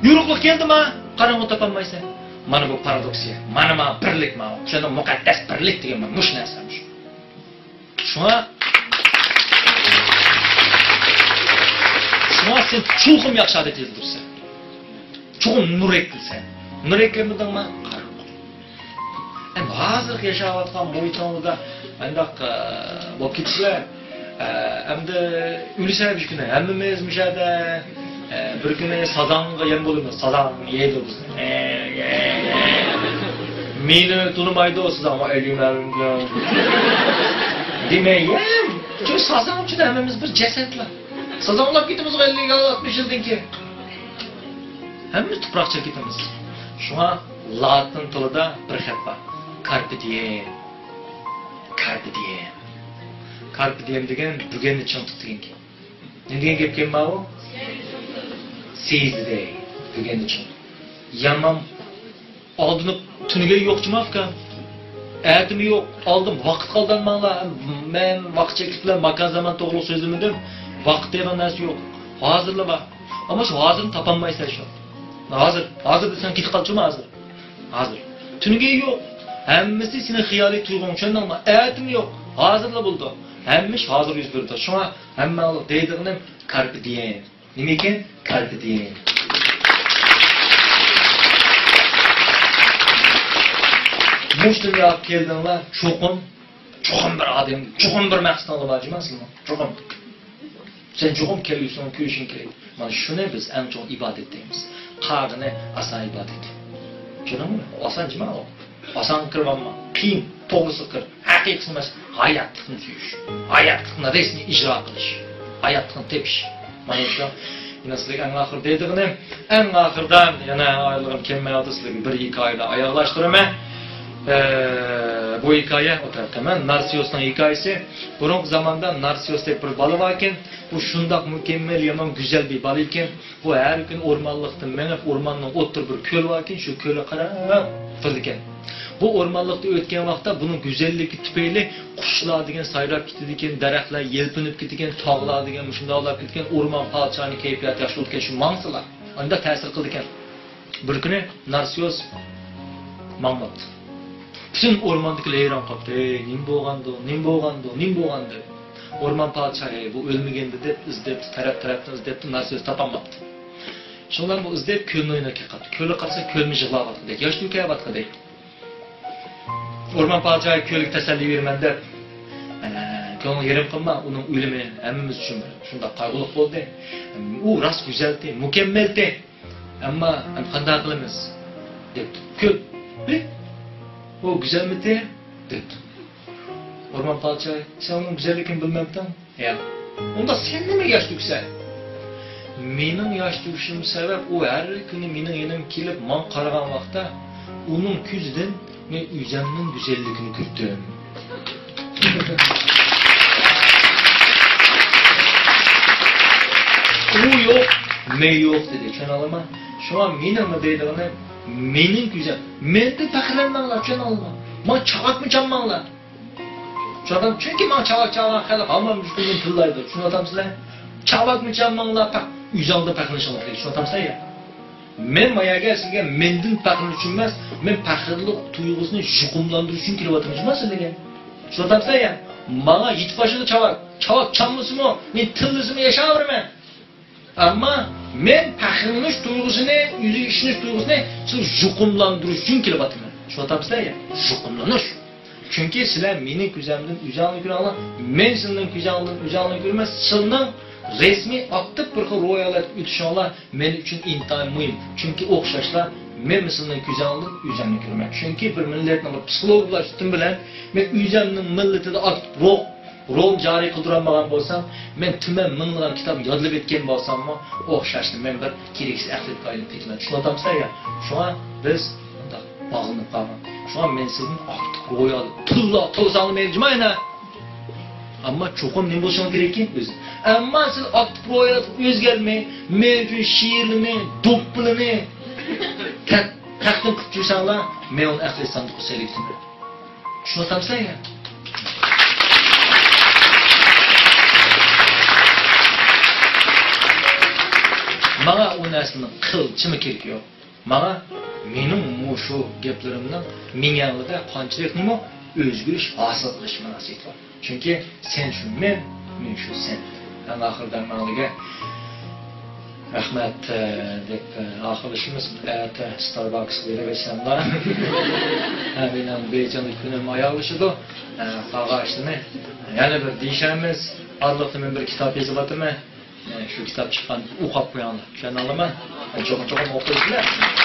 يورۇقلۇق كەلدىما؟ قاراڭغۇ تاپالمايسەن. مانا بۇ پارادوكسىيە. مانا ما بىرلىك ما. شۇنىڭ مۇقەددەس بىرلىك دېگەن مانا مۇشۇ نەرسە مۇشۇ. شۇڭا، شۇڭا سەن چوقۇم ياخشى ئادەت يېتىلدۈرىسەن. چوقۇم نۇر ئەكىلىسەن. نۇر ئەكەلمىدىڭما؟ قاراڭغۇ. ئەمدى ھازىرقى ياشاۋاتقان مۇھىتىڭىزدا مۇنداق، ئە، بولۇپ كېتىشلەر. ئە، ئەمدى ئۆلسە بىر كۈنى ھەممىمىز مۇشۇ يەردە، ئە، بىر كۈنى سازاڭغا يەم بولىمىز. سازاڭ يەيدۇ بىزنى. ئە، ئە، ئە. مېنى تونۇمايدۇ سازاڭ. دېمەي يەم. چۈنكى سازاڭ ئۈچۈن ھەممىمىز بىر جەسەتلا. سازاڭلاپ كېتىمىزغۇ ئەللىك، ئاتمىش يىلدىن كېيىن. ھەممىمىز تۇپراق چىرىپ كېتىمىز. شۇڭا لاتىن تىلىدا بىر خەت بار. كارپې دىيېم. كارپې دىيېم. كارپې دىيېم دېگەن بۈگۈننى چىڭ تۇت دېگەن گەپ. نېمە دېگەن گەپكەن ماۋۇ؟ سېيىز دېدى. بۈگۈننى چىڭ تۇت. يامان ئالدىنىپ تۈنۈگۈن يوق جۇما ئۇكام. ئەتىمۇ يوق. ئالدىم ۋاقىتقا ئالدانماڭلار. مەن ۋاقىت چەكلىك بىلەن ماكان زامان توغرۇلۇق سۆزلىمىدىم. ۋاقىت دېگەن نەرسە يوق. ھازىرلا بار. ئەمما شۇ ھازىرنى تاپالمايسەن شۇ. ھازىر، ھازىر دېسەڭ كېتىپ قالدى جۇما ھازىر. ھازىر. تۈنۈگۈن يوق. ھەممىسى سېنىڭ خىيالىي تۇيغۇڭ، چۈشەندىڭمۇ؟ ئەتىمۇ يوق. ھازىرلا بولىدۇ. ھەممە ئىش ھازىر يۈز بېرىدۇ. شۇڭا ھەممەڭلار دەيدىغىنىم كارپې دىيېم. نېمە ئىكەن؟ كارپې دىيېم. مۇشۇ دۇنياغا كەلدىڭلار، چوقۇم، چوقۇم بىر ئادەم، چوقۇم بىر مەقسىتىڭلار بار جۇما سىلەرنىڭ. چوقۇم. سەن چوقۇم كەلگۈسىڭنى كۆرۈشۈڭ كېرەك. مانا شۇنى بىز ئەڭ چوڭ ئىبادەت دەيمىز. قالغىنى ئاسان ئىبادەت. چۈشەندىڭمۇ؟ ئاسان جۇما ئۇ. ئاسانغا كىرىۋالما. قىيىن، توغرىسىغا كىر. ھەقىقىي ئەمەس، ھاياتلىقنى سۆيۈش. ھاياتلىقنى رەسمىي ئىجرا قىلىش. ھاياتلىقنى تېپىش. مانا شۇ. يەنە سىلەرگە ئەڭ ئاخىرىدا دەيدىغىنىم، ئەڭ ئاخىرىدا يەنە ئايرىلغۇم كەلمەيۋاتىدۇ، سىلەرگە بىر ھېكايىدە ئاياغلاشتۇرىمەن. ئە، بۇ ھېكايە ئوتتۇرا قىلىمەن. نارسىيۇسنىڭ ھېكايىسى. بۇرۇنقى زاماندا نارسىيۇس دەپ بىر بالا باركەن. ئۇ شۇنداق مۇكەممەل، يامان گۈزەل بىر بالا ئىكەن. ئۇ ھەر كۈنى ئورمانلىقتا مېڭىپ، ئورماننىڭ ئوتتۇرىدا بىر كۆل باركەن، شۇ كۆلگە قاراپ تۇرىدىكەن. بۇ ئورمانلىقتا ئۆتكەن ۋاقىتتا بۇنىڭ گۈزەللىكى تۈپەيلى قۇشلار دېگەن سايراپ كېتىدىكەن، دەرەخلەر يەلپۈنۈپ كېتىدىكەن، تاغلار دېگەن مۇشۇنداق بولۇپ كېتىدىكەن، ئورمان پادىشاھىنىڭ كەيپىياتى ياخشى بولىدىكەن، شۇ ماڭسىلا. ئاندا تەسىر قىلىدىكەن. بىر كۈنى نارسىيۇس ماڭماپتۇ. پۈتۈن ئورماندىكىلەر ھەيران قاپتۇ. «ھەي، نېمە بولغاندۇ، نېمە بولغاندۇ، نېمە بولغاندۇ؟» ئورمان پادىشاھى بۇ ئۆلمىگەندۇ دەپ ئىزدەپتۇ، تەرەپ-تەرەپتىن ئىزدەپتۇ، نارسىيۇس تاپالماپتۇ. شۇنىڭ بىلەن بۇ ئىزدەپ كۆلنىڭ يېنىغا كېلىپ قاپتۇ. كۆلگە قارىسا، كۆلمۇ يىغلاۋاتقۇدەك، ياش تۆكۈۋاتقۇدەك. ئورمان پادىشاھى كۆلگە تەسەللى بېرىمەن دەپ، ئە، كۆڭلۈڭ يېرىم قىلما، ئۇنىڭ ئۆلۈمى ھەممىمىز ئۈچۈن بىر شۇنداق قايغۇلۇق بولدى. ئۇ راست گۈزەلتى، مۇكەممەلتى. ئەمما، ئەمما قانداق قىلىمىز؟ دەپتۇ. كۆل. ھېي، ئۇ گۈزەلمىتى؟ دەپتۇ. ئورمان پادىشاھى، سەن ئۇنىڭ گۈزەللىكىنى بىلمەمتىڭ؟ ياق. ئۇندا سەن نېمە ياش تۆكىسەن؟ مېنىڭ ياش تۆكۈشۈم سەۋەب، ئۇ ھەر كۈنى مېنىڭ يېنىمغا كېلىپ ماڭا قارىغان ۋاقىتتا، ئۇنىڭ كۆزىدىن مەن ئۆزەمنىڭ گۈزەللىكىنى كۆردۈم. ئۇ يوق، مەن يوق دېدى. چۈشەنەلەيمەن. شۇڭا مېنىڭ دەيدىغىنىم، مېنىڭ گۈزەل، مەندىن پەخىرلەنمەڭلار، چۈشەنەلەيمەن. ماڭا چاۋاكمۇ چالماڭلار. چۈشەندىڭىزمۇ؟ چۈنكى ماڭا چاۋاك چالغان خەلق ھامان مۇشۇ كۈندىن تىللايدۇ. چۈشىنىۋاتامسىلەر؟ چاۋاكمۇ چالماڭلار، پەق ئۆزۈڭلار پەخىرلىنىشىڭلار كېرەك. چۈشىنىۋاتامسىلەر يا؟ مەن ما يەرگە سىلەرگە مەندىن پەخىرلىنىش ئۈچۈن ئەمەس، مەن پەخىرلىك تۇيغۇسىنى يۇقۇملاندۇرۇش ئۈچۈن كېلىۋاتىمەن جۇما سىلەرگە. چۈشىنىۋاتامسىلەر يا؟ ماڭا يېتىپ باشلىدى چاۋاك. چاۋاك چالمىسىمۇ، مەن تىللىسىمۇ ياشاۋېرىمەن. ئەمما مەن پەخىرلىنىش تۇيغۇسىنى، ئۆزىگە ئىشىنىش تۇيغۇسىنى سىز يۇقۇملاندۇرۇش ئۈچۈن كېلىۋاتىمەن. چۈشىنىۋاتامسىلەر يا؟ يۇقۇملىنىش. چۈنكى سىلەر مېنىڭ كۆزۈمدىن ئۆزۈڭلارنى كۆرۈڭلار، مەن سىلەرنىڭ كۆزۈڭدىن ئۆزۈڭلارنى كۆرىمەن. سىلەرنىڭ رەسمىي ئاكتىپ بىر خىل روھ ھالەتكە ئۆتۈشۈڭلار مەن ئۈچۈن ئىنتايىن مۇھىم. چۈنكى ئوخشاشلا مەنمۇ سىلەرنىڭ كۆزۈڭدىن ئۆزۈمنى كۆرىمەن. چۈنكى بىر مىللەتنىڭ بىر پسىخولوگىيە سۈپىتىم بىلەن مەن ئۆزۈمنىڭ مىللىتىدە ئاكتىپ روھ رول جارى قىلدۇرالمىغان بولسام، مەن تۈمەن مىڭلىغان كىتاب يادلاپ ئۆتكەن بولساممۇ، ئوخشاشلا مەن بىر كېرەكسىز ئەخلەتكە ئايلىنىپ كېتىمەن. چۈشىنىۋاتامسىلەر يا؟ شۇڭا بىز مۇنداق باغلىنىپ قالغان. شۇڭا مەن سىزدىن ئاكتىپ رويال تىللا تىللىساڭلار مەيلى جۇما يەنە. ئەمما چوقۇم نېمە بولۇشىڭىز كېرەككى ئۆزى. ئەمما سىز ئاكتىپ رويالغا ئۆزگەرمەي، مەن ئۈچۈن شېئىرلىرىنى، دوپپىلىرىنى تەق-، تەقدىم قىلىپ يۈرسەڭلار، مەن ئۇنى ئەخلەت ساندۇققا سېلىۋېتىمەن. چۈشىنىۋاتامسىلەر يا؟ ماڭا ئۇ نەرسىنىڭ قىلچىمۇ كېرىكى يوق. ماڭا مېنىڭ مۇشۇ گەپلىرىمنىڭ مېڭەڭلىدە قانچىلىكنىمۇ ئۆزگىرىش ھاسىل قىلىش مۇناسىۋىتى بار. چۈنكى سەن شۇ مەن، مەن شۇ سەن. ئەڭ ئاخىرىدا ماڭىدىگە رەھمەت، ئە، دەپ، ئە، ئاخىرلىشىمىز. ئەتە ستارباكسقا بېرىۋەتسەملا. ھە، مېنىڭ بېيجىڭدىكى كۈنۈم ئاياغلىشىدۇ. ئە، قالغان ئىشلىرىنى يەنە بىر دېيىشەرمىز. ئارىلىقتا مەن بىر كىتاب يېزىۋاتىمەن. ئە، شۇ كىتاب چىققان ئوقۇپ قويۇڭلار. چۈشەندىڭلارمۇ؟ ئە، چوقۇم، چوقۇم ئوقۇيسىلەر.